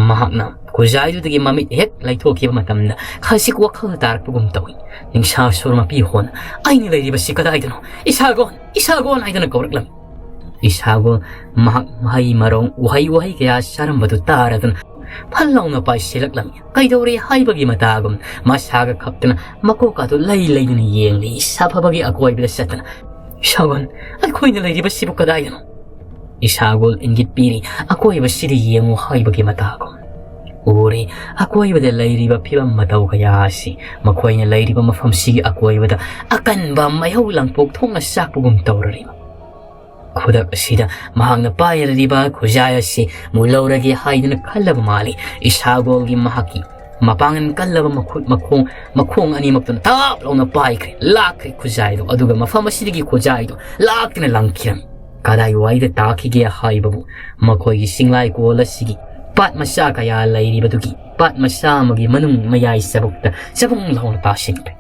ꯃꯍꯥꯛꯅ ꯈꯨꯖꯥꯏꯗꯨꯗꯒꯤ ꯃꯃꯤꯠ ꯍꯦꯛ ꯂꯩꯊꯣꯛꯈꯤꯕ ꯃꯇꯝꯗ ꯈꯖꯤꯛ ꯋꯥꯈꯜ ꯇꯥꯔꯛꯄꯒꯨꯝ ꯇꯧꯏ꯫ ꯅꯤꯡꯁꯥ ꯁꯣꯔ ꯃꯄꯤ ꯍꯣꯟ, "ꯑꯩꯅ ꯂꯩꯔꯤꯕꯁꯤ ꯀꯗꯥꯏꯗꯅꯣ? ꯏꯁꯥꯒꯣꯟ! ꯏꯁꯥꯒꯣꯟ!" ꯍꯥꯏꯗꯨꯅ ꯀꯧꯔꯛꯂꯝꯃꯤ꯫ ꯏꯁꯥꯒꯣꯟ ꯃꯍꯥꯛ ꯃꯍꯩ ꯃꯔꯣꯡ, ꯎꯍꯩ ꯋꯥꯍꯩ ꯀꯌꯥ ꯆꯥꯔꯝꯕꯗꯨ ꯇꯥꯔꯗꯨꯅ ꯐꯜ ꯂꯥꯎꯅ ꯄꯥꯏꯁꯤꯜꯂꯛꯂꯝꯃꯤ꯫ ꯀꯩꯗꯧꯔꯦ ꯍꯥꯏꯕꯒꯤ ꯃꯇꯥꯒꯨꯝ ꯃꯁꯥꯒ ꯈꯞꯇꯅ ꯃꯀꯣꯛ ꯑꯗꯨ ꯂꯩ ꯂꯩꯗꯨꯅ ꯌꯦꯡꯂꯤ꯫ ꯁꯥꯐꯕꯒꯤ ꯑꯀꯣꯏꯕꯗ ꯆꯠꯇꯅ, "ꯏꯁꯥꯒꯣꯟ, ꯑꯩꯈꯣꯏꯅ ꯂꯩꯔꯤꯕꯁꯤꯕꯨ ꯀꯗꯥꯏꯗꯅꯣ?" ꯏꯁꯥꯒꯣꯜ ꯏꯪꯒꯤꯠ ꯄꯤꯔꯤ, ꯑꯀꯣꯏꯕꯁꯤꯗ ꯌꯦꯡꯉꯨ ꯍꯥꯏꯕꯒꯤ ꯃꯇꯥꯒꯨꯝ꯫ ꯎꯔꯤ, ꯑꯀꯣꯏꯕꯗ ꯂꯩꯔꯤꯕ ꯐꯤꯕꯝ ꯃꯇꯧ ꯀꯌꯥ ꯑꯁꯤ ꯃꯈꯣꯏꯅ ꯂꯩꯔꯤꯕ ꯃꯐꯝꯁꯤꯒꯤ ꯑꯀꯣꯏꯕꯗ ꯑꯀꯟꯕ ꯃꯩꯍꯧ ꯂꯥꯡꯄꯣꯛ ꯊꯣꯛꯅ ꯆꯥꯛꯄꯒꯨꯝ ꯇꯧꯔꯔꯤꯕ꯫ ꯈꯨꯗꯛ ꯑꯁꯤꯗ ꯃꯍꯥꯛꯅ ꯄꯥꯏꯔꯤꯕ ꯈꯨꯖꯥꯏ ꯑꯁꯤ ꯃꯨꯜꯍꯧꯔꯒꯦ ꯍꯥꯏꯗꯨꯅ ꯈꯜꯂꯕ ꯃꯥꯜꯂꯤ꯫ ꯏꯁꯥꯒꯣꯜꯒꯤ ꯃꯍꯥꯛꯀꯤ ꯃꯄꯥꯡꯒꯜ ꯀꯜꯂꯕ ꯃꯈꯨꯠ ꯃꯈꯣꯡ, ꯃꯈꯣꯡ ꯑꯅꯤꯃꯛꯇꯨꯅ ꯇꯥꯞ ꯂꯥꯎꯅ ꯄꯥꯏꯈ꯭ꯔꯦ, ꯂꯥꯛꯈ꯭ꯔꯦ ꯈꯨꯖꯥꯏꯗꯨ, ꯑꯗꯨꯒ ꯃꯐꯝ ꯑꯁꯤꯗꯒꯤ ꯈꯨꯖꯥꯏꯗꯨ ꯂꯥꯛꯇꯨꯅ ꯂꯪꯈꯤꯔꯝꯃꯤ꯫ ꯀꯗꯥꯏꯋꯥꯏꯗ ꯇꯥꯈꯤꯒꯦ ꯍꯥꯏꯕꯕꯨ ꯃꯈꯣꯏꯒꯤ ꯆꯤꯡꯂꯥꯏꯀꯣꯜ ꯑꯁꯤꯒꯤ ꯄꯥꯠ ꯃꯆꯥ ꯀꯌꯥ ꯂꯩꯔꯤꯕꯗꯨꯒꯤ ꯄꯥꯠ ꯃꯆꯥ ꯑꯃꯒꯤ ꯃꯅꯨꯡ ꯃꯌꯥꯏ ꯆꯕꯨꯛꯇ ꯆꯕꯨꯡ ꯂꯥꯎꯅ ꯇꯥꯁꯤꯟꯈ꯭ꯔꯦ꯫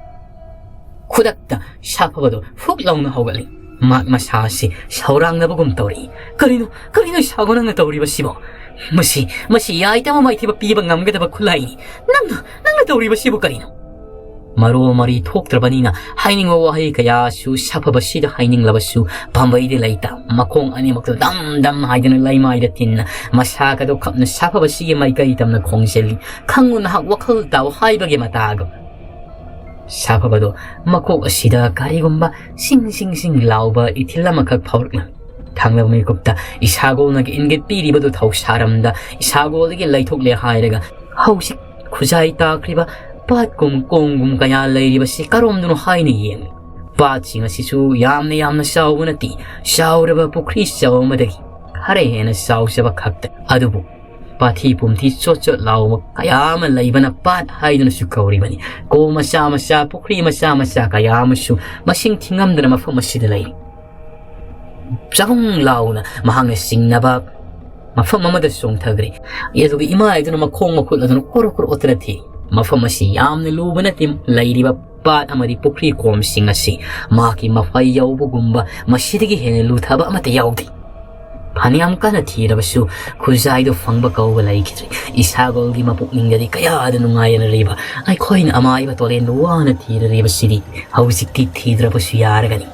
ꯈꯨꯗꯛꯇ ꯁꯥꯐꯕꯗꯨ ꯐꯨꯛ ꯂꯥꯎꯅ ꯍꯧꯒꯠꯂꯤ꯫ ꯃꯍꯥꯛ ꯃꯁꯥ ꯑꯁꯤ ꯁꯧꯔꯥꯡꯅꯕꯒꯨꯝ ꯇꯧꯔꯛꯏ꯫ "ꯀꯔꯤꯅꯣ, ꯀꯔꯤꯅꯣ ꯏꯁꯥꯒꯣ ꯅꯪꯅ ꯇꯧꯔꯤꯕꯁꯤꯕꯣ? ꯃꯁꯤ, ꯃꯁꯤ ꯌꯥꯏꯇꯕ ꯃꯥꯏꯊꯤꯕ ꯄꯤꯕ ꯉꯝꯒꯗꯕ ꯈꯨꯠꯂꯥꯏꯅꯤ꯫ ꯅꯪꯅ, ꯅꯪꯅ ꯇꯧꯔꯤꯕꯁꯤꯕꯨ ꯀꯔꯤꯅꯣ?" ꯃꯔꯣꯜ ꯃꯔꯤ ꯊꯣꯛꯇ꯭ꯔꯕꯅꯤꯅ ꯍꯥꯏꯅꯤꯡꯕ ꯋꯥꯍꯩ ꯀꯌꯥꯁꯨ ꯁꯥꯐꯕꯁꯤꯗ ꯍꯥꯏꯅꯤꯡꯂꯕꯁꯨ ꯄꯥꯝꯕꯩꯗꯤ ꯂꯩꯇ꯫ ꯃꯈꯣꯡ ꯑꯅꯤꯃꯛꯇꯨ ꯗꯝ ꯗꯝ ꯍꯥꯏꯗꯨꯅ ꯂꯩꯃꯥꯏꯗ ꯊꯤꯟꯅ ꯃꯁꯥꯒꯗꯨ ꯈꯞꯅ ꯁꯥꯐꯕꯁꯤꯒꯤ ꯃꯥꯏꯀꯩ ꯇꯝꯅ ꯈꯣꯡꯖꯤꯜꯂꯤ꯫ "ꯈꯪꯉꯨ ꯅꯍꯥꯛ ꯋꯥꯈꯜ ꯇꯥꯎ" ꯍꯥꯏꯕꯒꯤ ꯃꯇꯥꯒꯨꯝ꯫ ꯁꯥꯐꯕꯗꯣ ꯃꯀꯣꯛ ꯑꯁꯤꯗ ꯀꯔꯤꯒꯨꯝꯕ ꯁꯤꯡ ꯁꯤꯡ ꯁꯤꯡ ꯂꯥꯎꯕ ꯏꯊꯤꯜ ꯑꯃꯈꯛ ꯐꯥꯎꯔꯛꯂꯝꯃꯤ꯫ ꯊꯪꯅꯕ ꯃꯤꯀꯨꯞꯇ ꯏꯁꯥꯒꯣꯜꯅꯒ ꯏꯪꯒꯤꯠ ꯄꯤꯔꯤꯕꯗꯨ ꯊꯧꯁꯥꯔꯝꯗ ꯏꯁꯥꯒꯣꯜꯗꯒꯤ ꯂꯩꯊꯣꯛꯂꯦ ꯍꯥꯏꯔꯒ ꯍꯧꯖꯤꯛ ꯈꯨꯖꯥꯏ ꯇꯥꯈ꯭ꯔꯤꯕ ꯄꯥꯠꯀꯨꯝ ꯀꯣꯝꯒꯨꯝ ꯀꯌꯥ ꯂꯩꯔꯤꯕꯁꯤ ꯀꯔꯣꯝꯗꯅꯣ ꯍꯥꯏꯅ ꯌꯦꯡꯂꯤ꯫ ꯄꯥꯠꯁꯤꯡ ꯑꯁꯤꯁꯨ ꯌꯥꯝꯅ ꯌꯥꯝꯅ ꯆꯥꯎꯕ ꯅꯠꯇꯦ, ꯆꯥꯎꯔꯕ ꯄꯨꯈ꯭ꯔꯤ ꯆꯥꯎ ꯑꯃꯗꯒꯤ ꯈꯔ ꯍꯦꯟꯅ ꯆꯥꯎꯖꯕ ꯈꯛꯇ꯫ ꯑꯗꯨꯕꯨ ꯄꯥꯊꯤ ꯄꯨꯝꯊꯤ ꯆꯣꯠ ꯆꯣꯠ ꯂꯥꯎꯕ ꯀꯌꯥ ꯑꯃ ꯂꯩꯕꯅ ꯄꯥꯠ ꯍꯥꯏꯗꯨꯅꯁꯨ ꯀꯧꯔꯤꯕꯅꯤ꯫ ꯀꯣꯝ ꯃꯆꯥ ꯃꯆꯥ, ꯄꯨꯈ꯭ꯔꯤ ꯃꯆꯥ ꯃꯆꯥ ꯀꯌꯥ ꯑꯃꯁꯨ ꯃꯁꯤꯡ ꯊꯤꯉꯝꯗꯅ ꯃꯐꯝ ꯑꯁꯤꯗ ꯂꯩꯔꯤ꯫ ꯆꯕꯨꯡ ꯂꯥꯎꯅ ꯃꯍꯥꯛꯅ ꯆꯤꯡꯅꯕ ꯃꯐꯝ ꯑꯃꯗ ꯆꯣꯡꯊꯈ꯭ꯔꯦ꯫ ꯑꯗꯨꯒ ꯏꯃꯥꯏꯗꯨꯅ ꯃꯈꯣꯡ ꯃꯈꯨꯠ ꯑꯗꯨꯅ ꯀꯣꯔꯣ ꯀꯣꯔꯣ ꯑꯣꯠꯇꯨꯅ ꯊꯤ꯫ ꯃꯐꯝ ꯑꯁꯤ ꯌꯥꯝꯅ ꯂꯨꯕ ꯅꯠꯇꯦ꯫ ꯂꯩꯔꯤꯕ ꯄꯥꯠ ꯑꯃꯗꯤ ꯄꯨꯈ꯭ꯔꯤ ꯀꯣꯝꯁꯤꯡ ꯑꯁꯤ ꯃꯍꯥꯛꯀꯤ ꯃꯐꯩ ꯌꯧꯕꯒꯨꯝꯕ ꯃꯁꯤꯗꯒꯤ ꯍꯦꯟꯅ ꯂꯨꯊꯕ ꯑꯃꯠꯇ ꯌꯥꯎꯗꯦ꯫ ꯐꯅꯌꯥꯝ ꯀꯟꯅ ꯊꯤꯔꯕꯁꯨ ꯈꯨꯖꯥꯏꯗꯨ ꯐꯪꯕ ꯀꯧꯕ ꯂꯩꯈꯤꯗ꯭ꯔꯦ꯫ ꯏꯁꯥꯒꯣꯜꯒꯤ ꯃꯄꯨꯛꯅꯤꯡꯗꯗꯤ ꯀꯌꯥꯗ ꯅꯨꯡꯉꯥꯏꯔꯔꯤꯕ, ꯑꯩꯈꯣꯏꯅ ꯑꯃꯥꯏꯕ ꯇꯣꯂꯦꯟꯗꯨ ꯋꯥꯅ ꯊꯤꯔꯔꯤꯕꯁꯤꯗꯤ ꯍꯧꯖꯤꯛꯇꯤ ꯊꯤꯗ꯭ꯔꯕꯁꯨ ꯌꯥꯔꯒꯅꯤ꯫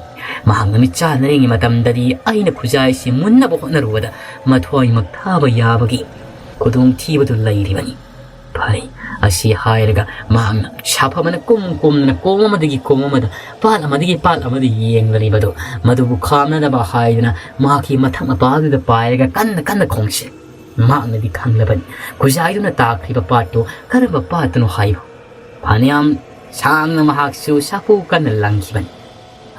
ꯃꯍꯥꯛ ꯅꯨꯃꯤꯠ ꯆꯥꯟꯅꯔꯤꯉꯩ ꯃꯇꯝꯗꯗꯤ ꯑꯩꯅ ꯈꯨꯖꯥꯏꯁꯤ ꯃꯨꯟꯅꯕ ꯍꯣꯠꯅꯔꯨꯕꯗ ꯃꯊꯣꯏꯃꯛ ꯊꯥꯕ ꯌꯥꯕꯒꯤ ꯈꯨꯗꯣꯡꯊꯤꯕꯗꯨ ꯂꯩꯔꯤꯕꯅꯤ꯫ ꯐꯔꯦ, ꯑꯁꯤ ꯍꯥꯏꯔꯒ ꯃꯍꯥꯛꯅ ꯁꯥꯐꯕꯅ ꯀꯨꯝ ꯀꯨꯝꯗꯅ ꯀꯣꯝ ꯑꯃꯗꯒꯤ ꯀꯣꯝ ꯑꯃꯗ, ꯄꯥꯠ ꯑꯃꯗꯒꯤ ꯄꯥꯠ ꯑꯃꯗ ꯌꯦꯡꯂꯔꯤꯕꯗꯨ, ꯃꯗꯨꯕꯨ ꯈꯥꯝꯅꯗꯕ ꯍꯥꯏꯗꯨꯅ ꯃꯍꯥꯛꯀꯤ ꯃꯊꯛ ꯃꯄꯥꯗꯨꯗ ꯄꯥꯏꯔꯒ ꯀꯟꯅ ꯀꯟꯅ ꯈꯣꯡꯁꯤ꯫ ꯃꯍꯥꯛꯅꯗꯤ ꯈꯪꯂꯕꯅꯤ ꯈꯨꯖꯥꯏꯗꯨꯅ ꯇꯥꯈ꯭ꯔꯤꯕ ꯄꯥꯠꯇꯨ ꯀꯔꯝꯕ ꯄꯥꯠꯇꯅꯣ ꯍꯥꯏꯕ꯫ ꯐꯅꯌꯥꯝ ꯁꯥꯡꯅ ꯃꯍꯥꯛꯁꯨ ꯁꯥꯐꯨ ꯀꯟꯅ ꯂꯪꯈꯤꯕꯅꯤ꯫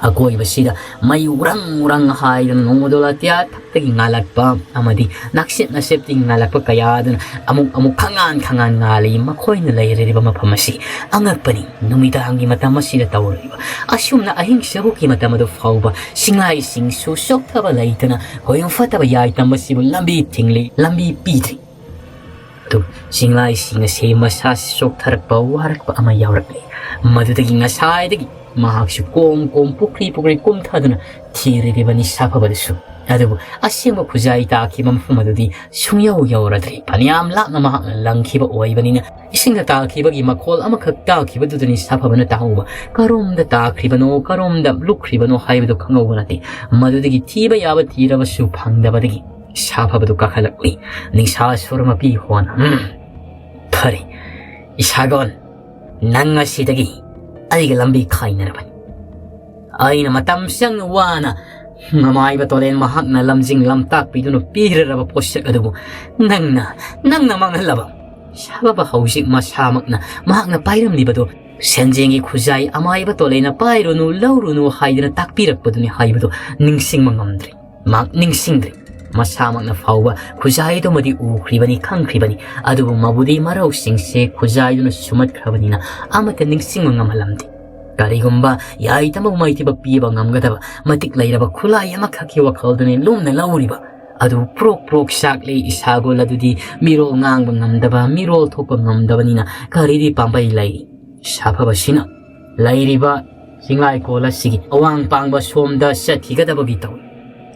ꯑꯀꯣꯏꯕꯁꯤꯗ ꯃꯩ ꯎꯔꯪ ꯎꯔꯪ ꯍꯥꯏꯗꯨꯅ ꯅꯣꯡꯃꯗꯣꯜ ꯑꯇꯤꯌꯥ ꯊꯛꯇꯒꯤ ꯉꯥꯜꯂꯛꯄ ꯑꯃꯗꯤ ꯅꯥꯛꯁꯤꯞ ꯅꯥꯁꯤꯞꯇꯒꯤ ꯉꯥꯜꯂꯛꯄ ꯀꯌꯥ ꯑꯗꯨꯅ ꯑꯃꯨꯛ ꯑꯃꯨꯛ ꯈꯪꯉꯥꯟ ꯈꯪꯉꯥꯟ ꯉꯥꯜꯂꯤ꯫ ꯃꯈꯣꯏꯅ ꯂꯩꯔꯤꯕ ꯃꯐꯝ ꯑꯁꯤ ꯑꯉꯛꯄꯅꯤ꯫ ꯅꯨꯃꯤꯗꯥꯡꯒꯤ ꯃꯇꯝ ꯑꯁꯤꯗ ꯇꯧꯔꯤꯕ ꯑꯁꯨꯝꯅ ꯑꯍꯤꯡ ꯁꯔꯨꯛꯀꯤ ꯃꯇꯝ ꯑꯗꯨ ꯐꯥꯎꯕ ꯁꯤꯡꯂꯥꯏꯁꯤꯡꯁꯨ ꯆꯣꯛꯊꯕ ꯂꯩꯇꯅ ꯍꯣꯌꯨꯡ ꯐꯠꯇꯕ ꯌꯥꯏ ꯇꯝꯕꯁꯤꯕꯨ ꯂꯝꯕꯤ ꯊꯤꯡꯂꯤ, ꯂꯝꯕꯤ ꯄꯤꯗ꯭ꯔꯤ꯫ ꯑꯗꯨ ꯆꯤꯡꯂꯥꯏꯁꯤꯡ ꯑꯁꯤ ꯃꯁꯥꯁꯤ ꯆꯣꯛꯊꯔꯛꯄ, ꯋꯥꯔꯛꯄ ꯑꯃ ꯌꯥꯎꯔꯛꯂꯤ꯫ ꯃꯗꯨꯗꯒꯤ ꯉꯁꯥꯏꯗꯒꯤ ꯃꯍꯥꯛꯁꯨ ꯀꯣꯝ ꯀꯣꯝ, ꯄꯨꯈ꯭ꯔꯤ ꯄꯨꯈ꯭ꯔꯤ ꯀꯨꯝꯊꯗꯨꯅ ꯊꯤꯔꯤꯕꯅꯤ ꯁꯥꯐꯕꯗꯨꯁꯨ꯫ ꯑꯗꯨꯕꯨ ꯑꯁꯦꯡꯕ ꯈꯨꯖꯥꯏ ꯇꯥꯈꯤꯕ ꯃꯐꯝ ꯑꯗꯨꯗꯤ ꯁꯨꯡꯌꯧ ꯌꯧꯔꯗ꯭ꯔꯤ꯫ ꯐꯅꯌꯥꯝ ꯂꯥꯞꯅ ꯃꯍꯥꯛꯅ ꯂꯪꯈꯤꯕ ꯑꯣꯏꯕꯅꯤꯅ ꯏꯁꯤꯡꯗ ꯇꯥꯈꯤꯕꯒꯤ ꯃꯈꯣꯜ ꯑꯃꯈꯛ ꯇꯥꯈꯤꯕꯗꯨꯗꯅꯤ ꯁꯥꯐꯕꯅ ꯇꯥꯍꯧꯕ꯫ ꯀꯔꯣꯝꯗ ꯇꯥꯈ꯭ꯔꯤꯕꯅꯣ, ꯀꯔꯣꯝꯗ ꯂꯨꯞꯈ꯭ꯔꯤꯕꯅꯣ ꯍꯥꯏꯕꯗꯨ ꯈꯪꯍꯧꯕ ꯅꯠꯇꯦ꯫ ꯃꯗꯨꯗꯒꯤ ꯊꯤꯕ ꯌꯥꯕ ꯊꯤꯔꯕꯁꯨ ꯐꯪꯗꯕꯗꯒꯤ ꯁꯥꯐꯕꯗꯨ ꯀꯥꯈꯠꯂꯛꯂꯤ꯫ ꯅꯤꯡꯁꯥ ꯁꯣꯔ ꯃꯄꯤ ꯍꯣꯅ, "ꯎꯝ, ꯐꯔꯦ, ꯏꯁꯥꯒꯣꯟ, ꯅꯪ ꯉꯁꯤꯗꯒꯤ ꯑꯩꯒ ꯂꯝꯕꯤ ꯈꯥꯏꯅꯔꯕꯅꯤ꯫ ꯑꯩꯅ ꯃꯇꯝ ꯆꯪꯅ ꯋꯥꯅ ꯃꯃꯥꯏꯕ ꯇꯣꯂꯦꯟ ꯃꯍꯥꯛꯅ ꯂꯝꯖꯤꯡ ꯂꯝꯇꯥꯛꯄꯤꯗꯨꯅ ꯄꯤꯔꯔꯕ ꯄꯣꯠꯁꯛ ꯑꯗꯨꯕꯨ ꯅꯪꯅ, ꯅꯪꯅ ꯃꯥꯡꯍꯜꯂꯕ?" ꯁꯥꯐꯕ ꯍꯧꯖꯤꯛ ꯃꯁꯥꯃꯛꯅ ꯃꯍꯥꯛꯅ ꯄꯥꯏꯔꯝꯂꯤꯕꯗꯨ ꯁꯦꯟꯖꯦꯡꯒꯤ ꯈꯨꯖꯥꯏ ꯑꯃꯥꯏꯕ ꯇꯣꯂꯩꯅ "ꯄꯥꯏꯔꯨꯅꯨ, ꯂꯧꯔꯨꯅꯨ" ꯍꯥꯏꯗꯨꯅ ꯇꯥꯛꯄꯤꯔꯛꯄꯗꯨꯅꯤ ꯍꯥꯏꯕꯗꯨ ꯅꯤꯡꯁꯤꯡꯕ ꯉꯝꯗ꯭ꯔꯦ꯫ ꯃꯍꯥꯛ ꯅꯤꯡꯁꯤꯡꯗ꯭ꯔꯦ꯫ ꯃꯁꯥꯃꯛꯅ ꯐꯥꯎꯕ ꯈꯨꯖꯥꯏꯗꯨꯃꯗꯤ ꯎꯈ꯭ꯔꯤꯕꯅꯤ, ꯈꯪꯈ꯭ꯔꯤꯕꯅꯤ꯫ ꯑꯗꯨꯕꯨ ꯃꯕꯨꯗꯤ ꯃꯔꯧꯁꯤꯡꯁꯦ ꯈꯨꯖꯥꯏꯗꯨꯅ ꯁꯨꯝꯃꯠꯈ꯭ꯔꯕꯅꯤꯅ ꯑꯃꯠꯇ ꯅꯤꯡꯁꯤꯡꯕ ꯉꯝꯍꯜꯂꯝꯗꯦ꯫ ꯀꯔꯤꯒꯨꯝꯕ ꯌꯥꯏꯇꯃꯕꯨ ꯃꯥꯏꯊꯤꯕ ꯄꯤꯕ ꯉꯝꯒꯗꯕ ꯃꯇꯤꯛ ꯂꯩꯔꯕ ꯈꯨꯠꯂꯥꯏ ꯑꯃꯈꯛꯀꯤ ꯋꯥꯈꯜꯗꯨꯅꯤ ꯂꯨꯝꯅ ꯂꯧꯔꯤꯕ꯫ ꯑꯗꯨ ꯄ꯭ꯔꯣꯛ ꯄ꯭ꯔꯣꯛ ꯆꯥꯛꯂꯤ꯫ ꯏꯁꯥꯒꯣꯜ ꯑꯗꯨꯗꯤ ꯃꯤꯔꯣꯜ ꯉꯥꯡꯕ ꯉꯝꯗꯕ, ꯃꯤꯔꯣꯜ ꯊꯣꯛꯄ ꯉꯝꯗꯕꯅꯤꯅ ꯀꯔꯤꯗꯤ ꯄꯥꯝꯕꯩ ꯂꯩ? ꯁꯥꯐꯕꯁꯤꯅ ꯂꯩꯔꯤꯕ ꯆꯤꯡꯂꯥꯏꯀꯣꯜ ꯑꯁꯤꯒꯤ ꯑꯋꯥꯡ ꯄꯥꯡꯕ ꯁꯣꯝꯗ ꯆꯠꯈꯤꯒꯗꯕꯒꯤ ꯇꯧꯏ꯫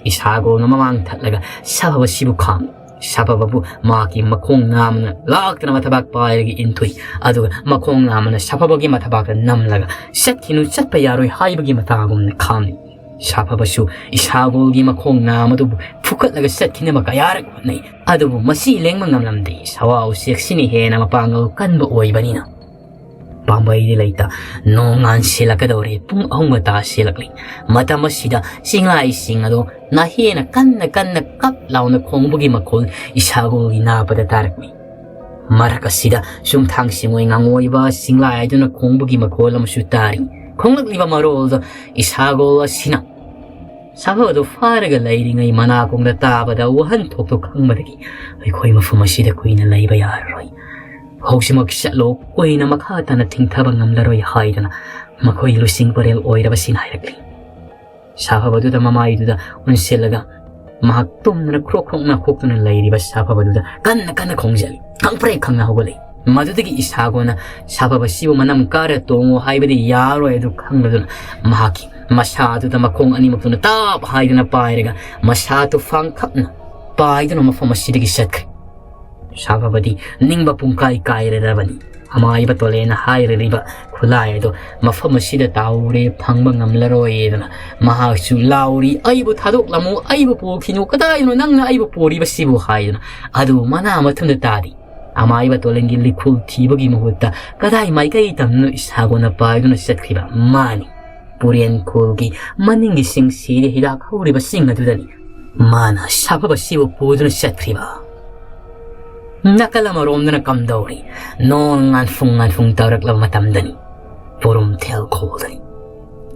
ꯏꯁꯥꯒꯣꯜꯅ ꯃꯃꯥꯡ ꯊꯠꯂꯒ ꯁꯥꯐꯕꯁꯤꯕꯨ ꯈꯥꯝꯃꯤ꯫ ꯁꯥꯐꯕꯕꯨ ꯃꯍꯥꯛꯀꯤ ꯃꯈꯣꯡ ꯅꯥꯝꯃꯅ ꯂꯥꯛꯇꯅ ꯃꯊꯕꯥꯛ ꯄꯥꯏꯔꯒ ꯏꯟꯊꯨꯏ꯫ ꯑꯗꯨꯒ ꯃꯈꯣꯡ ꯅꯥꯝꯃꯅ ꯁꯥꯐꯕꯒꯤ ꯃꯊꯕꯥꯛꯇ ꯅꯝꯂꯒ "ꯆꯠꯈꯤꯅꯨ, ꯆꯠꯄ ꯌꯥꯔꯣꯏ" ꯍꯥꯏꯕꯒꯤ ꯃꯇꯥꯒꯨꯝꯅ ꯈꯥꯝꯃꯤ꯫ ꯁꯥꯐꯕꯁꯨ ꯏꯁꯥꯒꯣꯜꯒꯤ ꯃꯈꯣꯡ ꯅꯥꯝ ꯑꯗꯨꯕꯨ ꯐꯨꯀꯠꯂꯒ ꯆꯠꯈꯤꯅꯕ ꯀꯌꯥꯔꯛ ꯍꯣꯠꯅꯩ, ꯑꯗꯨꯕꯨ ꯃꯁꯤ ꯂꯦꯡꯕ ꯉꯝꯂꯝꯗꯦ꯫ ꯁꯋꯥ ꯎꯆꯦꯛꯁꯤꯅ ꯍꯦꯟꯅ ꯃꯄꯥꯡꯒꯜ ꯀꯟꯕ ꯑꯣꯏꯕꯅꯤꯅ꯫ ꯄꯥꯝꯕꯩꯗꯤ ꯂꯩꯇ, ꯅꯣꯡ ꯉꯥꯟꯁꯤꯜꯂꯛꯀꯗꯧꯔꯦ꯫ ꯄꯨꯡ ꯑꯍꯨꯝꯒ ꯇꯥꯁꯤꯜꯂꯛꯂꯤ꯫ ꯃꯇꯝ ꯑꯁꯤꯗ ꯆꯤꯡꯂꯥꯏꯁꯤꯡ ꯑꯗꯣ ꯅꯥꯍꯦꯟꯅ ꯀꯟꯅ ꯀꯟꯅ ꯀꯞ ꯂꯥꯎꯅ ꯈꯣꯡꯕꯒꯤ ꯃꯈꯣꯜ ꯏꯁꯥꯒꯣꯜꯒꯤ ꯅꯥꯄꯗ ꯇꯥꯔꯛꯂꯤ꯫ ꯃꯔꯛ ꯑꯁꯤꯗ ꯆꯨꯝꯊꯥꯡ ꯁꯤꯡꯉꯣꯏ ꯉꯥꯡꯉꯣꯏꯕ ꯆꯤꯡꯂꯥꯏ ꯑꯗꯨꯅ ꯈꯣꯡꯕꯒꯤ ꯃꯈꯣꯜ ꯑꯃꯁꯨ ꯇꯥꯔꯤ꯫ ꯈꯣꯡꯂꯛꯂꯤꯕ ꯃꯔꯣꯜꯗꯣ ꯏꯁꯥꯒꯣꯜ ꯑꯁꯤꯅ ꯁꯥꯐꯕꯗꯨ ꯐꯥꯔꯒ ꯂꯩꯔꯤꯉꯩ ꯃꯅꯥꯀꯣꯡꯗ ꯇꯥꯕꯗ ꯋꯥꯍꯟꯊꯣꯛꯇꯣ ꯈꯪꯕꯗꯒꯤ ꯑꯩꯈꯣꯏ ꯃꯐꯝ ꯑꯁꯤꯗ ꯀꯨꯏꯅ ꯂꯩꯕ ꯌꯥꯔꯔꯣꯏ꯫ ꯍꯧꯖꯤꯛꯃꯛ ꯆꯠꯂꯣ, ꯀꯨꯏꯅ ꯃꯈꯥ ꯇꯥꯅ ꯊꯤꯡꯊꯕ ꯉꯝꯂꯔꯣꯏ ꯍꯥꯏꯗꯨꯅ ꯃꯈꯣꯏ ꯂꯨꯆꯤꯡ ꯄꯔꯦꯜ ꯑꯣꯏꯔꯕꯁꯤꯡꯅ ꯍꯥꯏꯔꯛꯂꯤ꯫ ꯁꯥꯐꯕꯗꯨꯗ ꯃꯃꯥꯏꯗꯨꯗ ꯑꯣꯟꯁꯤꯜꯂꯒ ꯃꯍꯥꯛ ꯇꯨꯝꯗꯅ ꯈ꯭ꯔꯣꯛ ꯈ꯭ꯔꯣꯛ ꯅꯥꯈꯣꯛꯇꯨꯅ ꯂꯩꯔꯤꯕ ꯁꯥꯐꯕꯗꯨꯗ ꯀꯟꯅ ꯀꯟꯅ ꯈꯣꯡꯖꯜꯂꯤ꯫ ꯈꯪꯄ꯭ꯔꯦꯛ ꯈꯪꯅ ꯍꯧꯒꯠꯂꯛꯏ꯫ ꯃꯗꯨꯗꯒꯤ ꯏꯁꯥꯒꯣꯅ ꯁꯥꯐꯕꯁꯤꯕꯨ ꯃꯅꯝ ꯀꯥꯔ ꯇꯣꯡꯉꯨ ꯍꯥꯏꯕꯗꯤ ꯌꯥꯔꯣꯏ ꯑꯗꯨ ꯈꯪꯂꯗꯨꯅ ꯃꯍꯥꯛꯀꯤ ꯃꯁꯥꯗꯨꯗ ꯃꯈꯣꯡ ꯑꯅꯤꯃꯛꯇꯨꯅ ꯇꯥꯞ ꯍꯥꯏꯗꯨꯅ ꯄꯥꯏꯔꯒ ꯃꯁꯥ ꯇꯨꯐꯥꯡ ꯈꯞꯅ ꯄꯥꯏꯗꯨꯅ ꯃꯐꯝ ꯑꯁꯤꯗꯒꯤ ꯆꯠꯈ꯭ꯔꯦ꯫ ꯁꯥꯐꯕꯗꯤ ꯅꯤꯡꯕ ꯄꯨꯡꯀꯥꯏ ꯀꯥꯏꯔꯔꯕꯅꯤ꯫ ꯑꯃꯥꯏꯕ ꯇꯣꯂꯦꯅ ꯍꯥꯏꯔꯤꯕ ꯈꯨꯠꯂꯥꯏ ꯑꯗꯣ ꯃꯐꯝ ꯑꯁꯤꯗ ꯇꯥꯍꯧꯔꯦ, ꯐꯪꯕ ꯉꯝꯂꯔꯣꯏꯗꯅ ꯃꯍꯥꯛꯁꯨ ꯂꯥꯎꯔꯤ, "ꯑꯩꯕꯨ ꯊꯥꯗꯣꯛꯂꯝꯃꯨ, ꯑꯩꯕꯨ ꯄꯨꯈꯤꯅꯨ, ꯀꯗꯥꯏꯅꯣ ꯅꯪꯅ ꯑꯩꯕꯨ ꯄꯨꯔꯤꯕꯁꯤꯕꯨ?" ꯍꯥꯏꯗꯅ꯫ ꯑꯗꯨꯕꯨ ꯃꯅꯥ ꯃꯊꯨꯝꯗ ꯇꯥꯗꯦ꯫ ꯑꯃꯥꯏꯕ ꯇꯣꯂꯦꯟꯒꯤ ꯂꯤꯈꯨꯜ ꯊꯤꯕꯒꯤ ꯃꯍꯨꯠꯇ ꯀꯗꯥꯏ ꯃꯥꯏꯀꯩ ꯇꯝꯅ ꯏꯁꯥꯒꯣꯅ ꯄꯥꯏꯗꯨꯅ ꯆꯠꯈ꯭ꯔꯤꯕ? ꯃꯥꯅꯤ, ꯄꯨꯔꯦꯟ ꯈꯨꯜꯒꯤ ꯃꯅꯤꯡꯒꯤ ꯆꯤꯡꯁꯤꯗ ꯍꯤꯗꯥꯛ ꯍꯧꯔꯤꯕꯁꯤꯡ ꯑꯗꯨꯗꯅꯤ ꯃꯥꯅ ꯁꯥꯐꯕꯁꯤꯕꯨ ꯄꯨꯗꯨꯅ ꯆꯠꯈ꯭ꯔꯤꯕ꯫ ꯅꯥꯀꯜ ꯑꯃꯔꯣꯝꯗꯅ ꯀꯝꯗꯧꯔꯤ? ꯅꯣꯡ ꯉꯥꯟꯐꯨꯡ ꯉꯥꯟꯐꯨꯡ ꯇꯧꯔꯛꯂꯕ ꯃꯇꯝꯗꯅꯤ꯫ ꯄꯣꯔꯨꯝꯊꯦꯜ ꯈꯣꯜꯗꯅꯤ꯫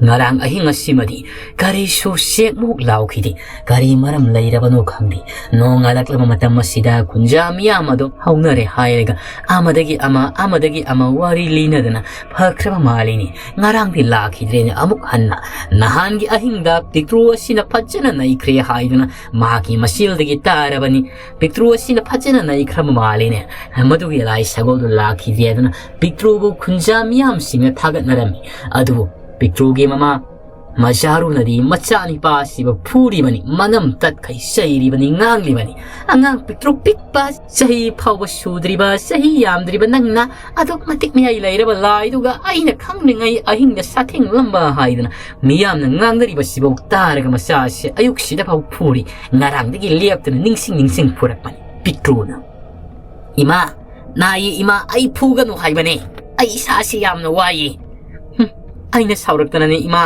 ꯉꯔꯥꯡ ꯑꯍꯤꯡ ꯑꯁꯤꯃꯗꯤ ꯀꯔꯤꯁꯨ ꯆꯦꯛꯃꯨꯛ ꯂꯥꯎꯈꯤꯗꯦ꯫ ꯀꯔꯤ ꯃꯔꯝ ꯂꯩꯔꯕꯅꯣ ꯈꯪꯗꯦ꯫ ꯅꯣꯡ ꯉꯥꯜꯂꯛꯂꯕ ꯃꯇꯝ ꯑꯁꯤꯗ ꯈꯨꯟꯖꯥ ꯃꯤꯌꯥꯝ ꯑꯗꯨ ꯍꯧꯅꯔꯦ ꯍꯥꯏꯔꯒ ꯑꯃꯗꯒꯤ ꯑꯃ, ꯑꯃꯗꯒꯤ ꯑꯃ ꯋꯥꯔꯤ ꯂꯤꯅꯗꯅ ꯐꯈ꯭ꯔꯕ ꯃꯥꯜꯂꯤꯅꯦ꯫ ꯉꯔꯥꯡꯗꯤ ꯂꯥꯛꯈꯤꯗ꯭ꯔꯦꯅꯦ ꯑꯃꯨꯛ ꯍꯟꯅ꯫ ꯅꯍꯥꯟꯒꯤ ꯑꯍꯤꯡꯗ ꯄꯤꯛꯇ꯭ꯔꯨ ꯑꯁꯤꯅ ꯐꯖꯅ ꯅꯩꯈ꯭ꯔꯦ ꯍꯥꯏꯗꯨꯅ ꯃꯍꯥꯛꯀꯤ ꯃꯆꯤꯜꯗꯒꯤ ꯇꯥꯔꯕꯅꯤ꯫ ꯄꯤꯛꯇ꯭ꯔꯨ ꯑꯁꯤꯅ ꯐꯖꯅ ꯅꯩꯈ꯭ꯔꯕ ꯃꯥꯜꯂꯤꯅꯦ꯫ ꯃꯗꯨꯒꯤ ꯂꯥꯏ ꯁꯒꯣꯜꯗꯨ ꯂꯥꯛꯈꯤꯗ꯭ꯔꯦ ꯑꯗꯨꯅ ꯄꯤꯛꯇ꯭ꯔꯨꯕꯨ ꯈꯨꯟꯖꯥ ꯃꯤꯌꯥꯝꯁꯤꯡꯅ ꯊꯥꯒꯠꯅꯔꯝꯃꯤ꯫ ꯑꯗꯨꯕꯨ ꯄꯤꯛꯇ꯭ꯔꯨꯒꯤ ꯃꯃꯥ ꯃꯆꯥꯔꯨꯅꯗꯤ ꯃꯆꯥꯅꯤꯄꯥ ꯑꯁꯤꯕꯨ ꯐꯨꯔꯤꯕꯅꯤ, ꯃꯅꯝ ꯇꯠꯈꯩ ꯆꯩꯔꯤꯕꯅꯤ, ꯉꯥꯡꯂꯤꯕꯅꯤ꯫ "ꯑꯉꯥꯡ ꯄꯤꯛꯇ꯭ꯔꯨ ꯄꯤꯛꯄ, ꯆꯍꯤ ꯐꯥꯎꯕ ꯁꯨꯗ꯭ꯔꯤꯕ, ꯆꯍꯤ ꯌꯥꯝꯗ꯭ꯔꯤꯕ ꯅꯪꯅ ꯑꯗꯨꯛ ꯃꯇꯤꯛ ꯃꯌꯥꯏ ꯂꯩꯔꯕ ꯂꯥꯏꯗꯨꯒ ꯑꯩꯅ ꯈꯪꯗ꯭ꯔꯤꯉꯩ ꯑꯍꯤꯡꯗ ꯁꯥꯊꯦꯡꯂꯝꯕ" ꯍꯥꯏꯗꯅ ꯃꯤꯌꯥꯝꯅ ꯉꯥꯡꯅꯔꯤꯕꯁꯤꯐꯥꯎ ꯇꯥꯔꯒ ꯃꯆꯥ ꯑꯁꯤ ꯑꯌꯨꯛꯁꯤꯗ ꯐꯥꯎ ꯐꯨꯔꯤ꯫ ꯉꯔꯥꯡꯗꯒꯤ ꯂꯦꯞꯇꯅ ꯅꯤꯡꯁꯤꯡ ꯅꯤꯡꯁꯤꯡ ꯐꯨꯔꯛꯄꯅꯤ ꯄꯤꯛꯇ꯭ꯔꯨꯅ꯫ "ꯏꯃꯥ, ꯅꯥꯏꯌꯦ ꯏꯃꯥ, ꯑꯩ ꯐꯨꯒꯅꯨ ꯍꯥꯏꯕꯅꯦ꯫ ꯑꯩ ꯏꯁꯥꯁꯤ ꯌꯥꯝꯅ ꯋꯥꯏꯌꯦ꯫ ꯍꯨꯝ, ꯑꯩꯅ ꯁꯥꯎꯔꯛꯇꯅꯅꯦ ꯏꯃꯥ,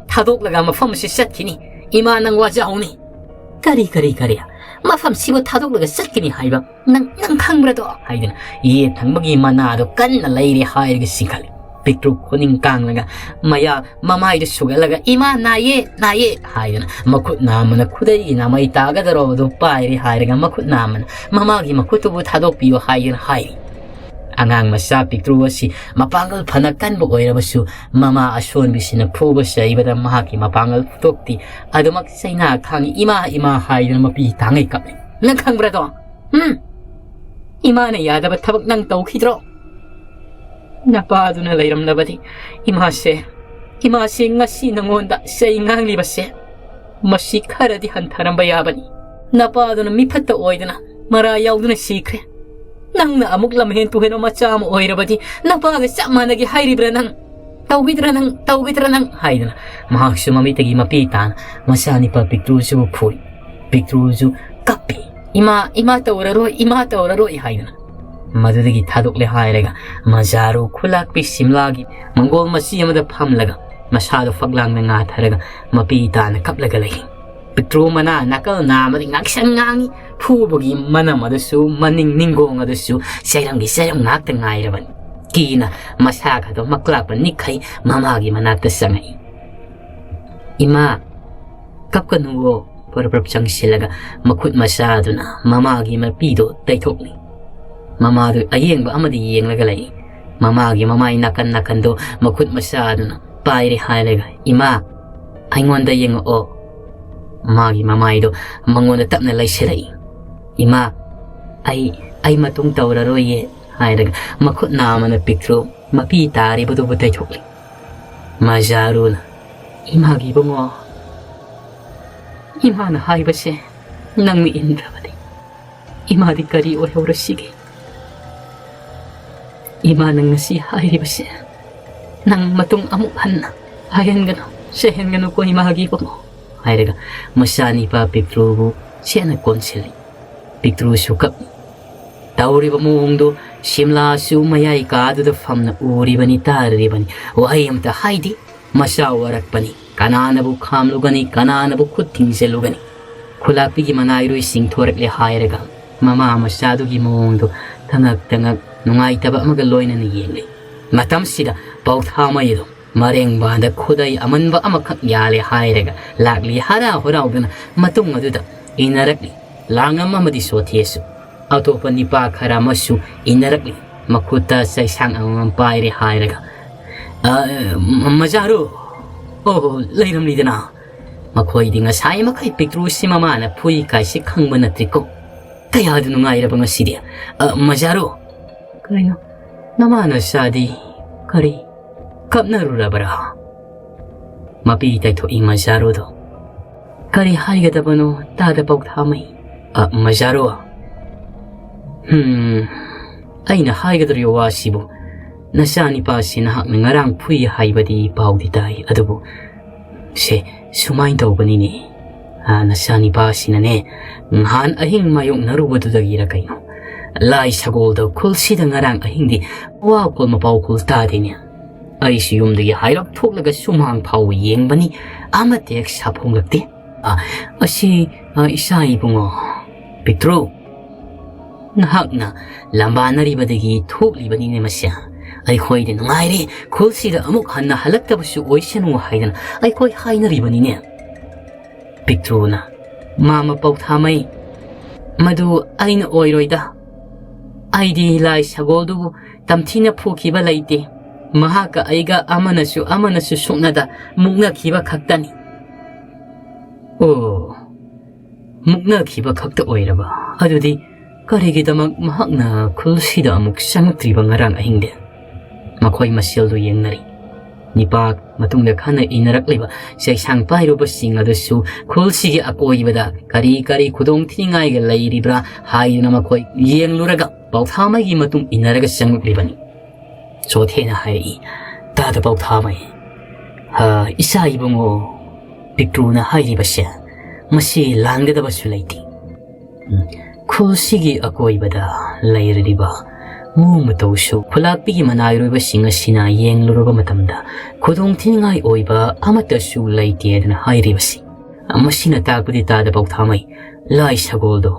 ꯊꯥꯗꯣꯛꯂꯒ ꯃꯐꯝ ꯑꯁꯤ ꯆꯠꯈꯤꯅꯤ꯫ ꯏꯃꯥ, ꯅꯪ ꯋꯥꯖꯍꯧꯅꯤ꯫" "ꯀꯔꯤ, ꯀꯔꯤ, ꯀꯔꯤ? ꯃꯐꯝꯁꯤꯕꯨ ꯊꯥꯗꯣꯛꯂꯒ ꯆꯠꯈꯤꯅꯤ ꯍꯥꯏꯕ ꯅꯪ, ꯅꯪ ꯈꯪꯕ꯭ꯔꯗꯣ?" ꯍꯥꯏꯗꯅ ꯌꯦꯟ ꯊꯪꯕꯒꯤ ꯃꯅꯥꯗꯣ ꯀꯟꯅ ꯂꯩꯔꯦ ꯍꯥꯏꯔꯒ ꯆꯤꯡꯈꯠꯂꯤ꯫ ꯄꯤꯛꯇ꯭ꯔꯨ ꯈꯨꯅꯤꯡ ꯀꯥꯡꯂꯒ ꯃꯌꯥ ꯃꯃꯥꯏꯗ ꯁꯨꯒꯠꯂꯒ, "ꯏꯃꯥ, ꯅꯥꯏꯌꯦ, ꯅꯥꯏꯌꯦ" ꯍꯥꯏꯗꯅ ꯃꯈꯨꯠ ꯅꯥꯝꯃꯅ ꯈꯨꯗꯩꯒꯤ ꯅꯥꯃꯩ ꯇꯥꯒꯗꯧꯔꯕꯗꯨ ꯄꯥꯏꯔꯦ ꯍꯥꯏꯔꯒ ꯃꯈꯨꯠ ꯅꯥꯝꯃꯅ ꯃꯃꯥꯒꯤ ꯃꯈꯨꯠꯇꯨꯕꯨ ꯊꯥꯗꯣꯛꯄꯤꯌꯨ ꯍꯥꯏꯗꯅ ꯍꯥꯏꯔꯤ꯫ ꯑꯉꯥꯡ ꯃꯆꯥ ꯄꯤꯛꯇ꯭ꯔꯨ ꯑꯁꯤ ꯃꯄꯥꯡꯒꯜ ꯐꯅ ꯀꯟꯕ ꯑꯣꯏꯔꯕꯁꯨ ꯃꯃꯥ ꯑꯁꯣꯟꯕꯤꯁꯤꯅ ꯐꯨꯕ ꯆꯩꯕꯗ ꯃꯍꯥꯛꯀꯤ ꯃꯄꯥꯡꯒꯜ ꯐꯨꯗꯣꯛꯇꯦ꯫ ꯑꯗꯨꯃꯛ ꯆꯩꯅꯥ ꯈꯥꯡꯉꯤ, "ꯏꯃꯥ, ꯏꯃꯥ" ꯍꯥꯏꯗꯨꯅ ꯃꯄꯤ ꯇꯥꯡꯉꯩ ꯀꯞꯂꯤ꯫ ꯅꯪ ꯈꯪꯕ꯭ꯔꯥꯗꯣ? ꯎꯝ? ꯏꯃꯥꯅ ꯌꯥꯗꯕ ꯊꯕꯛ ꯅꯪ ꯇꯧꯈꯤꯗ꯭ꯔꯣ? ꯅꯄꯥꯗꯨꯅ ꯂꯩꯔꯝꯂꯕꯗꯤ ꯏꯃꯥꯁꯦ, ꯏꯃꯥꯁꯦ ꯉꯁꯤ ꯅꯉꯣꯟꯗ ꯆꯩ ꯉꯥꯡꯂꯤꯕꯁꯦ ꯃꯁꯤ ꯈꯔꯗꯤ ꯍꯟꯊꯔꯝꯕ ꯌꯥꯕꯅꯤ꯫ ꯅꯄꯥꯗꯨꯅ ꯃꯤꯐꯠꯇ ꯑꯣꯏꯗꯅ ꯃꯔꯥ ꯌꯥꯎꯗꯨꯅ ꯁꯤꯈ꯭ꯔꯦ꯫ ꯅꯪꯅ ꯑꯃꯨꯛ ꯂꯝꯍꯦꯟ ꯇꯨꯍꯦꯟꯕ ꯃꯆꯥ ꯑꯃ ꯑꯣꯏꯔꯕꯗꯤ ꯅꯄꯥꯒ ꯆꯞ ꯃꯥꯟꯅꯒꯦ ꯍꯥꯏꯔꯤꯕ꯭ꯔꯥ ꯅꯪ? ꯇꯧꯈꯤꯗ꯭ꯔꯥ ꯅꯪ? ꯇꯧꯈꯤꯗ꯭ꯔꯥ ꯅꯪ? ꯍꯥꯏꯗꯅ ꯃꯍꯥꯛꯁꯨ ꯃꯃꯤꯠꯇꯒꯤ ꯃꯄꯤ ꯇꯥꯅ ꯃꯆꯥꯅꯤꯄꯥ ꯄꯤꯛꯇ꯭ꯔꯨꯁꯤꯕꯨ ꯐꯨꯏ꯫ ꯄꯤꯛꯇ꯭ꯔꯨꯁꯨ ꯀꯞꯄꯤ꯫ "ꯏꯃꯥ, ꯏꯃꯥ ꯇꯧꯔꯔꯣꯏ, ꯏꯃꯥ ꯇꯧꯔꯔꯣꯏ" ꯍꯥꯏꯗꯅ꯫ ꯃꯗꯨꯗꯒꯤ ꯊꯥꯗꯣꯛꯂꯦ ꯍꯥꯏꯔꯒ ꯃꯖꯥꯔꯨ ꯈꯨꯂꯥꯛꯄꯤ ꯁꯤꯝꯂꯥꯒꯤ ꯃꯪꯒꯣꯜ ꯃꯆꯤ ꯑꯃꯗ ꯐꯝꯂꯒ ꯃꯁꯥꯗꯣ ꯐꯛꯂꯥꯡꯗ ꯉꯥꯊꯔꯒ ꯃꯄꯤ ꯇꯥꯅ ꯀꯞꯂꯒ ꯂꯩ꯫ ꯄꯤꯛꯇ꯭ꯔꯨ ꯃꯅꯥ ꯅꯥꯀꯜ ꯅꯥꯝꯃꯗꯤ ꯉꯥꯡꯁꯪ ꯉꯥꯡꯉꯤ꯫ ꯐꯨꯕꯒꯤ ꯃꯅꯝ ꯑꯗꯨꯁꯨ, ꯃꯅꯤꯡ ꯅꯤꯡꯒꯣꯡ ꯑꯗꯨꯁꯨ ꯆꯩꯔꯝꯒꯤ ꯆꯩꯔꯝ ꯉꯥꯛꯇ ꯉꯥꯏꯔꯕꯅꯤ꯫ ꯀꯤꯅ ꯃꯁꯥ ꯈꯛꯇ ꯃꯛꯂꯥꯛꯄ ꯅꯤꯛꯈꯩ ꯃꯃꯥꯒꯤ ꯃꯅꯥꯛꯇ ꯆꯪꯉꯛꯏ꯫ "ꯏꯃꯥ, ꯀꯞꯀꯅꯨꯋꯣ", ꯄꯔꯞ ꯄꯔꯞ ꯆꯪꯁꯤꯜꯂꯒ ꯃꯈꯨꯠ ꯃꯆꯥꯗꯨꯅ ꯃꯃꯥꯒꯤ ꯃꯄꯤꯗꯣ ꯇꯩꯊꯣꯛꯂꯤ꯫ ꯃꯃꯥꯗꯨ ꯑꯌꯦꯡꯕ ꯑꯃꯗ ꯌꯦꯡꯂꯒ ꯂꯩ꯫ ꯃꯃꯥꯒꯤ ꯃꯃꯥꯏ ꯅꯥꯀꯟ ꯅꯥꯀꯟꯗꯣ ꯃꯈꯨꯠ ꯃꯆꯥꯗꯨꯅ ꯄꯥꯏꯔꯦ ꯍꯥꯏꯔꯒ, "ꯏꯃꯥ, ꯑꯩꯉꯣꯟꯗ ꯌꯦꯡꯉꯛꯑꯣ꯫" ꯃꯥꯒꯤ ꯃꯃꯥꯏꯗꯣ ꯃꯉꯣꯟꯗ ꯇꯞꯅ ꯂꯩꯁꯤꯜꯂꯛꯏ꯫ "ꯏꯃꯥ, ꯑꯩ, ꯑꯩ ꯃꯇꯨꯡ ꯇꯧꯔꯔꯣꯏꯌꯦ" ꯍꯥꯏꯔꯒ ꯃꯈꯨꯠ ꯅꯥꯝꯃꯅ ꯄꯤꯛꯇ꯭ꯔꯨ ꯃꯄꯤ ꯇꯥꯔꯤꯕꯗꯨꯕꯨ ꯇꯩꯊꯣꯛꯂꯤ꯫ ꯃꯖꯥꯔꯨꯅ, ꯏꯃꯥꯒꯤ ꯏꯕꯨꯡꯉꯣ, ꯏꯃꯥꯅ ꯍꯥꯏꯕꯁꯦ ꯅꯪꯅ ꯏꯟꯗ꯭ꯔꯕꯗꯤ ꯏꯃꯥꯗꯤ ꯀꯔꯤ ꯑꯣꯏꯍꯧꯔꯁꯤꯒꯦ? ꯏꯃꯥꯅ ꯉꯁꯤ ꯍꯥꯏꯔꯤꯕꯁꯦ ꯅꯪ ꯃꯇꯨꯡ ꯑꯃꯨꯛ ꯍꯟꯅ ꯍꯥꯏꯍꯟꯒꯅꯨ, ꯆꯩꯍꯟꯒꯅꯨꯀꯣ ꯏꯃꯥꯒꯤ ꯏꯕꯨꯡꯉꯣ꯫ ꯍꯥꯏꯔꯒ ꯃꯆꯥꯅꯤꯄꯥ ꯄꯤꯛꯇ꯭ꯔꯨꯕꯨ ꯆꯦꯠꯅ ꯀꯣꯟꯁꯤꯜꯂꯤ꯫ ꯄꯤꯛꯇ꯭ꯔꯨꯁꯨ ꯀꯞꯂꯤ꯫ ꯇꯧꯔꯤꯕ ꯃꯑꯣꯡꯗꯨ ꯁꯤꯝꯂꯥꯁꯨ ꯃꯌꯥꯏ ꯀꯥꯗꯨꯗ ꯐꯝꯅ ꯎꯔꯤꯕꯅꯤ, ꯇꯥꯔꯤꯕꯅꯤ꯫ ꯋꯥꯍꯩ ꯑꯃꯇ ꯍꯥꯏꯗꯦ꯫ ꯃꯆꯥ ꯋꯥꯔꯛꯄꯅꯤ꯫ ꯀꯅꯥꯅꯕꯨ ꯈꯥꯝꯂꯨꯒꯅꯤ, ꯀꯅꯥꯅꯕꯨ ꯈꯨꯠ ꯊꯤꯡꯖꯤꯜꯂꯨꯒꯅꯤ? ꯈꯨꯂꯥꯛꯄꯤꯒꯤ ꯃꯅꯥꯏꯔꯣꯏ ꯆꯤꯡꯊꯣꯔꯛꯂꯦ ꯍꯥꯏꯔꯒ ꯃꯃꯥ ꯃꯆꯥꯗꯨꯒꯤ ꯃꯑꯣꯡꯗꯨ ꯇꯉꯛ ꯇꯉꯛ ꯅꯨꯡꯉꯥꯏꯇꯕ ꯑꯃꯒ ꯂꯣꯏꯅꯅ ꯌꯦꯡꯂꯤ꯫ ꯃꯇꯝꯁꯤꯗ ꯄꯥꯎꯊꯥꯃꯩꯗꯨ ꯃꯔꯦꯡꯕꯥꯟꯗ ꯈꯨꯗꯩ ꯑꯃꯟꯕ ꯑꯃꯈꯛ ꯌꯥꯜꯂꯦ ꯍꯥꯏꯔꯒ ꯂꯥꯛꯂꯤ, ꯍꯔꯥꯎ ꯍꯔꯥꯎꯗꯨꯅ ꯃꯇꯨꯡ ꯑꯗꯨꯗ ꯏꯟꯅꯔꯛꯂꯤ꯫ ꯂꯥꯡꯉꯝ ꯑꯃꯗꯤ ꯁꯣꯊꯦꯁꯨ꯫ ꯑꯇꯣꯞꯄ ꯅꯤꯄꯥ ꯈꯔ ꯑꯃꯁꯨ ꯏꯟꯅꯔꯛꯂꯤ꯫ ꯃꯈꯨꯠꯇ ꯆꯩꯁꯥꯡ ꯑꯃꯃꯝ ꯄꯥꯏꯔꯦ ꯍꯥꯏꯔꯒ, "ꯑ, ꯃ-, ꯃꯖꯥꯔꯨ! ꯑꯣ, ꯂꯩꯔꯝꯂꯤꯗꯅ!" ꯃꯈꯣꯏꯗꯤ ꯉꯁꯥꯏ ꯃꯈꯩ ꯄꯤꯛꯇ꯭ꯔꯨꯁꯤ ꯃꯃꯥꯅ ꯐꯨꯏ ꯀꯥꯏꯁꯤ ꯈꯪꯕ ꯅꯠꯇ꯭ꯔꯤꯀꯣ꯫ ꯀꯌꯥꯗ ꯅꯨꯡꯉꯥꯏꯔꯕ ꯉꯁꯤꯗꯤ! "ꯑ, ꯃꯖꯥꯔꯨ!" "ꯀꯩꯅꯣ? ꯅꯃꯥ ꯅꯆꯥꯗꯤ ꯀꯔꯤ ꯀꯞꯅꯔꯨꯔꯕ꯭ꯔꯥ?" ꯃꯄꯤ ꯇꯩꯊꯣꯛꯏ ꯃꯖꯥꯔꯨꯗꯣ꯫ "ꯀꯔꯤ ꯍꯥꯏꯒꯗꯕꯅꯣ ꯇꯥꯗ ꯄꯥꯎꯊꯥꯃꯩ?" "ꯑ, ꯃꯖꯥꯔꯨ!" "ꯍꯨꯝ, ꯑꯩꯅ ꯍꯥꯏꯒꯗꯧꯔꯤꯕ ꯋꯥꯁꯤꯕꯨ, ꯅꯆꯥꯅꯤꯄꯥꯁꯤ ꯅꯍꯥꯛꯅ ꯉꯔꯥꯡ ꯐꯨꯏ ꯍꯥꯏꯕꯗꯤ ꯄꯥꯎꯗꯤ ꯇꯥꯏ, ꯑꯗꯨꯕꯨ ꯁꯦ, ꯁꯨꯃꯥꯏꯅ ꯇꯧꯕꯅꯤꯅꯦ꯫ ꯑ, ꯅꯆꯥꯅꯤꯄꯥꯁꯤꯅꯅꯦ, ꯅꯍꯥꯟ ꯑꯍꯤꯡ ꯃꯥꯌꯣꯛꯅꯔꯨꯕꯗꯨꯗꯒꯤꯔ ꯀꯩꯅꯣ, ꯂꯥꯏ ꯁꯒꯣꯜꯗꯣ ꯈꯨꯜꯁꯤꯗ ꯉꯔꯥꯡ ꯑꯍꯤꯡꯗꯤ ꯋꯥ ꯀꯣꯜ ꯃꯄꯥꯎ ꯀꯣꯜ ꯇꯥꯗꯦꯅꯦ꯫ ꯑꯩꯁꯨ ꯌꯨꯝꯗꯒꯤ ꯍꯥꯏꯔꯞ ꯊꯣꯛꯂꯒ ꯁꯨꯃꯥꯡ ꯐꯥꯎꯕ ꯌꯦꯡꯕꯅꯤ, ꯑꯃꯠꯇ ꯍꯦꯛ ꯁꯥꯐꯣꯡꯂꯛꯇꯦ꯫ ꯑ, ꯑꯁꯤ, ꯑ, ꯏꯆꯥ ꯏꯕꯨꯡꯉꯣ ꯄꯤꯛꯇ꯭ꯔꯨ, ꯅꯍꯥꯛꯅ ꯂꯝꯕꯥꯅꯔꯤꯕꯗꯒꯤ ꯊꯣꯛꯂꯤꯕꯅꯤꯅꯦ ꯃꯁꯦ꯫ ꯑꯩꯈꯣꯏꯗꯤ ꯅꯨꯡꯉꯥꯏꯔꯦ, ꯈꯨꯜꯁꯤꯗ ꯑꯃꯨꯛ ꯍꯟꯅ ꯍꯜꯂꯛꯇꯕꯁꯨ ꯑꯣꯏꯁꯅꯨ ꯍꯥꯏꯗꯅ ꯑꯩꯈꯣꯏ ꯍꯥꯏꯅꯔꯤꯕꯅꯤꯅꯦ꯫" ꯄꯤꯛꯇ꯭ꯔꯨꯅ, "ꯃꯥꯃ ꯄꯥꯎꯊꯥꯃꯩ, ꯃꯗꯨ ꯑꯩꯅ ꯑꯣꯏꯔꯣꯏꯗ꯫ ꯑꯩꯗꯤ ꯂꯥꯏ ꯁꯒꯣꯜꯗꯨꯕꯨ ꯇꯝꯊꯤꯅ ꯐꯨꯈꯤꯕ ꯂꯩꯇꯦ꯫ ꯃꯍꯥꯛꯀ ꯑꯩꯒ ꯑꯃꯅꯁꯨ ꯑꯃꯅꯁꯨ ꯁꯣꯛꯅꯗ ꯃꯨꯛꯅꯈꯤꯕ ꯈꯛꯇꯅꯤ꯫" "ꯑꯣ, ꯃꯨꯛꯅꯈꯤꯕ ꯈꯛꯇ ꯑꯣꯏꯔꯕ? ꯑꯗꯨꯗꯤ ꯀꯔꯤꯒꯤꯗꯃꯛ ꯃꯍꯥꯛꯅ ꯈꯨꯜꯁꯤꯗ ꯑꯃꯨꯛ ꯆꯪꯉꯛꯇ꯭ꯔꯤꯕ ꯉꯔꯥꯡ ꯑꯍꯤꯡꯗꯤ?" ꯃꯈꯣꯏ ꯃꯁꯦꯜꯗꯨ ꯌꯦꯡꯅꯔꯤ꯫ ꯅꯤꯄꯥꯛ ꯃꯇꯨꯡꯗ ꯈꯟꯅ ꯏꯅꯔꯛꯂꯤꯕ ꯆꯩꯁꯥꯡ ꯄꯥꯏꯔꯨꯕꯁꯤꯡ ꯑꯗꯨꯁꯨ ꯈꯨꯜꯁꯤꯒꯤ ꯑꯀꯣꯏꯕꯗ ꯀꯔꯤ ꯀꯔꯤ ꯈꯨꯗꯣꯡꯊꯤꯅꯤꯡꯉꯥꯏꯒ ꯂꯩꯔꯤꯕ꯭ꯔꯥ ꯍꯥꯏꯗꯨꯅ ꯃꯈꯣꯏ ꯌꯦꯡꯂꯨꯔꯒ ꯄꯥꯎꯊꯥꯃꯩꯒꯤ ꯃꯇꯨꯡ ꯏꯟꯅꯔꯒ ꯆꯪꯂꯛꯂꯤꯕꯅꯤ꯫ ꯆꯣꯊꯦꯅ ꯍꯥꯏꯔꯛꯏ, "ꯇꯥꯗ ꯄꯥꯎꯊꯥꯃꯩ, ꯍꯥ, ꯏꯆꯥ ꯏꯕꯨꯡꯉꯣ ꯄꯤꯛꯇ꯭ꯔꯨꯅ ꯍꯥꯏꯔꯤꯕꯁꯦ ꯃꯁꯤ ꯂꯥꯟꯒꯗꯕꯁꯨ ꯂꯩꯇꯦ꯫ ꯎꯝ, ꯈꯨꯜꯁꯤꯒꯤ ꯑꯀꯣꯏꯕꯗ ꯂꯩꯔꯤꯕ ꯃꯑꯣꯡ ꯃꯇꯧꯁꯨ ꯈꯨꯂꯥꯛꯄꯤꯒꯤ ꯃꯅꯥꯏꯔꯣꯏꯕꯁꯤꯡ ꯑꯁꯤꯅ ꯌꯦꯡꯂꯨꯔꯕ ꯃꯇꯝꯗ ꯈꯨꯗꯣꯡꯊꯤꯅꯤꯡꯉꯥꯏ ꯑꯣꯏꯕ ꯑꯃꯠꯇꯁꯨ ꯂꯩꯇꯦ" ꯑꯗꯨꯅ ꯍꯥꯏꯔꯤꯕꯁꯤ꯫ ꯃꯁꯤꯅ ꯇꯥꯛꯄꯗꯤ ꯇꯥꯗ ꯄꯥꯎꯊꯥꯃꯩ, ꯂꯥꯏ ꯁꯒꯣꯜꯗꯣ,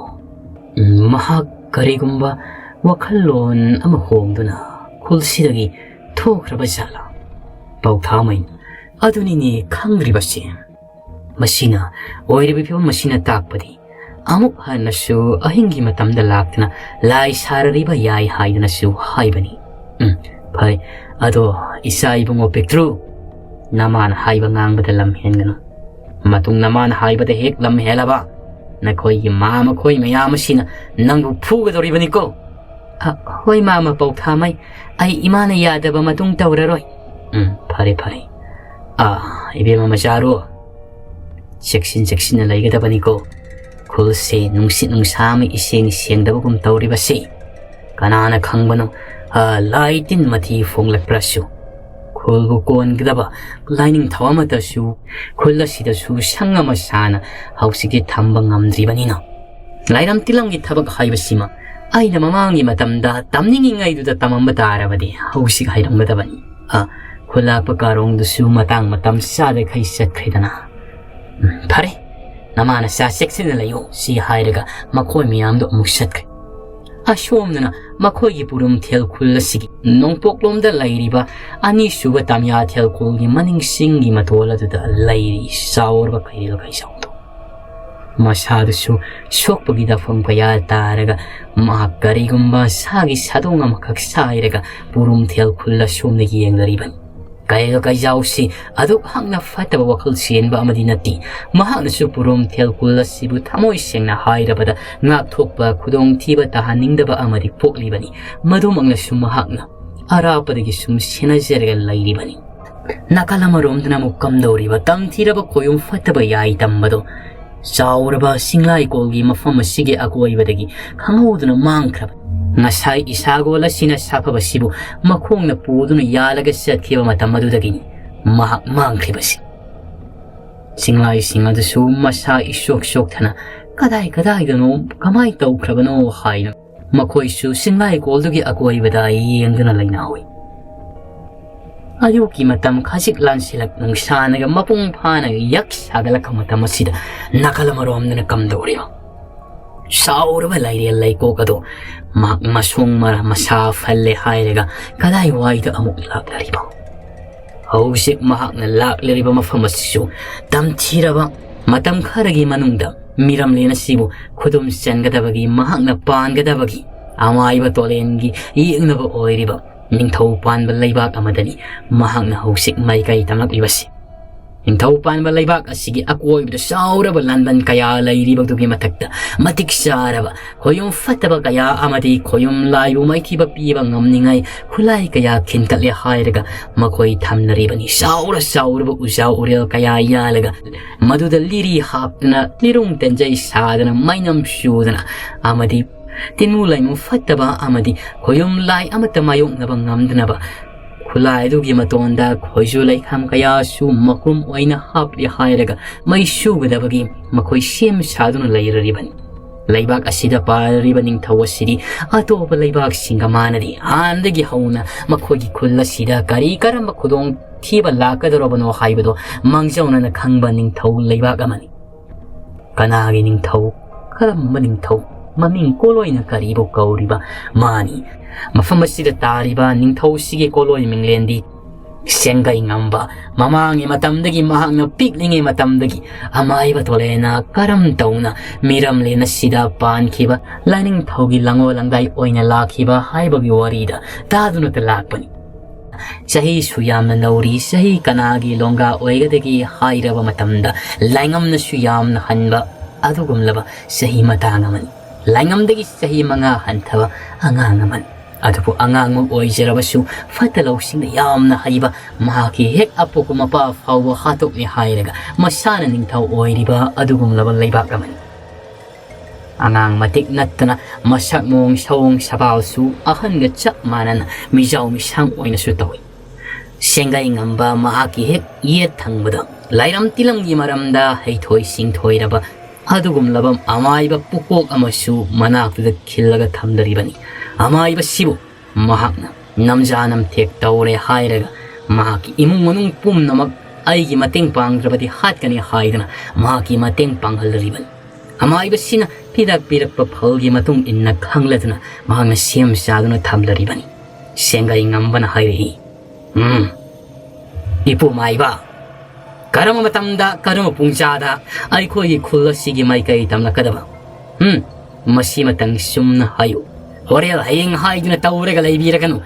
ꯎꯝ, ꯃꯍꯥꯛ ꯀꯔꯤꯒꯨꯝꯕ ꯋꯥꯈꯜꯂꯣꯟ ꯑꯃ ꯍꯣꯡꯗꯨꯅ ꯈꯨꯜꯁꯤꯗꯒꯤ ꯊꯣꯛꯈ꯭ꯔꯕ ꯖꯥꯠꯂꯥ? ꯄꯥꯎꯊꯥꯃꯩ, ꯑꯗꯨꯅꯤꯅꯦ ꯈꯪꯗ꯭ꯔꯤꯕꯁꯦ꯫ ꯃꯁꯤꯅ ꯑꯣꯏꯔꯤꯕ ꯐꯤꯕꯝ ꯑꯁꯤꯅ ꯇꯥꯛꯄꯗꯤ ꯑꯃꯨꯛ ꯍꯟꯅꯁꯨ ꯑꯍꯤꯡꯒꯤ ꯃꯇꯝꯗ ꯂꯥꯛꯇꯨꯅ ꯂꯥꯏ ꯁꯥꯔꯔꯤꯕ ꯌꯥꯏ ꯍꯥꯏꯗꯨꯅꯁꯨ ꯍꯥꯏꯕꯅꯤ꯫ ꯎꯝ, ꯐꯔꯦ꯫ ꯑꯗꯣ ꯏꯆꯥ ꯏꯕꯨꯡꯉꯣ ꯄꯤꯛꯇ꯭ꯔꯨ, ꯅꯃꯥꯅ ꯍꯥꯏꯕ ꯉꯥꯡꯕꯗ ꯂꯝ ꯍꯦꯟꯒꯅꯨ꯫ ꯃꯇꯨꯡ ꯅꯃꯥꯅ ꯍꯥꯏꯕꯗ ꯍꯦꯛ ꯂꯝ ꯍꯦꯜꯂꯕ, ꯅꯈꯣꯏꯒꯤ ꯃꯥ ꯃꯈꯣꯏ ꯃꯌꯥꯝ ꯑꯁꯤꯅ ꯅꯪꯕꯨ ꯐꯨꯒꯗꯧꯔꯤꯕꯅꯤꯀꯣ꯫ ꯑ, ꯍꯣꯏ ꯃꯥꯃ ꯄꯥꯎꯊꯥꯃꯩ, ꯑꯩ ꯏꯃꯥꯅ ꯌꯥꯗꯕ ꯃꯇꯨꯡ ꯇꯧꯔꯔꯣꯏ꯫ ꯎꯝ, ꯐꯔꯦ, ꯐꯔꯦ꯫ ꯑ, ꯏꯕꯦꯝꯃ ꯃꯆꯥꯔꯣ, ꯆꯦꯛꯁꯤꯟ ꯆꯦꯛꯁꯤꯟꯅ ꯂꯩꯒꯗꯕꯅꯤꯀꯣ꯫ ꯈꯨꯜꯁꯦ ꯅꯨꯡꯁꯤꯠ ꯅꯨꯡꯁꯥ ꯑꯃ ꯏꯁꯦꯡ ꯁꯦꯡꯗꯕꯒꯨꯝ ꯇꯧꯔꯤꯕꯁꯤ꯫ ꯀꯅꯥꯅ ꯈꯪꯕꯅꯣ, ꯑ, ꯂꯥꯏ ꯇꯤꯟ ꯃꯊꯤ ꯐꯣꯡꯂꯛꯄ꯭ꯔꯁꯨ꯫ ꯈꯨꯜꯕꯨ ꯀꯣꯟꯒꯗꯕ ꯂꯥꯏꯅꯤꯡꯊꯧ ꯑꯃꯠꯇꯁꯨ ꯈꯨꯜ ꯑꯁꯤꯗꯁꯨ ꯁꯪ ꯑꯃ ꯁꯥꯅ ꯍꯧꯖꯤꯛꯇꯤ ꯊꯝꯕ ꯉꯝꯗ꯭ꯔꯤꯕꯅꯤꯅ꯫ ꯂꯥꯏꯔꯝ ꯇꯤꯂꯝꯒꯤ ꯊꯕꯛ ꯍꯥꯏꯕꯁꯤꯃ ꯑꯩꯅ ꯃꯃꯥꯡꯒꯤ ꯃꯇꯝꯗ ꯇꯝꯅꯤꯡꯉꯤꯉꯩꯗꯨꯗ ꯇꯝꯃꯝꯕ ꯇꯥꯔꯕꯗꯤ ꯍꯧꯖꯤꯛ ꯍꯩꯔꯝꯒꯗꯕꯅꯤ꯫ ꯑ, ꯈꯨꯜꯂꯥꯛꯄ ꯀꯥꯔꯣꯡꯗꯨꯁꯨ ꯃꯇꯥꯡ ꯃꯇꯝ ꯆꯥꯗꯈꯩ ꯆꯠꯈ꯭ꯔꯦꯗꯅ꯫ ꯎꯝ, ꯐꯔꯦ, ꯅꯃꯥ ꯅꯆꯥ ꯆꯦꯛꯁꯤꯟꯅ ꯂꯩꯌꯨ, ꯁꯤ ꯍꯥꯏꯔꯒ ꯃꯈꯣꯏ ꯃꯌꯥꯝꯗꯣ ꯑꯃꯨꯛ ꯆꯠꯈ꯭ꯔꯦ꯫ ꯑꯁꯣꯝꯗꯅ ꯃꯈꯣꯏꯒꯤ ꯄꯨꯔꯨꯝꯊꯦꯜ ꯈꯨꯜ ꯑꯁꯤꯒꯤ ꯅꯣꯡꯄꯣꯛꯂꯣꯝꯗ ꯂꯩꯔꯤꯕ ꯑꯅꯤꯁꯨꯕ ꯇꯥꯃꯤꯌꯥꯊꯦꯜ ꯈꯨꯜꯒꯤ ꯃꯅꯤꯡ ꯆꯤꯡꯒꯤ ꯃꯇꯣꯜ ꯑꯗꯨꯗ ꯂꯩꯔꯤ ꯆꯥꯎꯔꯕ ꯀꯩꯔꯦꯜ ꯀꯩꯖꯥꯎꯗꯣ꯫ ꯃꯁꯥꯗꯨꯁꯨ ꯁꯣꯛꯄꯒꯤ ꯗꯐꯝ ꯀꯌꯥ ꯇꯥꯔꯒ ꯃꯍꯥꯛ ꯀꯔꯤꯒꯨꯝꯕ ꯁꯥꯒꯤ ꯁꯥꯗꯣꯡ ꯑꯃꯈꯛ ꯁꯥꯏꯔꯒ ꯄꯨꯔꯨꯝꯊꯦꯜ ꯈꯨꯜ ꯑꯁꯣꯝꯗ ꯌꯦꯡꯂꯔꯤꯕꯅꯤ꯫ ꯀꯩꯔꯦꯜ ꯀꯩꯖꯥꯎꯁꯤ ꯑꯗꯨꯛ ꯍꯛꯅ ꯐꯠꯇꯕ ꯋꯥꯈꯜ ꯆꯦꯟꯕ ꯑꯃꯗꯤ ꯅꯠꯇꯦ꯫ ꯃꯍꯥꯛꯅꯁꯨ ꯄꯨꯔꯨꯝꯊꯦꯜ ꯈꯨꯜ ꯑꯁꯤꯕꯨ ꯊꯃꯣꯏ ꯁꯦꯡꯅ ꯍꯥꯏꯔꯕꯗ ꯉꯥꯛꯊꯣꯛꯄ, ꯈꯨꯗꯣꯡꯊꯤꯕ ꯇꯥꯍꯟꯅꯤꯡꯗꯕ ꯑꯃꯗꯤ ꯄꯣꯛꯂꯤꯕꯅꯤ꯫ ꯃꯗꯨꯃꯛꯅꯁꯨ ꯃꯍꯥꯛꯅ ꯑꯔꯥꯞꯄꯗꯒꯤ ꯁꯨꯝ ꯁꯦꯟꯅꯖꯔꯒ ꯂꯩꯔꯤꯕꯅꯤ꯫ ꯅꯥꯀꯜ ꯑꯃꯔꯣꯝꯗꯅ ꯑꯃꯨꯛ ꯀꯝꯗꯧꯔꯤꯕ ꯇꯝꯊꯤꯔꯕ ꯈꯣꯌꯨꯝ ꯐꯠꯇꯕ ꯌꯥꯏ ꯇꯝꯕꯗꯣ ꯆꯥꯎꯔꯕ ꯆꯤꯡꯂꯥꯏꯀꯣꯜꯒꯤ ꯃꯐꯝ ꯑꯁꯤꯒꯤ ꯑꯀꯣꯏꯕꯗꯒꯤ ꯈꯪꯍꯧꯗꯅ ꯃꯥꯡꯈ꯭ꯔꯕ꯫ ꯉꯁꯥꯏ ꯏꯁꯥꯒꯣꯜ ꯑꯁꯤꯅ ꯁꯥꯐꯕꯁꯤꯕꯨ ꯃꯈꯣꯡꯅ ꯄꯨꯗꯨꯅ ꯌꯥꯜꯂꯒ ꯆꯠꯈꯤꯕ ꯃꯇꯝ ꯑꯗꯨꯗꯒꯤꯅꯤ ꯃꯍꯥꯛ ꯃꯥꯡꯈ꯭ꯔꯤꯕꯁꯤ꯫ ꯆꯤꯡꯂꯥꯏꯁꯤꯡ ꯑꯗꯨꯁꯨ ꯃꯁꯥ ꯏꯁꯣꯛ ꯁꯣꯛꯊꯅ ꯀꯗꯥꯏ ꯀꯗꯥꯏꯗꯅꯣ, ꯀꯃꯥꯏ ꯇꯧꯈ꯭ꯔꯕꯅꯣ ꯍꯥꯏꯅ ꯃꯈꯣꯏꯁꯨ ꯆꯤꯡꯂꯥꯏꯀꯣꯜꯗꯨꯒꯤ ꯑꯀꯣꯏꯕꯗ ꯌꯦꯡꯗꯨꯅ ꯂꯩꯅꯍꯧꯏ꯫ ꯑꯌꯨꯛꯀꯤ ꯃꯇꯝ ꯈꯖꯤꯛ ꯂꯥꯟꯁꯤꯜꯂꯛ ꯅꯨꯡꯁꯥꯅꯒ ꯃꯄꯨꯡ ꯐꯥꯅ ꯌꯛ ꯁꯥꯒꯠꯂꯛꯄ ꯃꯇꯝ ꯑꯁꯤꯗ ꯅꯥꯀꯜ ꯑꯃꯔꯣꯝꯗꯅ ꯀꯝꯗꯧꯔꯤꯕ ꯆꯥꯎꯔꯕ ꯂꯥꯏꯔꯦꯜ ꯂꯩꯀꯣꯛ ꯑꯗꯣ ꯃꯍꯥꯛ ꯃꯁꯣꯡ ꯃꯔ ꯃꯁꯥ ꯐꯜꯂꯦ ꯍꯥꯏꯔꯒ ꯀꯗꯥꯏꯋꯥꯏꯗ ꯑꯃꯨꯛ ꯂꯥꯛꯂꯔꯤꯕ? ꯍꯧꯖꯤꯛ ꯃꯍꯥꯛꯅ ꯂꯥꯛꯂꯤꯕ ꯃꯐꯝ ꯑꯁꯤꯁꯨ ꯇꯝꯊꯤꯔꯕ ꯃꯇꯝ ꯈꯔꯒꯤ ꯃꯅꯨꯡꯗ ꯃꯤꯔꯝꯂꯦꯟ ꯑꯁꯤꯕꯨ ꯈꯨꯗꯨꯝ ꯆꯟꯒꯗꯕꯒꯤ, ꯃꯍꯥꯛꯅ ꯄꯥꯟꯒꯗꯕꯒꯤ ꯑꯃꯥꯏꯕ ꯇꯣꯂꯦꯟꯒꯤ ꯌꯦꯛꯅꯕ ꯑꯣꯏꯔꯤꯕ ꯅꯤꯡꯊꯧ ꯄꯥꯟꯕ ꯂꯩꯕꯥꯛ ꯑꯃꯗꯅꯤ ꯃꯍꯥꯛꯅ ꯍꯧꯖꯤꯛ ꯃꯥꯏꯀꯩ ꯇꯝꯂꯛꯂꯤꯕꯁꯤ꯫ ꯅꯤꯡꯊꯧ ꯄꯥꯟꯕ ꯂꯩꯕꯥꯛ ꯑꯁꯤꯒꯤ ꯑꯀꯣꯏꯕꯗ ꯆꯥꯎꯔꯕ ꯂꯥꯟꯕꯟ ꯀꯌꯥ ꯂꯩꯔꯤꯕꯗꯨꯒꯤ ꯃꯊꯛꯇ ꯃꯇꯤꯛ ꯆꯥꯔꯕ ꯈꯣꯌꯨꯝ ꯐꯠꯇꯕ ꯀꯌꯥ ꯑꯃꯗꯤ ꯈꯣꯌꯨꯝ ꯂꯥꯏꯕꯨ ꯃꯥꯏꯊꯤꯕ ꯄꯤꯕ ꯉꯝꯅꯤꯡꯉꯥꯏ ꯈꯨꯠꯂꯥꯏ ꯀꯌꯥ ꯈꯤꯟꯀꯠꯂꯦ ꯍꯥꯏꯔꯒ ꯃꯈꯣꯏ ꯊꯝꯅꯔꯤꯕꯅꯤ꯫ ꯆꯥꯎꯔ ꯆꯥꯎꯔꯕ ꯎꯖꯥ ꯎꯔꯦꯜ ꯀꯌꯥ ꯌꯥꯜꯂꯒ ꯃꯗꯨꯗ ꯂꯤꯔꯤ ꯍꯥꯞꯇꯨꯅ, ꯂꯤꯔꯨꯡ ꯇꯦꯟꯖꯩ ꯁꯥꯗꯅ, ꯃꯩꯅꯝ ꯆꯨꯗꯅ ꯑꯃꯗꯤ ꯇꯤꯟꯃꯨ ꯂꯥꯏꯃꯨ ꯐꯠꯇꯕ ꯑꯃꯗꯤ ꯈꯣꯌꯨꯝ ꯂꯥꯏ ꯑꯃꯠꯇ ꯃꯥꯌꯣꯛꯅꯕ ꯉꯝꯗꯅꯕ ꯈꯨꯠꯂꯥꯏ ꯑꯗꯨꯒꯤ ꯃꯇꯣꯟꯗ ꯈꯣꯏꯖꯨ ꯂꯩꯈꯥꯝ ꯀꯌꯥꯁꯨ ꯃꯈꯨꯝ ꯑꯣꯏꯅ ꯍꯥꯞꯂꯤ ꯍꯥꯏꯔꯒ ꯃꯩ ꯆꯨꯒꯗꯕꯒꯤ ꯃꯈꯣꯏ ꯁꯦꯝ ꯁꯥꯗꯨꯅ ꯂꯩꯔꯔꯤꯕꯅꯤ꯫ ꯂꯩꯕꯥꯛ ꯑꯁꯤꯗ ꯄꯥꯜꯂꯤꯕ ꯅꯤꯡꯊꯧ ꯑꯁꯤꯗꯤ ꯑꯇꯣꯞꯄ ꯂꯩꯕꯥꯛꯁꯤꯡꯒ ꯃꯥꯟꯅꯗꯦ꯫ ꯍꯥꯟꯅꯗꯒꯤ ꯍꯧꯅ ꯃꯈꯣꯏꯒꯤ ꯈꯨꯜ ꯑꯁꯤꯗ ꯀꯔꯤ ꯀꯔꯝꯕ ꯈꯨꯗꯣꯡ ꯊꯤꯕ ꯂꯥꯛꯀꯗꯧꯔꯕꯅꯣ ꯍꯥꯏꯕꯗꯨ ꯃꯥꯡꯖꯧꯅꯅ ꯈꯪꯕ ꯅꯤꯡꯊꯧ ꯂꯩꯕꯥꯛ ꯑꯃꯅꯤ꯫ ꯀꯅꯥꯒꯤ ꯅꯤꯡꯊꯧ? ꯀꯔꯝꯕ ꯅꯤꯡꯊꯧ? ꯃꯃꯤꯡ ꯀꯣꯂꯣꯏꯅ ꯀꯔꯤꯕꯨ ꯀꯧꯔꯤꯕ? ꯃꯥꯅꯤ, ꯃꯐꯝ ꯑꯁꯤꯗ ꯇꯥꯔꯤꯕ ꯅꯤꯡꯊꯧꯁꯤꯒꯤ ꯀꯣꯂꯣꯏ ꯃꯤꯡꯂꯦꯟꯗꯤ ꯁꯦꯡꯒꯩ ꯉꯝꯕ꯫ ꯃꯃꯥꯡꯒꯤ ꯃꯇꯝꯗꯒꯤ, ꯃꯍꯥꯛꯅ ꯄꯤꯛꯂꯤꯉꯩ ꯃꯇꯝꯗꯒꯤ ꯑꯃꯥꯏꯕ ꯇꯣꯂꯦꯅ ꯀꯔꯝ ꯇꯧꯅ ꯃꯤꯔꯝꯂꯦꯟ ꯑꯁꯤꯗ ꯄꯥꯟꯈꯤꯕ ꯂꯥꯏꯅꯤꯡꯊꯧꯒꯤ ꯂꯪꯉꯣ ꯂꯪꯗꯥꯏ ꯑꯣꯏꯅ ꯂꯥꯛꯈꯤꯕ ꯍꯥꯏꯕꯒꯤ ꯋꯥꯔꯤꯗ ꯇꯥꯗꯨꯅꯇ ꯂꯥꯛꯄꯅꯤ꯫ ꯆꯍꯤꯁꯨ ꯌꯥꯝꯅ ꯅꯧꯔꯤ, ꯆꯍꯤ ꯀꯅꯥꯒꯤ ꯂꯣꯡꯒꯥ ꯑꯣꯏꯒꯗꯒꯦ ꯍꯥꯏꯔꯕ ꯃꯇꯝꯗ ꯂꯥꯏꯉꯝꯅꯁꯨ ꯌꯥꯝꯅ ꯍꯟꯕ ꯑꯗꯨꯒꯨꯝꯂꯕ ꯆꯍꯤ ꯃꯇꯥꯡ ꯑꯃꯅꯤ꯫ ꯂꯥꯏꯉꯝꯗꯒꯤ ꯆꯍꯤ ꯃꯉꯥ ꯍꯟꯊꯕ ꯑꯉꯥꯡ ꯑꯃꯅꯤ꯫ ꯑꯗꯨꯕꯨ ꯑꯉꯥꯡꯃꯛ ꯑꯣꯏꯖꯔꯕꯁꯨ ꯐꯠꯇ ꯂꯧꯁꯤꯡꯗ ꯌꯥꯝꯅ ꯍꯩꯕ, ꯃꯍꯥꯛꯀꯤ ꯍꯦꯛ ꯑꯄꯣꯛꯄ ꯃꯄꯥ ꯐꯥꯎꯕ ꯍꯥꯠꯇꯣꯛꯅꯤ ꯍꯥꯏꯔꯒ ꯃꯁꯥꯅ ꯅꯤꯡꯊꯧ ꯑꯣꯏꯔꯤꯕ ꯑꯗꯨꯒꯨꯝꯂꯕ ꯂꯩꯕꯥꯛ ꯑꯃꯅꯤ꯫ ꯑꯉꯥꯡ ꯃꯇꯤꯛ ꯅꯠꯇꯅ ꯃꯁꯛ ꯃꯑꯣꯡ ꯁꯑꯣꯡ ꯁꯕꯥꯜꯁꯨ ꯑꯍꯟꯒ ꯆꯞ ꯃꯥꯟꯅꯅ ꯃꯤꯖꯥꯎ ꯃꯤꯁꯥꯡ ꯑꯣꯏꯅꯁꯨ ꯇꯧꯏ꯫ ꯁꯦꯡꯒꯩ ꯉꯝꯕ ꯃꯍꯥꯛꯀꯤ ꯍꯦꯛ ꯌꯦꯠ ꯊꯪꯕꯗ ꯂꯥꯏꯔꯝ ꯇꯤꯂꯝꯒꯤ ꯃꯔꯝꯗ ꯍꯩꯊꯣꯏ ꯁꯤꯡꯊꯣꯏꯔꯕ ꯑꯗꯨꯒꯨꯝꯂꯕ ꯑꯃꯥꯏꯕ ꯄꯨꯀꯣꯛ ꯑꯃꯁꯨ ꯃꯅꯥꯛꯇꯨꯗ ꯈꯤꯜꯂꯒ ꯊꯝꯂꯔꯤꯕꯅꯤ꯫ ꯑꯃꯥꯏꯕꯁꯤꯕꯨ ꯃꯍꯥꯛꯅ ꯅꯝꯖꯥ ꯅꯝꯊꯦꯛ ꯇꯧꯔꯦ ꯍꯥꯏꯔꯒ ꯃꯍꯥꯛꯀꯤ ꯏꯃꯨꯡ ꯃꯅꯨꯡ ꯄꯨꯝꯅꯃꯛ ꯑꯩꯒꯤ ꯃꯇꯦꯡ ꯄꯥꯡꯗ꯭ꯔꯕꯗꯤ ꯍꯥꯠꯀꯅꯤ ꯍꯥꯏꯗꯨꯅ ꯃꯍꯥꯛꯀꯤ ꯃꯇꯦꯡ ꯄꯥꯡꯍꯜꯂꯔꯤꯕꯅꯤ꯫ ꯑꯃꯥꯏꯕꯁꯤꯅ ꯄꯤꯔꯛ ꯄꯤꯔꯛꯄ ꯐꯜꯒꯤ ꯃꯇꯨꯡ ꯏꯟꯅ ꯈꯪꯂꯗꯨꯅ ꯃꯍꯥꯛꯅ ꯁꯦꯝ ꯁꯥꯗꯨꯅ ꯊꯝꯂꯔꯤꯕꯅꯤ꯫ ꯁꯦꯡꯒꯩ ꯉꯝꯕꯅ ꯍꯥꯏꯔꯛꯏ, "ꯎꯝ, ꯏꯄꯨ ꯃꯥꯏꯕ, ꯀꯔꯝꯕ ꯃꯇꯝꯗ, ꯀꯔꯝꯕ ꯄꯨꯡꯖꯥꯗ ꯑꯩꯈꯣꯏꯒꯤ ꯈꯨꯜ ꯑꯁꯤꯒꯤ ꯃꯥꯏꯀꯩ ꯇꯝꯂꯛꯀꯗꯕ? ꯎꯝ, ꯃꯁꯤꯃꯇꯪ ꯆꯨꯝꯅ ꯍꯥꯏꯌꯨ꯫ ꯍꯣꯔꯦꯜ ꯍꯌꯦꯡ ꯍꯥꯏꯗꯨꯅ ꯇꯧꯔꯒ ꯂꯩꯕꯤꯔꯒꯅꯨ꯫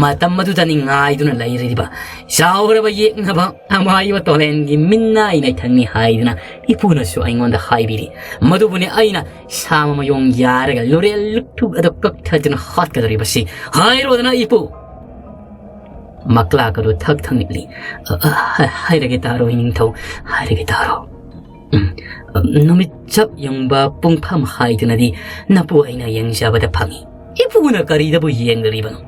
ꯃꯇꯝ ꯑꯗꯨꯗꯅꯤ ꯉꯥꯏꯗꯨꯅ ꯂꯩꯔꯤꯕ ꯆꯥꯎꯔꯕ ꯌꯦꯛꯅꯕ ꯑꯃꯥꯏꯕ ꯇꯣꯂꯦꯟꯒꯤ ꯃꯤꯟꯅꯥꯏ ꯅꯩꯊꯪꯅꯤ ꯍꯥꯏꯗꯨꯅ ꯏꯄꯨꯅꯁꯨ ꯑꯩꯉꯣꯟꯗ ꯍꯥꯏꯕꯤꯔꯤ꯫ ꯃꯗꯨꯕꯨꯅꯤ ꯑꯩꯅ ꯁꯥ ꯃꯃꯌꯣꯡ ꯌꯥꯔꯒ ꯂꯨꯔꯦꯜ ꯂꯨꯛꯊꯨꯛ ꯑꯗꯨ ꯀꯛꯊꯗꯨꯅ ꯍꯥꯠꯀꯗꯧꯔꯤꯕꯁꯤ꯫ ꯍꯥꯏꯔꯣꯗꯅ ꯏꯄꯨ!" ꯃꯀ꯭ꯂꯥꯛ ꯑꯗꯨ ꯊꯛ ꯊꯛ ꯅꯤꯛꯂꯤ꯫ "ꯑ, ꯑ, ꯍꯥꯏ-, ꯍꯥꯏꯔꯒꯦ ꯇꯥꯔꯣ, ꯏꯅꯤꯡꯊꯧ, ꯍꯥꯏꯔꯒꯦ ꯇꯥꯔꯣ꯫ ꯎꯝ, ꯅꯨꯃꯤꯠ ꯆꯞ ꯌꯨꯡꯕ ꯄꯨꯡꯐꯝ ꯍꯥꯏꯗꯨꯅꯗꯤ ꯅꯄꯨ ꯑꯩꯅ ꯌꯦꯡꯖꯕꯗ ꯐꯪꯏ꯫ ꯏꯄꯨꯅ ꯀꯔꯤꯗꯕꯨ ꯌꯦꯡꯂꯤꯕꯅꯣ?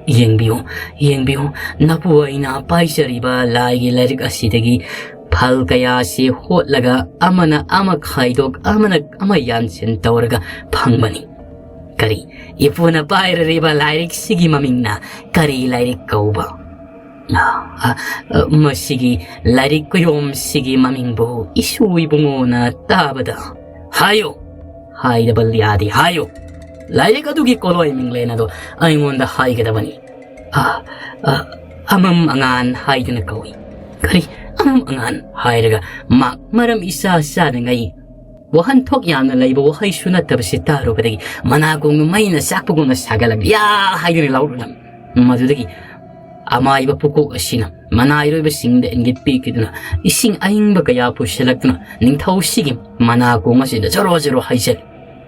ꯌꯦꯡꯕꯤꯌꯨ, ꯌꯦꯡꯕꯤꯌꯨ, ꯅꯄꯨ ꯑꯩꯅ ꯄꯥꯏꯖꯔꯤꯕ ꯂꯥꯏꯒꯤ ꯂꯥꯏꯔꯤꯛ ꯑꯁꯤꯗꯒꯤ ꯐꯜ ꯀꯌꯥꯁꯤ ꯍꯣꯠꯂꯒ ꯑꯃꯅ ꯑꯃ ꯈꯥꯏꯗꯣꯛ, ꯑꯃꯅ ꯑꯃ ꯌꯥꯟꯁꯤꯟ ꯇꯧꯔꯒ ꯐꯪꯕꯅꯤ꯫ ꯀꯔꯤ, ꯏꯄꯨꯅ ꯄꯥꯏꯔꯤꯕ ꯂꯥꯏꯔꯤꯛꯁꯤꯒꯤ ꯃꯃꯤꯡꯅ ꯀꯔꯤ ꯂꯥꯏꯔꯤꯛ ꯀꯧꯕ? ꯑ, ꯑ, ꯑ, ꯃꯁꯤꯒꯤ ꯂꯥꯏꯔꯤꯛ ꯀꯨꯌꯣꯝꯁꯤꯒꯤ ꯃꯃꯤꯡꯕꯨ ꯏꯁꯨ ꯏꯕꯨꯡꯉꯣꯅ ꯇꯥꯕꯗ, ꯍꯥꯏꯌꯨ, ꯍꯥꯏꯗꯕ ꯌꯥꯗꯦ, ꯍꯥꯏꯌꯨ꯫ ꯂꯥꯏꯔꯤꯛ ꯑꯗꯨꯒꯤ ꯀꯣꯂꯣꯏ ꯃꯤꯡꯂꯦꯟ ꯑꯗꯣ ꯑꯩꯉꯣꯟꯗ ꯍꯥꯏꯒꯗꯕꯅꯤ꯫ ꯑ, ꯑ, ꯑꯃꯝ ꯑꯉꯥꯟ ꯍꯥꯏꯗꯨꯅ ꯀꯧꯏ꯫ ꯀꯔꯤ, ꯑꯃꯝ ꯑꯉꯥꯟ ꯍꯥꯏꯔꯒ ꯃꯥ ꯃꯔꯝ ꯏꯆꯥ ꯆꯥꯗꯉꯩ ꯋꯥꯍꯟꯊꯣꯛ ꯌꯥꯝꯅ ꯂꯩꯕ ꯋꯥꯍꯩꯁꯨ ꯅꯠꯇꯕꯁꯤ ꯇꯥꯔꯨꯕꯗꯒꯤ ꯃꯅꯥꯀꯣꯡꯗꯨ ꯃꯩꯅ ꯆꯥꯛꯄꯒꯨꯝꯅ ꯁꯥꯒꯠꯂꯛ ꯌꯥ ꯍꯥꯏꯗꯨꯅ ꯂꯥꯎꯔꯛꯂꯝꯃꯤ꯫ ꯃꯗꯨꯗꯒꯤ ꯑꯃꯥꯏꯕ ꯄꯨꯀꯣꯛ ꯑꯁꯤꯅ ꯃꯅꯥꯏꯔꯣꯏꯕꯁꯤꯡꯗ ꯏꯪꯒꯤꯠ ꯄꯤꯈꯤꯗꯨꯅ ꯏꯁꯤꯡ ꯑꯏꯪꯕ ꯀꯌꯥ ꯄꯨꯁꯤꯜꯂꯛꯇꯨꯅ ꯅꯤꯡꯊꯧꯁꯤꯒꯤ ꯃꯅꯥꯀꯣꯡ ꯑꯁꯤꯗ ꯖꯔꯣ ꯖꯔꯣ ꯍꯩꯖꯤꯜꯂꯤ꯫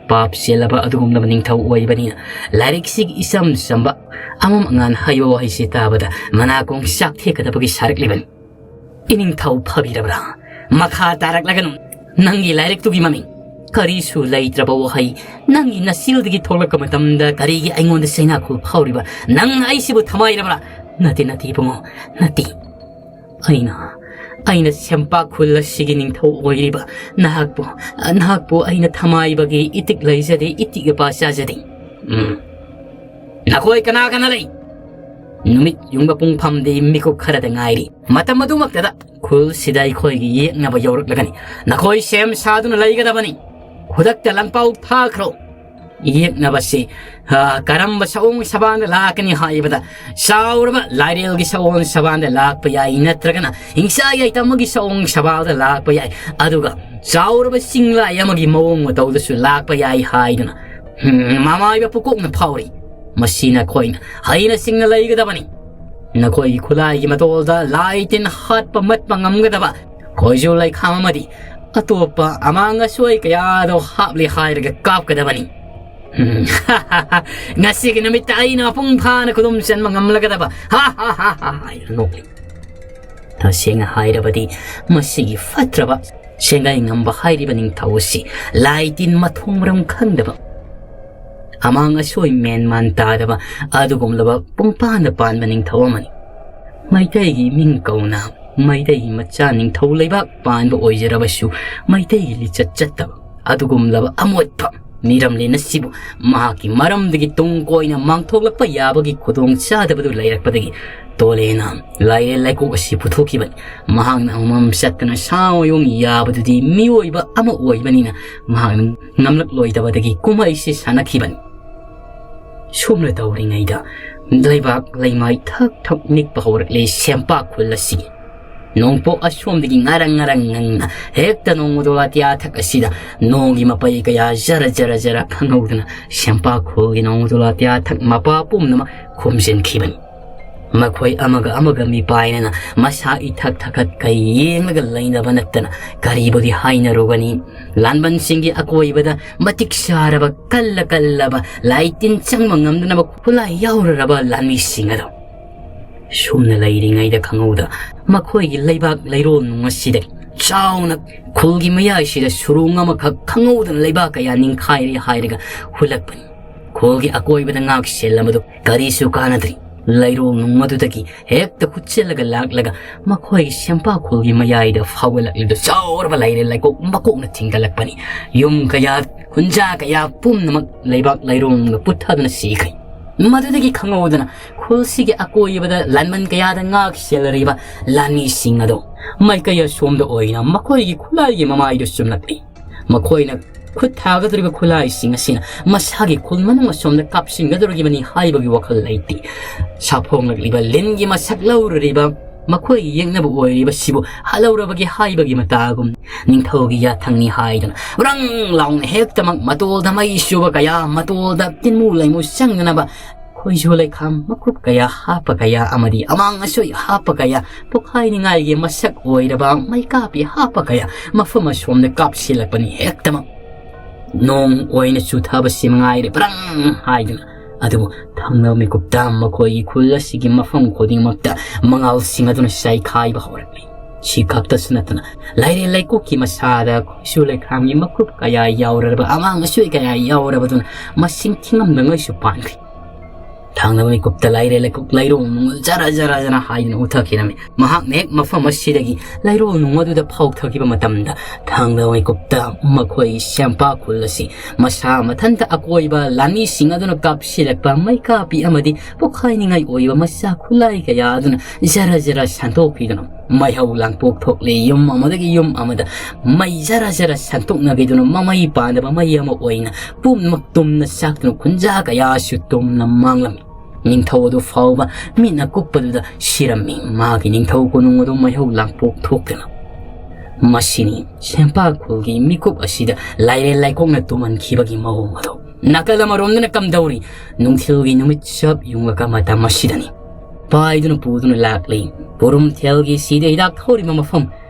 ꯄꯥꯞ ꯆꯦꯜꯂꯕ ꯑꯗꯨꯒꯨꯝꯂꯕ ꯅꯤꯡꯊꯧ ꯑꯣꯏꯕꯅꯤꯅ ꯂꯥꯏꯔꯤꯛꯁꯤꯒꯤ ꯏꯆꯝ ꯆꯝꯕ ꯑꯃꯝ ꯑꯉꯥꯟ ꯍꯥꯏꯕ ꯋꯥꯍꯩꯁꯤ ꯇꯥꯕꯗ ꯃꯅꯥꯀꯣꯡ ꯆꯥꯛ ꯊꯦꯛꯀꯗꯕꯒꯤ ꯁꯥꯔꯛꯂꯤꯕꯅꯤ꯫ ꯏꯅꯤꯡꯊꯧ ꯐꯕꯤꯔꯕ꯭ꯔꯥ? ꯃꯈꯥ ꯇꯥꯔꯛꯂꯒꯅꯨ꯫ ꯅꯪꯒꯤ ꯂꯥꯏꯔꯤꯛꯇꯨꯒꯤ ꯃꯃꯤꯡ ꯀꯔꯤꯁꯨ ꯂꯩꯇ꯭ꯔꯕ ꯋꯥꯍꯩ ꯅꯪꯒꯤ ꯅꯆꯤꯜꯗꯒꯤ ꯊꯣꯛꯂꯛꯄ ꯃꯇꯝꯗ ꯀꯔꯤꯒꯤ ꯑꯩꯉꯣꯟꯗ ꯆꯩꯅꯥꯈꯣꯜ ꯐꯥꯎꯔꯤꯕ? ꯅꯪ ꯑꯩꯁꯤꯕꯨ ꯊꯃꯥꯏꯔꯕ꯭ꯔꯥ? ꯅꯠꯇꯦ, ꯅꯠꯇꯦ ꯏꯕꯨꯡꯉꯣ, ꯅꯠꯇꯦ꯫ ꯑꯩꯅ, ꯑꯩꯅ ꯁꯦꯝꯄꯥꯛ ꯈꯨꯜ ꯑꯁꯤꯒꯤ ꯅꯤꯡꯊꯧ ꯑꯣꯏꯔꯤꯕ ꯅꯍꯥꯛꯄꯨ, ꯅꯍꯥꯛꯄꯨ ꯑꯩꯅ ꯊꯃꯥꯏꯕꯒꯤ ꯏꯇꯤꯛ ꯂꯩꯖꯗꯦ, ꯏꯇꯤꯛ ꯏꯄꯥ ꯆꯥꯖꯗꯦ꯫ ꯎꯝ꯫ ꯅꯈꯣꯏ ꯀꯅꯥ ꯀꯅꯥ ꯂꯩ? ꯅꯨꯃꯤꯠ ꯌꯨꯡꯕ ꯄꯨꯡꯐꯝꯗꯤ ꯃꯤꯀꯨꯞ ꯈꯔꯗ ꯉꯥꯏꯔꯤ꯫ ꯃꯇꯝ ꯑꯗꯨꯃꯛꯇꯗ ꯈꯨꯜꯁꯤꯗ ꯑꯩꯈꯣꯏꯒꯤ ꯌꯦꯛꯅꯕ ꯌꯧꯔꯛꯂꯒꯅꯤ꯫ ꯅꯈꯣꯏ ꯁꯦꯝ ꯁꯥꯗꯨꯅ ꯂꯩꯒꯗꯕꯅꯤ꯫ ꯈꯨꯗꯛꯇ ꯂꯥꯟꯄꯥꯎ ꯊꯥꯈ꯭ꯔꯣ꯫ ꯌꯦꯛꯅꯕꯁꯤ, ꯑ, ꯀꯔꯝꯕ ꯁꯑꯣꯡ ꯁꯕꯥꯟꯗ ꯂꯥꯛꯀꯅꯤ ꯍꯥꯏꯕꯗ, ꯆꯥꯎꯔꯕ ꯂꯥꯏꯔꯦꯜꯒꯤ ꯁꯑꯣꯡ ꯁꯕꯥꯟꯗ ꯂꯥꯛꯄ ꯌꯥꯏ, ꯅꯠꯇ꯭ꯔꯒꯅ ꯍꯤꯡꯁꯥ ꯌꯥꯏꯇꯝꯕꯒꯤ ꯁꯑꯣꯡ ꯁꯕꯥꯟꯗ ꯂꯥꯛꯄ ꯌꯥꯏ, ꯑꯗꯨꯒ ꯆꯥꯎꯔꯕ ꯆꯤꯡꯂꯥꯏ ꯑꯃꯒꯤ ꯃꯑꯣꯡ ꯃꯇꯧꯗꯁꯨ ꯂꯥꯛꯄ ꯌꯥꯏ ꯍꯥꯏꯗꯨꯅ, ꯎꯝ, ꯃꯃꯥꯏꯕ ꯄꯨꯀꯣꯛꯅ ꯐꯥꯎꯔꯤ꯫ ꯃꯁꯤ ꯅꯈꯣꯏꯅ ꯍꯩꯅ ꯁꯤꯡꯅ ꯂꯩꯒꯗꯕꯅꯤ꯫ ꯅꯈꯣꯏꯒꯤ ꯈꯨꯠꯂꯥꯏꯒꯤ ꯃꯇꯣꯜꯗ ꯂꯥꯏ ꯇꯤꯟ ꯍꯥꯠꯄ ꯃꯠꯄ ꯉꯝꯒꯗꯕ ꯈꯣꯏꯖꯨ ꯂꯩꯈꯥꯝ ꯑꯃꯗꯤ ꯑꯇꯣꯞꯄ ꯑꯃꯥꯡ ꯑꯁꯣꯏ ꯀꯌꯥꯗꯣ ꯍꯥꯞꯂꯦ ꯍꯥꯏꯔꯒ ꯀꯥꯞꯀꯗꯕꯅꯤ꯫ ꯎꯝ, ꯉꯁꯤꯒꯤ ꯅꯨꯃꯤꯠꯇ ꯑꯩꯅ ꯃꯄꯨꯡ ꯐꯥꯅ ꯈꯨꯗꯨꯝ ꯆꯟꯕ ꯉꯝꯂꯒꯗꯕ꯫ ꯍꯥ, ꯍꯥ, ꯍꯥ, ꯍꯥ, ꯍꯥꯏꯔꯒ ꯅꯣꯛꯂꯤ꯫ ꯇꯁꯦꯡꯅ ꯍꯥꯏꯔꯕꯗꯤ, ꯃꯁꯤꯒꯤ ꯐꯠꯇ꯭ꯔꯕ ꯁꯦꯡꯒꯥꯏ ꯉꯝꯕ ꯍꯥꯏꯔꯤꯕ ꯅꯤꯡꯊꯧ ꯑꯁꯤ ꯂꯥꯏ ꯇꯤꯟ ꯃꯊꯣꯡ ꯃꯔꯝ ꯈꯪꯗꯕ, ꯑꯃꯥꯡ ꯑꯁꯣꯏ ꯃꯦꯟ ꯃꯥꯟ ꯇꯥꯗꯕ ꯑꯗꯨꯒꯨꯝꯂꯕ ꯄꯨꯡꯄꯥꯟꯗ ꯄꯥꯟꯕ ꯅꯤꯡꯊꯧ ꯑꯃꯅꯤ꯫ ꯃꯩꯇꯩꯒꯤ ꯃꯤꯡ ꯀꯧꯅ ꯃꯩꯇꯩꯒꯤ ꯃꯆꯥ ꯅꯤꯡꯊꯧ ꯂꯩꯕꯥꯛ ꯄꯥꯟꯕ ꯑꯣꯏꯖꯔꯕꯁꯨ, ꯃꯩꯇꯩꯒꯤ ꯂꯤꯆꯠ ꯆꯠꯇꯕ ꯑꯗꯨꯒꯨꯝꯂꯕ ꯑꯃꯣꯠꯄ ꯃꯤꯔꯝꯂꯦꯟ ꯑꯁꯤꯕꯨ ꯃꯍꯥꯛꯀꯤ ꯃꯔꯝꯗꯒꯤ ꯇꯨꯡ ꯀꯣꯏꯅ ꯃꯥꯡꯊꯣꯛꯂꯛꯄ ꯌꯥꯕꯒꯤ ꯈꯨꯗꯣꯡ ꯆꯥꯗꯕꯗꯨ ꯂꯩꯔꯛꯄꯗꯒꯤ ꯇꯣꯂꯦꯅ ꯂꯥꯏꯔꯦꯜ ꯂꯩꯀꯣꯛ ꯑꯁꯤ ꯄꯨꯊꯣꯛꯈꯤꯕꯅꯤ꯫ ꯃꯍꯥꯛꯅ ꯑꯃꯃꯝ ꯆꯠꯇꯅ ꯁꯥ ꯑꯣꯏꯌꯣꯡ ꯌꯥꯕꯗꯨꯗꯤ ꯃꯤꯑꯣꯏꯕ ꯑꯃ ꯑꯣꯏꯕꯅꯤꯅ ꯃꯍꯥꯛꯅ ꯉꯝꯂꯛꯂꯣꯏꯗꯕꯗꯒꯤ ꯀꯨꯝꯍꯩꯁꯤ ꯁꯥꯟꯅꯈꯤꯕꯅꯤ꯫ ꯁꯨꯝꯅ ꯇꯧꯔꯤꯉꯩꯗ ꯂꯩꯕꯥꯛ ꯂꯩꯃꯥꯏ ꯊꯛ ꯊꯛ ꯅꯤꯛꯄ ꯍꯧꯔꯛꯂꯦ ꯁꯦꯝꯄꯥꯛ ꯈꯨꯜ ꯑꯁꯤꯒꯤ꯫ ꯅꯣꯡꯄꯣꯛ ꯑꯁꯣꯝꯗꯒꯤ ꯉꯔꯪ ꯉꯔꯪ ꯉꯪꯅ ꯍꯦꯛꯇ ꯅꯣꯡꯃꯗꯣ ꯑꯇꯤꯌꯥ ꯊꯛ ꯑꯁꯤꯗ ꯅꯣꯡꯒꯤ ꯃꯄꯩ ꯀꯌꯥ ꯖꯔ ꯖꯔ ꯖꯔ ꯈꯪꯍꯧꯗꯅ ꯁꯦꯝꯄꯥꯛ ꯈꯨꯜꯒꯤ ꯅꯣꯡꯃꯗꯣ ꯑꯇꯤꯌꯥ ꯊꯛ ꯃꯄꯥ ꯄꯨꯝꯅꯃꯛ ꯈꯨꯝꯖꯤꯟꯈꯤꯕꯅꯤ꯫ ꯃꯈꯣꯏ ꯑꯃꯒ ꯑꯃꯒ ꯃꯤꯄꯥꯏꯅꯅ ꯃꯁꯥ ꯏꯊꯛ ꯊꯛꯀꯠ ꯀꯩ ꯌꯦꯡꯂꯒ ꯂꯩꯅꯕ ꯅꯠꯇꯅ ꯀꯔꯤꯕꯨꯗꯤ ꯍꯥꯏꯅꯔꯨꯒꯅꯤ? ꯂꯥꯟꯕꯟꯁꯤꯡꯒꯤ ꯑꯀꯣꯏꯕꯗ ꯃꯇꯤꯛ ꯆꯥꯔꯕ, ꯀꯜꯂ ꯀꯜꯂꯕ, ꯂꯥꯏ ꯇꯤꯟ ꯆꯪꯕ ꯉꯝꯗꯅꯕ ꯈꯨꯠꯂꯥꯏ ꯌꯥꯎꯔꯔꯕ ꯂꯥꯟꯃꯤꯁꯤꯡ ꯑꯗꯣ ꯁꯨꯝꯅ ꯂꯩꯔꯤꯉꯩꯗ ꯈꯪꯍꯧꯗ ꯃꯈꯣꯏꯒꯤ ꯂꯩꯕꯥꯛ ꯂꯩꯔꯣꯜ ꯅꯨꯡ ꯑꯁꯤꯗꯒꯤ ꯆꯥꯎꯅ ꯈꯨꯜꯒꯤ ꯃꯌꯥꯏꯁꯤꯗ ꯁꯨꯔꯣꯡ ꯑꯃꯈꯛ ꯈꯪꯍꯧꯗꯅ ꯂꯩꯕꯥꯛ ꯀꯌꯥ ꯅꯤꯡꯈꯥꯏꯔꯦ ꯍꯥꯏꯔꯒ ꯍꯨꯜꯂꯛꯄꯅꯤ꯫ ꯈꯨꯜꯒꯤ ꯑꯀꯣꯏꯕꯗ ꯉꯥꯛ ꯁꯦꯜꯂꯝꯕꯗꯨ ꯀꯔꯤꯁꯨ ꯀꯥꯟꯅꯗ꯭ꯔꯤ꯫ ꯂꯩꯔꯣꯜ ꯅꯨꯡ ꯑꯗꯨꯗꯒꯤ ꯍꯦꯛꯇ ꯍꯨꯠꯆꯤꯜꯂꯒ ꯂꯥꯛꯂꯒ ꯃꯈꯣꯏꯒꯤ ꯁꯦꯝꯄꯥꯛ ꯈꯨꯜꯒꯤ ꯃꯌꯥꯏꯗ ꯐꯥꯎꯒꯠꯂꯛꯂꯤꯕ ꯆꯥꯎꯔꯕ ꯂꯩꯔꯦ ꯂꯩꯀꯣꯛ ꯃꯀꯣꯛꯅ ꯊꯤꯡꯒꯠꯂꯛꯄꯅꯤ꯫ ꯌꯨꯝ ꯀꯌꯥ, ꯈꯨꯟꯖꯥ ꯀꯌꯥ ꯄꯨꯝꯅꯃꯛ ꯂꯩꯕꯥꯛ ꯂꯩꯔꯣꯡꯗ ꯄꯨꯠꯊꯗꯨꯅ ꯁꯤꯈ꯭ꯔꯦ꯫ ꯃꯗꯨꯗꯒꯤ ꯈꯪꯍꯧꯗꯅ ꯈꯨꯜꯁꯤꯒꯤ ꯑꯀꯣꯏꯕꯗ ꯂꯥꯟꯕꯟ ꯀꯌꯥꯗ ꯉꯥꯛ ꯁꯦꯜꯂꯔꯤꯕ ꯂꯥꯟꯃꯤꯁꯤꯡ ꯑꯗꯣ ꯃꯥꯏꯀꯩ ꯑꯁꯣꯝꯗ ꯑꯣꯏꯅ ꯃꯈꯣꯏꯒꯤ ꯈꯨꯠꯂꯥꯏꯒꯤ ꯃꯃꯥꯏꯗꯨ ꯆꯨꯝꯂꯛꯂꯤ꯫ ꯃꯈꯣꯏꯅ ꯈꯨꯠ ꯊꯥꯒꯗꯧꯔꯤꯕ ꯈꯨꯠꯂꯥꯏꯁꯤꯡ ꯑꯁꯤꯅ ꯃꯁꯥꯒꯤ ꯈꯨꯜ ꯃꯅꯨꯡ ꯑꯁꯣꯝꯗ ꯀꯥꯞꯁꯤꯟꯒꯗꯧꯔꯤꯕꯅꯤ ꯍꯥꯏꯕꯒꯤ ꯋꯥꯈꯜ ꯂꯩꯇꯦ꯫ ꯁꯥꯐꯣꯡꯂꯛꯂꯤꯕ ꯂꯤꯟꯒꯤ ꯃꯁꯛ ꯂꯧꯔꯨꯔꯤꯕ ꯃꯈꯣꯏꯒꯤ ꯌꯦꯛꯅꯕ ꯑꯣꯏꯔꯤꯕꯁꯤꯕꯨ ꯍꯜꯍꯧꯔꯕꯒꯤ ꯍꯥꯏꯕꯒꯤ ꯃꯇꯥꯒꯨꯝ ꯅꯤꯡꯊꯧꯒꯤ ꯌꯥꯊꯪꯅꯤ ꯍꯥꯏꯗꯨꯅ ꯔꯪ ꯂꯥꯎꯅ ꯍꯦꯛꯇꯃꯛ ꯃꯇꯣꯜꯗ ꯃꯩ ꯆꯨꯕ ꯀꯌꯥ, ꯃꯇꯣꯜꯗ ꯇꯤꯟꯃꯨ ꯂꯩꯃꯨ ꯆꯪꯗꯅꯕ ꯈꯣꯏꯖꯨ ꯂꯩꯈꯥꯝ ꯃꯀꯨꯞ ꯀꯌꯥ ꯍꯥꯞꯄ ꯀꯌꯥ ꯑꯃꯗꯤ ꯑꯃꯥꯡ ꯑꯁꯣꯏ ꯍꯥꯞꯄ ꯀꯌꯥ, ꯄꯣꯈꯥꯏꯅꯤꯡꯉꯥꯏꯒꯤ ꯃꯁꯛ ꯑꯣꯏꯔꯕ ꯃꯩꯀꯥꯞꯄꯤ ꯍꯥꯞꯄ ꯀꯌꯥ ꯃꯐꯝ ꯑꯁꯣꯝꯗ ꯀꯥꯞꯁꯤꯜꯂꯛꯄꯅꯤ ꯍꯦꯛꯇꯃꯛ꯫ ꯅꯣꯡ ꯑꯣꯏꯅ ꯆꯨꯊꯕꯁꯤ ꯃꯉꯥꯏꯔꯦ ꯕ꯭ꯔꯪ ꯍꯥꯏꯗꯨꯅ꯫ ꯑꯗꯨꯕꯨ ꯊꯪꯅꯕ ꯃꯤꯀꯨꯞꯇ ꯃꯈꯣꯏꯒꯤ ꯈꯨꯜ ꯑꯁꯤꯒꯤ ꯃꯐꯝ ꯈꯨꯗꯤꯡꯃꯛꯇ ꯃꯉꯥꯜꯁꯤꯡ ꯑꯗꯨꯅ ꯆꯥꯏꯈꯥꯏꯕ ꯍꯧꯔꯛꯂꯤ꯫ ꯁꯤ ꯈꯛꯇꯁꯨ ꯅꯠꯇꯅ ꯂꯩꯔꯦ ꯂꯩꯀꯣꯛꯀꯤ ꯃꯁꯥꯗ ꯈꯣꯏꯁꯨ ꯂꯩꯈꯥꯝꯒꯤ ꯃꯀꯨꯞ ꯀꯌꯥ ꯌꯥꯎꯔꯕ, ꯑꯃꯥꯡ ꯑꯁꯣꯏ ꯀꯌꯥ ꯌꯥꯎꯔꯕꯗꯨꯅ ꯃꯁꯤꯡ ꯊꯤꯉꯝꯗꯉꯩꯁꯨ ꯄꯥꯟꯈ꯭ꯔꯤ꯫ ꯊꯪꯅꯕ ꯃꯤꯀꯨꯞꯇ ꯂꯩꯔꯦ ꯂꯩꯀꯣꯛ ꯂꯩꯔꯣꯡ ꯅꯨꯡ ꯖꯔ ꯖꯔ ꯖꯔ ꯍꯥꯏꯗꯨꯅ ꯎꯊꯈꯤꯔꯝꯃꯤ꯫ ꯃꯍꯥꯛꯅ ꯍꯦꯛ ꯃꯐꯝ ꯑꯁꯤꯗꯒꯤ ꯂꯩꯔꯣꯡ ꯅꯨꯡ ꯑꯗꯨꯗ ꯐꯥꯎꯊꯈꯤꯕ ꯃꯇꯝꯗ ꯊꯪꯅꯕ ꯃꯤꯀꯨꯞꯇ ꯃꯈꯣꯏꯒꯤ ꯁꯦꯝꯄꯥꯛ ꯈꯨꯜ ꯑꯁꯤ ꯃꯁꯥ ꯃꯊꯟꯇ ꯑꯀꯣꯏꯕ ꯂꯥꯟꯃꯤꯁꯤꯡ ꯑꯗꯨꯅ ꯀꯥꯞꯁꯤꯜꯂꯛꯄ ꯃꯩꯀꯥꯞꯄꯤ ꯑꯃꯗꯤ ꯄꯣꯈꯥꯏꯅꯤꯡꯉꯥꯏ ꯑꯣꯏꯕ ꯃꯆꯥ ꯈꯨꯠꯂꯥꯏ ꯀꯌꯥ ꯑꯗꯨꯅ ꯖꯔ ꯖꯔ ꯁꯟꯗꯣꯛꯈꯤꯗꯨꯅ ꯃꯩꯍꯧ ꯂꯥꯡꯄꯣꯛ ꯊꯣꯛꯂꯦ꯫ ꯌꯨꯝ ꯑꯃꯗꯒꯤ ꯌꯨꯝ ꯑꯃꯗ ꯃꯩ ꯖꯔ ꯖꯔ ꯁꯟꯗꯣꯛꯅꯈꯤꯗꯨꯅ ꯃꯃꯩ ꯄꯥꯟꯗꯕ ꯃꯩ ꯑꯃ ꯑꯣꯏꯅ ꯄꯨꯝꯅꯃꯛ ꯇꯨꯝꯅ ꯆꯥꯛꯇꯨꯅ ꯈꯨꯟꯖꯥ ꯀꯌꯥꯁꯨ ꯇꯨꯝꯅ ꯃꯥꯡꯂꯝꯃꯤ꯫ ꯅꯤꯡꯊꯧ ꯑꯗꯨ ꯐꯥꯎꯕ ꯃꯤꯠꯅ ꯀꯨꯞꯄꯗꯨꯗ ꯁꯤꯔꯝꯃꯤ꯫ ꯃꯥꯒꯤ ꯅꯤꯡꯊꯧ ꯀꯣꯅꯨꯡ ꯑꯗꯨ ꯃꯩꯍꯧ ꯂꯥꯡꯄꯣꯛ ꯊꯣꯛꯇꯅ꯫ ꯃꯁꯤꯅꯤ ꯁꯦꯝꯄꯥꯛ ꯈꯨꯜꯒꯤ ꯃꯤꯀꯨꯞ ꯑꯁꯤꯗ ꯂꯥꯏꯔꯦꯜ ꯂꯥꯏꯀꯣꯛꯅ ꯇꯨꯝꯍꯟꯈꯤꯕꯒꯤ ꯃꯑꯣꯡ ꯑꯗꯨ꯫ ꯅꯥꯀꯜ ꯑꯃꯔꯣꯝꯗꯅ ꯀꯝꯗꯧꯔꯤ? ꯅꯨꯡꯊꯤꯜꯒꯤ ꯅꯨꯃꯤꯠ ꯆꯞ ꯌꯨꯡꯂꯛꯄ ꯃꯇꯝ ꯑꯁꯤꯗꯅꯤ꯫ ꯄꯥꯏꯗꯨꯅ ꯄꯨꯗꯨꯅ ꯂꯥꯛꯂꯤ꯫ ꯄꯨꯔꯨꯝꯊꯦꯜꯒꯤ ꯁꯤꯗ ꯍꯤꯗꯥꯛ ꯊꯧꯔꯤꯕ ꯃꯐꯝ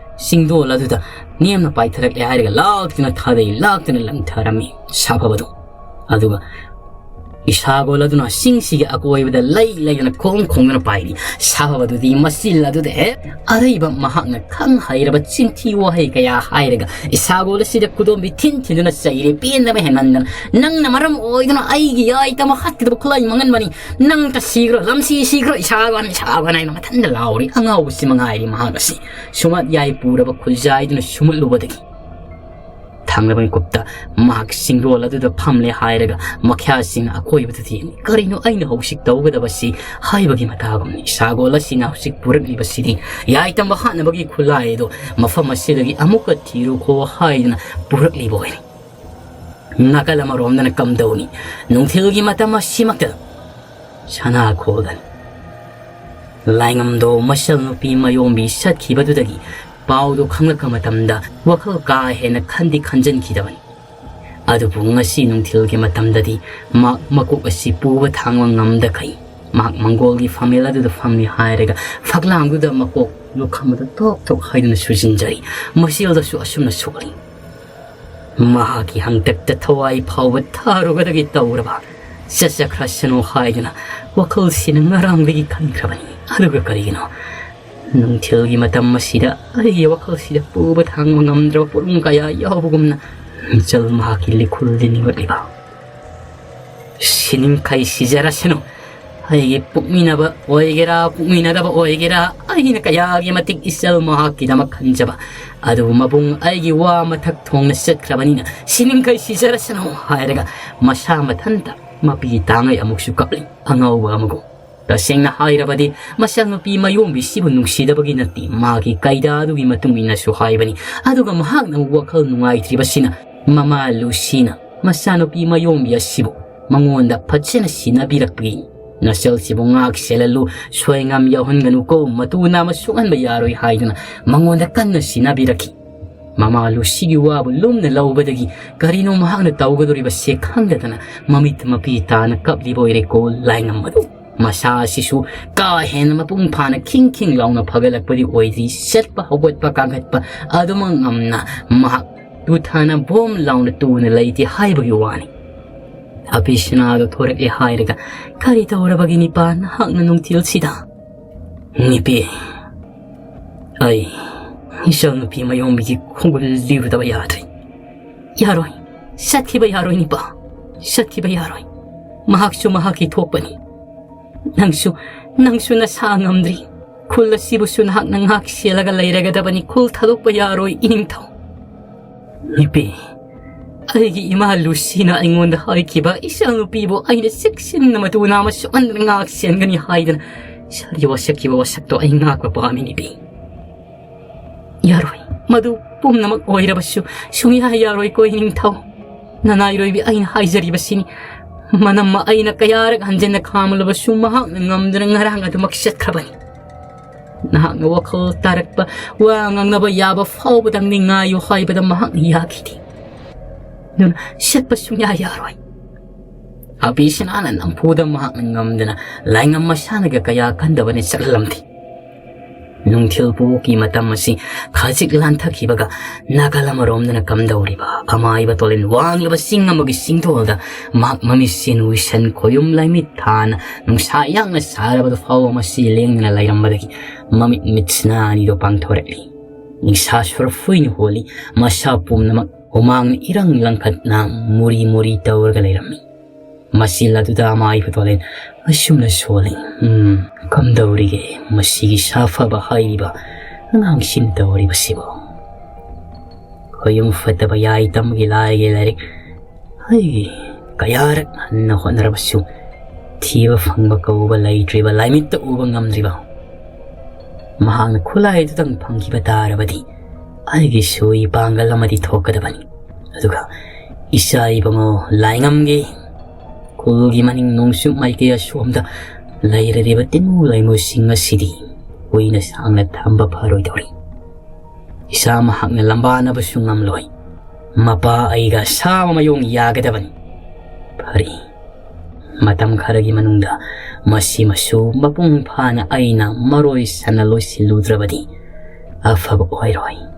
ꯆꯤꯡꯗꯣꯜ ꯑꯗꯨꯗ ꯅꯦꯝꯅ ꯄꯥꯏꯊꯔꯛꯂꯦ ꯍꯥꯏꯔꯒ ꯂꯥꯛꯇꯨꯅ ꯊꯥꯗꯩ, ꯂꯥꯛꯇꯨꯅ ꯂꯪꯊꯔꯝꯃꯤ ꯏꯁꯥ ꯐꯕꯗꯨ꯫ ꯑꯗꯨꯒ ꯏꯁꯥꯒꯣꯜ ꯑꯗꯨꯅ ꯆꯤꯡꯁꯤꯒꯤ ꯑꯀꯣꯏꯕꯗ ꯂꯩ ꯂꯩꯗꯅ ꯈꯣꯡ ꯈꯣꯡꯗꯨꯅ ꯄꯥꯏꯔꯤ꯫ ꯏꯁꯥ ꯐꯕꯗꯨꯗꯤ ꯃꯆꯤꯜ ꯑꯗꯨꯗ ꯍꯦꯛ ꯑꯔꯩꯕ ꯃꯍꯥꯛꯅ ꯈꯪ ꯍꯩꯔꯕ ꯆꯤꯟꯊꯤ ꯋꯥꯍꯩ ꯀꯌꯥ ꯍꯥꯏꯔꯒ ꯏꯁꯥꯒꯣꯜ ꯑꯁꯤꯗ ꯈꯨꯗꯣꯝꯕꯤ ꯊꯤꯟ ꯊꯤꯟꯗꯨꯅ ꯆꯩꯔꯦ꯫ ꯄꯦꯟꯗꯕ ꯍꯦꯟꯃꯟꯗꯅ, "ꯅꯪꯅ ꯃꯔꯝ ꯑꯣꯏꯗꯨꯅ ꯑꯩꯒꯤ ꯌꯥꯏꯇꯃꯛ ꯍꯥꯠꯀꯗꯕ ꯈꯨꯠꯂꯥꯏ ꯃꯥꯡꯍꯟꯕꯅꯤ꯫ ꯅꯪꯇ ꯁꯤꯈ꯭ꯔꯣ, ꯂꯝꯁꯤ ꯁꯤꯈ꯭ꯔꯣ, ꯏꯁꯥꯒꯣꯜ, ꯏꯁꯥꯒꯣꯜ" ꯍꯥꯏꯅ ꯃꯊꯟꯗ ꯂꯥꯎꯔꯤ꯫ ꯑꯉꯥꯎꯕꯁꯤ ꯃꯉꯥꯏꯔꯤ ꯃꯍꯥꯛ ꯑꯁꯤ꯫ ꯁꯨꯃꯠ ꯌꯥꯏ ꯄꯨꯔꯕ ꯈꯨꯖꯥꯏꯗꯨꯅ ꯁꯨꯃꯠꯂꯨꯕꯗꯒꯤ ꯊꯥꯡꯂꯕ ꯃꯤꯀꯨꯞꯇ ꯃꯍꯥꯛ ꯆꯤꯡꯗꯣꯜ ꯑꯗꯨꯗ ꯐꯝꯂꯦ ꯍꯥꯏꯔꯒ ꯃꯈ꯭ꯌꯥꯁꯤꯡꯅ ꯑꯀꯣꯏꯕꯗ ꯊꯦꯡꯏ꯫ "ꯀꯔꯤꯅꯣ ꯑꯩꯅ ꯍꯧꯖꯤꯛ ꯇꯧꯒꯗꯕꯁꯤ?" ꯍꯥꯏꯕꯒꯤ ꯃꯇꯥꯒꯨꯝꯅꯤ꯫ ꯏꯁꯥꯒꯣꯜ ꯑꯁꯤꯅ ꯍꯧꯖꯤꯛ ꯄꯨꯔꯛꯂꯤꯕꯁꯤꯗꯤ ꯌꯥꯏꯇꯝꯕ ꯍꯥꯠꯅꯕꯒꯤ ꯈꯨꯠꯂꯥꯏ ꯑꯗꯨ ꯃꯐꯝ ꯑꯁꯤꯗꯒꯤ ꯑꯃꯨꯛꯀ ꯊꯤꯔꯨꯈꯣ ꯍꯥꯏꯗꯨꯅ ꯄꯨꯔꯛꯂꯤꯕ ꯑꯣꯏꯔꯦ꯫ ꯅꯥꯀꯜ ꯑꯃꯔꯣꯝꯗꯅ ꯀꯝꯗꯧꯅꯤ? ꯅꯨꯡꯊꯤꯜꯒꯤ ꯃꯇꯝ ꯑꯁꯤꯃꯛꯇꯗ ꯁꯅꯥ ꯈꯣꯜꯗꯅꯤ꯫ ꯂꯥꯏꯉꯝꯗꯣ ꯃꯆꯜ ꯅꯨꯄꯤ ꯃꯌꯣꯝꯕꯤ ꯆꯠꯈꯤꯕꯗꯨꯗꯒꯤ ꯄꯥꯎꯗꯨ ꯈꯪꯂꯛꯄ ꯃꯇꯝꯗ ꯋꯥꯈꯜ ꯀꯥ ꯍꯦꯟꯅ ꯈꯟꯗꯤ ꯈꯟꯖꯤꯟꯈꯤꯗꯕꯅꯤ꯫ ꯑꯗꯨꯕꯨ ꯉꯁꯤ ꯅꯨꯡꯊꯤꯜꯒꯤ ꯃꯇꯝꯗꯗꯤ ꯃꯍꯥꯛ ꯃꯀꯣꯛ ꯑꯁꯤ ꯄꯨꯕ ꯊꯥꯡꯕ ꯉꯝꯗꯈꯩ ꯃꯍꯥꯛ ꯃꯪꯒꯣꯜꯒꯤ ꯐꯝꯃꯦꯜ ꯑꯗꯨꯗ ꯐꯝꯃꯤ ꯍꯥꯏꯔꯒ ꯐꯛꯂꯥꯡꯗꯨꯗ ꯃꯀꯣꯛ ꯂꯨꯈꯝ ꯑꯗꯨ ꯊꯣꯛ ꯊꯣꯛ ꯍꯥꯏꯗꯨꯅ ꯁꯨꯖꯤꯟꯖꯔꯤ꯫ ꯃꯆꯤꯜꯗꯁꯨ ꯑꯁꯨꯝꯅ ꯁꯣꯛꯂꯤ꯫ ꯃꯍꯥꯛꯀꯤ ꯍꯪꯇꯛꯇ ꯊꯋꯥꯏ ꯐꯥꯎꯕ ꯊꯥꯔꯨꯒꯗꯒꯦ ꯇꯧꯔꯕ ꯆꯠꯆꯈ꯭ꯔꯁꯅꯨ ꯍꯥꯏꯗꯨꯅ ꯋꯥꯈꯜꯁꯤꯅ ꯉꯔꯥꯡꯗꯒꯤ ꯈꯟꯈ꯭ꯔꯕꯅꯤ꯫ ꯑꯗꯨꯒ ꯀꯔꯤꯒꯤꯅꯣ ꯅꯨꯡꯊꯤꯜꯒꯤ ꯃꯇꯝ ꯑꯁꯤꯗ ꯑꯩꯒꯤ ꯋꯥꯈꯜꯁꯤꯗ ꯄꯨꯕ ꯊꯥꯡꯕ ꯉꯝꯗ꯭ꯔꯕ ꯄꯣꯠꯂꯨꯝ ꯀꯌꯥ ꯌꯥꯎꯕꯒꯨꯝꯅ ꯃꯤꯆꯜ ꯃꯍꯥꯛꯀꯤ ꯂꯤꯈꯨꯜꯗ ꯅꯤꯡꯂꯛꯂꯤꯕ? ꯁꯤꯅꯤꯡꯈꯩ ꯁꯤꯖꯔꯁꯅꯨ꯫ ꯑꯩꯒꯤ ꯄꯣꯛꯃꯤꯟꯅꯕ ꯑꯣꯏꯒꯦꯔꯥ, ꯄꯣꯛꯃꯤꯟꯅꯗꯕ ꯑꯣꯏꯒꯦꯔꯥ, ꯑꯩꯅ ꯀꯌꯥꯒꯤ ꯃꯇꯤꯛ ꯏꯆꯜ ꯃꯍꯥꯛꯀꯤꯗꯃꯛ ꯈꯟꯖꯕ꯫ ꯑꯗꯨꯕꯨ ꯃꯕꯨꯡ ꯑꯩꯒꯤ ꯋꯥ ꯃꯊꯛ ꯊꯣꯡꯅ ꯆꯠꯈ꯭ꯔꯕꯅꯤꯅ ꯁꯤꯅꯤꯡꯈꯩ ꯁꯤꯖꯔꯁꯅꯨ ꯍꯥꯏꯔꯒ ꯃꯁꯥ ꯃꯊꯟꯇ ꯃꯄꯤ ꯇꯥꯡꯉꯩ ꯑꯃꯨꯛꯁꯨ ꯀꯞꯂꯤ, ꯑꯉꯥꯎꯕ ꯑꯃꯒꯨꯝ꯫ ꯇꯁꯦꯡꯅ ꯍꯥꯏꯔꯕꯗꯤ ꯃꯆꯥꯅꯨꯄꯤ ꯃꯌꯣꯝꯕꯤꯁꯤꯕꯨ ꯅꯨꯡꯁꯤꯗꯕꯒꯤ ꯅꯠꯇꯦ, ꯃꯥꯒꯤ ꯀꯥꯏꯗꯥꯗꯨꯒꯤ ꯃꯇꯨꯡ ꯏꯟꯅꯁꯨ ꯍꯥꯏꯕꯅꯤ꯫ ꯑꯗꯨꯒ ꯃꯍꯥꯛꯅ ꯑꯃꯨꯛ ꯋꯥꯈꯜ ꯅꯨꯡꯉꯥꯏꯇ꯭ꯔꯤꯕꯁꯤꯅ ꯃꯃꯥ ꯂꯨꯁꯤꯅ ꯃꯆꯥꯅꯨꯄꯤ ꯃꯌꯣꯝꯕꯤ ꯑꯁꯤꯕꯨ ꯃꯉꯣꯟꯗ ꯐꯖꯅ ꯁꯤꯟꯅꯕꯤꯔꯛꯄꯒꯤ, "ꯅꯆꯜꯁꯤꯕꯨ ꯉꯥꯛ ꯁꯦꯜꯍꯜꯂꯨ, ꯁꯣꯏꯉꯥꯝ ꯌꯥꯎꯍꯟꯒꯅꯨꯀꯣ, ꯃꯇꯨ ꯅꯥꯝꯃ ꯁꯣꯛꯍꯟꯕ ꯌꯥꯔꯣꯏ" ꯍꯥꯏꯗꯨꯅ ꯃꯉꯣꯟꯗ ꯀꯟꯅ ꯁꯤꯟꯅꯕꯤꯔꯛꯈꯤ꯫ ꯃꯃꯥ ꯂꯨꯁꯤꯒꯤ ꯋꯥꯕꯨ ꯂꯨꯝꯅ ꯂꯧꯕꯗꯒꯤ ꯀꯔꯤꯅꯣ ꯃꯍꯥꯛꯅ ꯇꯧꯒꯗꯧꯔꯤꯕꯁꯦ ꯈꯪꯗꯗꯅ ꯃꯃꯤꯠ ꯃꯄꯤ ꯇꯥꯅ ꯀꯞꯂꯤꯕ ꯑꯣꯏꯔꯦꯀꯣ ꯂꯥꯏꯉꯝꯕꯗꯨ꯫ ꯃꯁꯥ ꯑꯁꯤꯁꯨ ꯀꯥ ꯍꯦꯟꯅ ꯃꯄꯨꯡ ꯐꯥꯅ ꯈꯤꯡ ꯈꯤꯡ ꯂꯥꯎꯅ ꯐꯒꯠꯂꯛꯄꯗꯤ ꯑꯣꯏꯗ꯭ꯔꯤ꯫ ꯆꯠꯄ, ꯍꯧꯒꯠꯄ, ꯀꯥꯡꯈꯠꯄ ꯑꯗꯨꯃꯛ ꯉꯝꯅ ꯃꯍꯥꯛ ꯇꯨꯊꯅ ꯕꯣꯝ ꯂꯥꯎꯅ ꯇꯨꯅ ꯂꯩꯇꯦ ꯍꯥꯏꯕꯒꯤ ꯋꯥꯅꯤ꯫ ꯑꯕꯤꯁꯅꯥꯗꯣ ꯊꯣꯔꯛꯂꯦ ꯍꯥꯏꯔꯒ, "ꯀꯔꯤ ꯇꯧꯔꯕꯒꯦ ꯅꯤꯄꯥ, ꯅꯍꯥꯛꯅ ꯅꯨꯡꯊꯤꯜꯁꯤꯗ?" "ꯅꯤꯄꯤ, ꯑꯩ ꯏꯆꯟꯅꯨꯄꯤ ꯃꯌꯣꯝꯕꯤꯒꯤ ꯈꯣꯡꯒꯨꯜ ꯂꯤꯔꯨꯗꯕ ꯌꯥꯗ꯭ꯔꯦ꯫" "ꯌꯥꯔꯣꯏ, ꯆꯠꯈꯤꯕ ꯌꯥꯔꯣꯏ ꯅꯤꯄꯥ, ꯆꯠꯈꯤꯕ ꯌꯥꯔꯣꯏ꯫ ꯃꯍꯥꯛꯁꯨ ꯃꯍꯥꯛꯀꯤ ꯊꯣꯛꯄꯅꯤ꯫ ꯅꯪꯁꯨ, ꯅꯪꯁꯨ ꯅꯁꯥ ꯉꯝꯗ꯭ꯔꯤ꯫ ꯈꯨꯜ ꯑꯁꯤꯕꯨꯁꯨ ꯅꯍꯥꯛꯅ ꯉꯥꯛ ꯁꯦꯜꯂꯒ ꯂꯩꯔꯒꯗꯕꯅꯤ꯫ ꯈꯨꯜ ꯊꯥꯗꯣꯛꯄ ꯌꯥꯔꯣꯏ ꯏꯅꯤꯡꯊꯧ꯫" "ꯅꯤꯄꯤ, ꯑꯩꯒꯤ ꯏꯃꯥ ꯂꯨꯁꯤꯅ ꯑꯩꯉꯣꯟꯗ ꯍꯥꯏꯈꯤꯕ ꯏꯆꯥꯅꯨꯄꯤꯕꯨ ꯑꯩꯅ ꯆꯦꯛꯁꯤꯟꯅ ꯃꯇꯨ ꯅꯥꯝꯃ ꯁꯣꯛꯍꯟꯗꯅ ꯉꯥꯛ ꯁꯦꯟꯒꯅꯤ ꯍꯥꯏꯗꯅ ꯁꯥꯔꯤ ꯋꯥꯁꯛꯈꯤꯕ ꯋꯥꯁꯛꯇꯣ ꯑꯩ ꯉꯥꯛꯄ ꯄꯥꯝꯃꯤ ꯅꯤꯄꯤ꯫" "ꯌꯥꯔꯣꯏ, ꯃꯗꯨ ꯄꯨꯝꯅꯃꯛ ꯑꯣꯏꯔꯕꯁꯨ ꯁꯨꯡꯌꯥ ꯌꯥꯔꯣꯏꯀꯣ ꯏꯅꯤꯡꯊꯧ꯫ ꯅꯅꯥꯏꯔꯣꯏꯕꯤ ꯑꯩꯅ ꯍꯥꯏꯖꯔꯤꯕꯁꯤꯅꯤ꯫ ꯃꯅꯝꯃ ꯑꯩꯅ ꯀꯌꯥꯔꯛ ꯍꯟꯖꯤꯟꯅ ꯈꯥꯝꯂꯕꯁꯨ ꯃꯍꯥꯛꯅ ꯉꯝꯗꯅ ꯉꯔꯥꯡ ꯑꯗꯨꯃꯛ ꯆꯠꯈ꯭ꯔꯕꯅꯤ꯫ ꯅꯍꯥꯛꯅ ꯋꯥꯈꯜ ꯇꯥꯔꯛꯄ, ꯋꯥ ꯉꯥꯡꯅꯕ ꯌꯥꯕ ꯐꯥꯎꯕꯗꯪꯗꯤ ꯉꯥꯏꯌꯨ ꯍꯥꯏꯕꯗ ꯃꯍꯥꯛꯅ ꯌꯥꯈꯤꯗꯦ꯫ ꯑꯗꯨꯅ ꯆꯠꯄ ꯁꯨꯡꯌꯥ ꯌꯥꯔꯣꯏ꯫" ꯑꯕꯤꯁꯅꯥꯅ ꯅꯝꯐꯨꯗ ꯃꯍꯥꯛꯅ ꯉꯝꯗꯅ ꯂꯥꯏꯉꯝ ꯃꯁꯥꯅꯒ ꯀꯌꯥ ꯀꯟꯗꯕꯅ ꯆꯠꯍꯜꯂꯝꯗꯦ꯫ ꯅꯨꯡꯊꯤꯜ ꯄꯨꯒꯤ ꯃꯇꯝ ꯑꯁꯤ ꯈꯖꯤꯛ ꯂꯥꯟꯊꯈꯤꯕꯒ ꯅꯥꯀꯜ ꯑꯃꯔꯣꯝꯗꯅ ꯀꯝꯗꯧꯔꯤꯕ ꯑꯃꯥꯏꯕ ꯇꯣꯂꯦꯟ ꯋꯥꯡꯂꯕ ꯆꯤꯡ ꯑꯃꯒꯤ ꯆꯤꯡꯗꯣꯜꯗ ꯃꯍꯥꯛ ꯃꯃꯤꯠꯁꯤꯟ ꯎꯏꯁꯟ ꯈꯣꯌꯨꯝ ꯂꯥꯏꯃꯤꯠ ꯊꯥꯅ ꯅꯨꯡꯁꯥ ꯌꯥꯡꯅ ꯁꯥꯔꯕꯗ ꯐꯥꯎꯕ ꯃꯁꯤ ꯂꯦꯡꯗꯅ ꯂꯩꯔꯝꯕꯗꯒꯤ ꯃꯃꯤꯠ ꯃꯤꯠꯁꯤꯅ ꯑꯅꯤꯗꯣ ꯄꯥꯡꯊꯣꯔꯛꯂꯤ꯫ ꯅꯤꯡꯁꯥ ꯁꯣꯔꯐꯨꯏꯅ ꯍꯣꯜꯂꯤ꯫ ꯃꯁꯥ ꯄꯨꯝꯅꯃꯛ ꯍꯨꯃꯥꯡꯅ ꯏꯔꯪ ꯂꯪꯈꯠꯅ ꯃꯨꯔꯤ ꯃꯨꯔꯤ ꯇꯧꯔꯒ ꯂꯩꯔꯝꯃꯤ꯫ ꯃꯆꯤꯜ ꯑꯗꯨꯗ ꯑꯃꯥꯏꯕ ꯇꯣꯂꯦꯟ ꯑꯁꯨꯝꯅ ꯁꯣꯜꯂꯤ꯫ "ꯎꯝ, ꯀꯝꯗꯧꯔꯤꯒꯦ ꯃꯁꯤꯒꯤ ꯁꯥꯐꯕ ꯍꯥꯏꯔꯤꯕ ꯑꯉꯥꯡꯁꯤꯅ ꯇꯧꯔꯤꯕꯁꯤꯕꯣ? ꯈꯣꯌꯨꯝ ꯐꯠꯇꯕ ꯌꯥꯏ ꯇꯝꯕꯒꯤ ꯂꯥꯏꯒꯤ ꯂꯥꯏꯔꯤꯛ ꯑꯩ ꯀꯌꯥꯔꯛ ꯍꯟꯅ ꯍꯣꯠꯅꯔꯕꯁꯨ ꯊꯤꯕ ꯐꯪꯕ ꯀꯧꯕ ꯂꯩꯇ꯭ꯔꯤꯕ, ꯂꯥꯏꯃꯤꯠꯇ ꯎꯕ ꯉꯝꯗ꯭ꯔꯤꯕ꯫ ꯃꯍꯥꯛꯅ ꯈꯨꯠꯂꯥꯏ ꯑꯗꯨꯗꯪ ꯐꯪꯈꯤꯕ ꯇꯥꯔꯕꯗꯤ ꯑꯩꯒꯤꯁꯨ ꯏꯄꯥꯡꯒꯜ ꯑꯃꯗꯤ ꯊꯣꯛꯀꯗꯕꯅꯤ꯫ ꯑꯗꯨꯒ ꯏꯆꯥ ꯏꯕꯨꯡꯉꯣ ꯂꯥꯏꯉꯝꯒꯤ ꯈꯨꯜꯒꯤ ꯃꯅꯤꯡ ꯅꯣꯡꯆꯨꯞ ꯃꯥꯏꯀꯩ ꯑꯁꯣꯝꯗ ꯂꯩꯔꯤꯕ ꯇꯤꯟꯃꯨ ꯂꯩꯃꯨꯁꯤꯡ ꯑꯁꯤꯗꯤ ꯀꯨꯏꯅ ꯁꯥꯡꯅ ꯊꯝꯕ ꯐꯔꯣꯏꯗꯧꯔꯤ꯫ ꯏꯆꯥ ꯃꯍꯥꯛꯅ ꯂꯝꯕꯥꯅꯕꯁꯨ ꯉꯝꯂꯣꯏ꯫ ꯃꯄꯥ ꯑꯩꯒ ꯑꯁꯥꯕ ꯃꯌꯣꯡ ꯌꯥꯒꯗꯕꯅꯤ꯫ ꯐꯔꯦ, ꯃꯇꯝ ꯈꯔꯒꯤ ꯃꯅꯨꯡꯗ ꯃꯁꯤꯃꯁꯨ ꯃꯄꯨꯡ ꯐꯥꯅ ꯑꯩꯅ ꯃꯔꯣꯏ ꯁꯟꯅ ꯂꯣꯏꯁꯤꯜꯂꯨꯗ꯭ꯔꯕꯗꯤ ꯑꯐꯕ ꯑꯣꯏꯔꯣꯏ꯫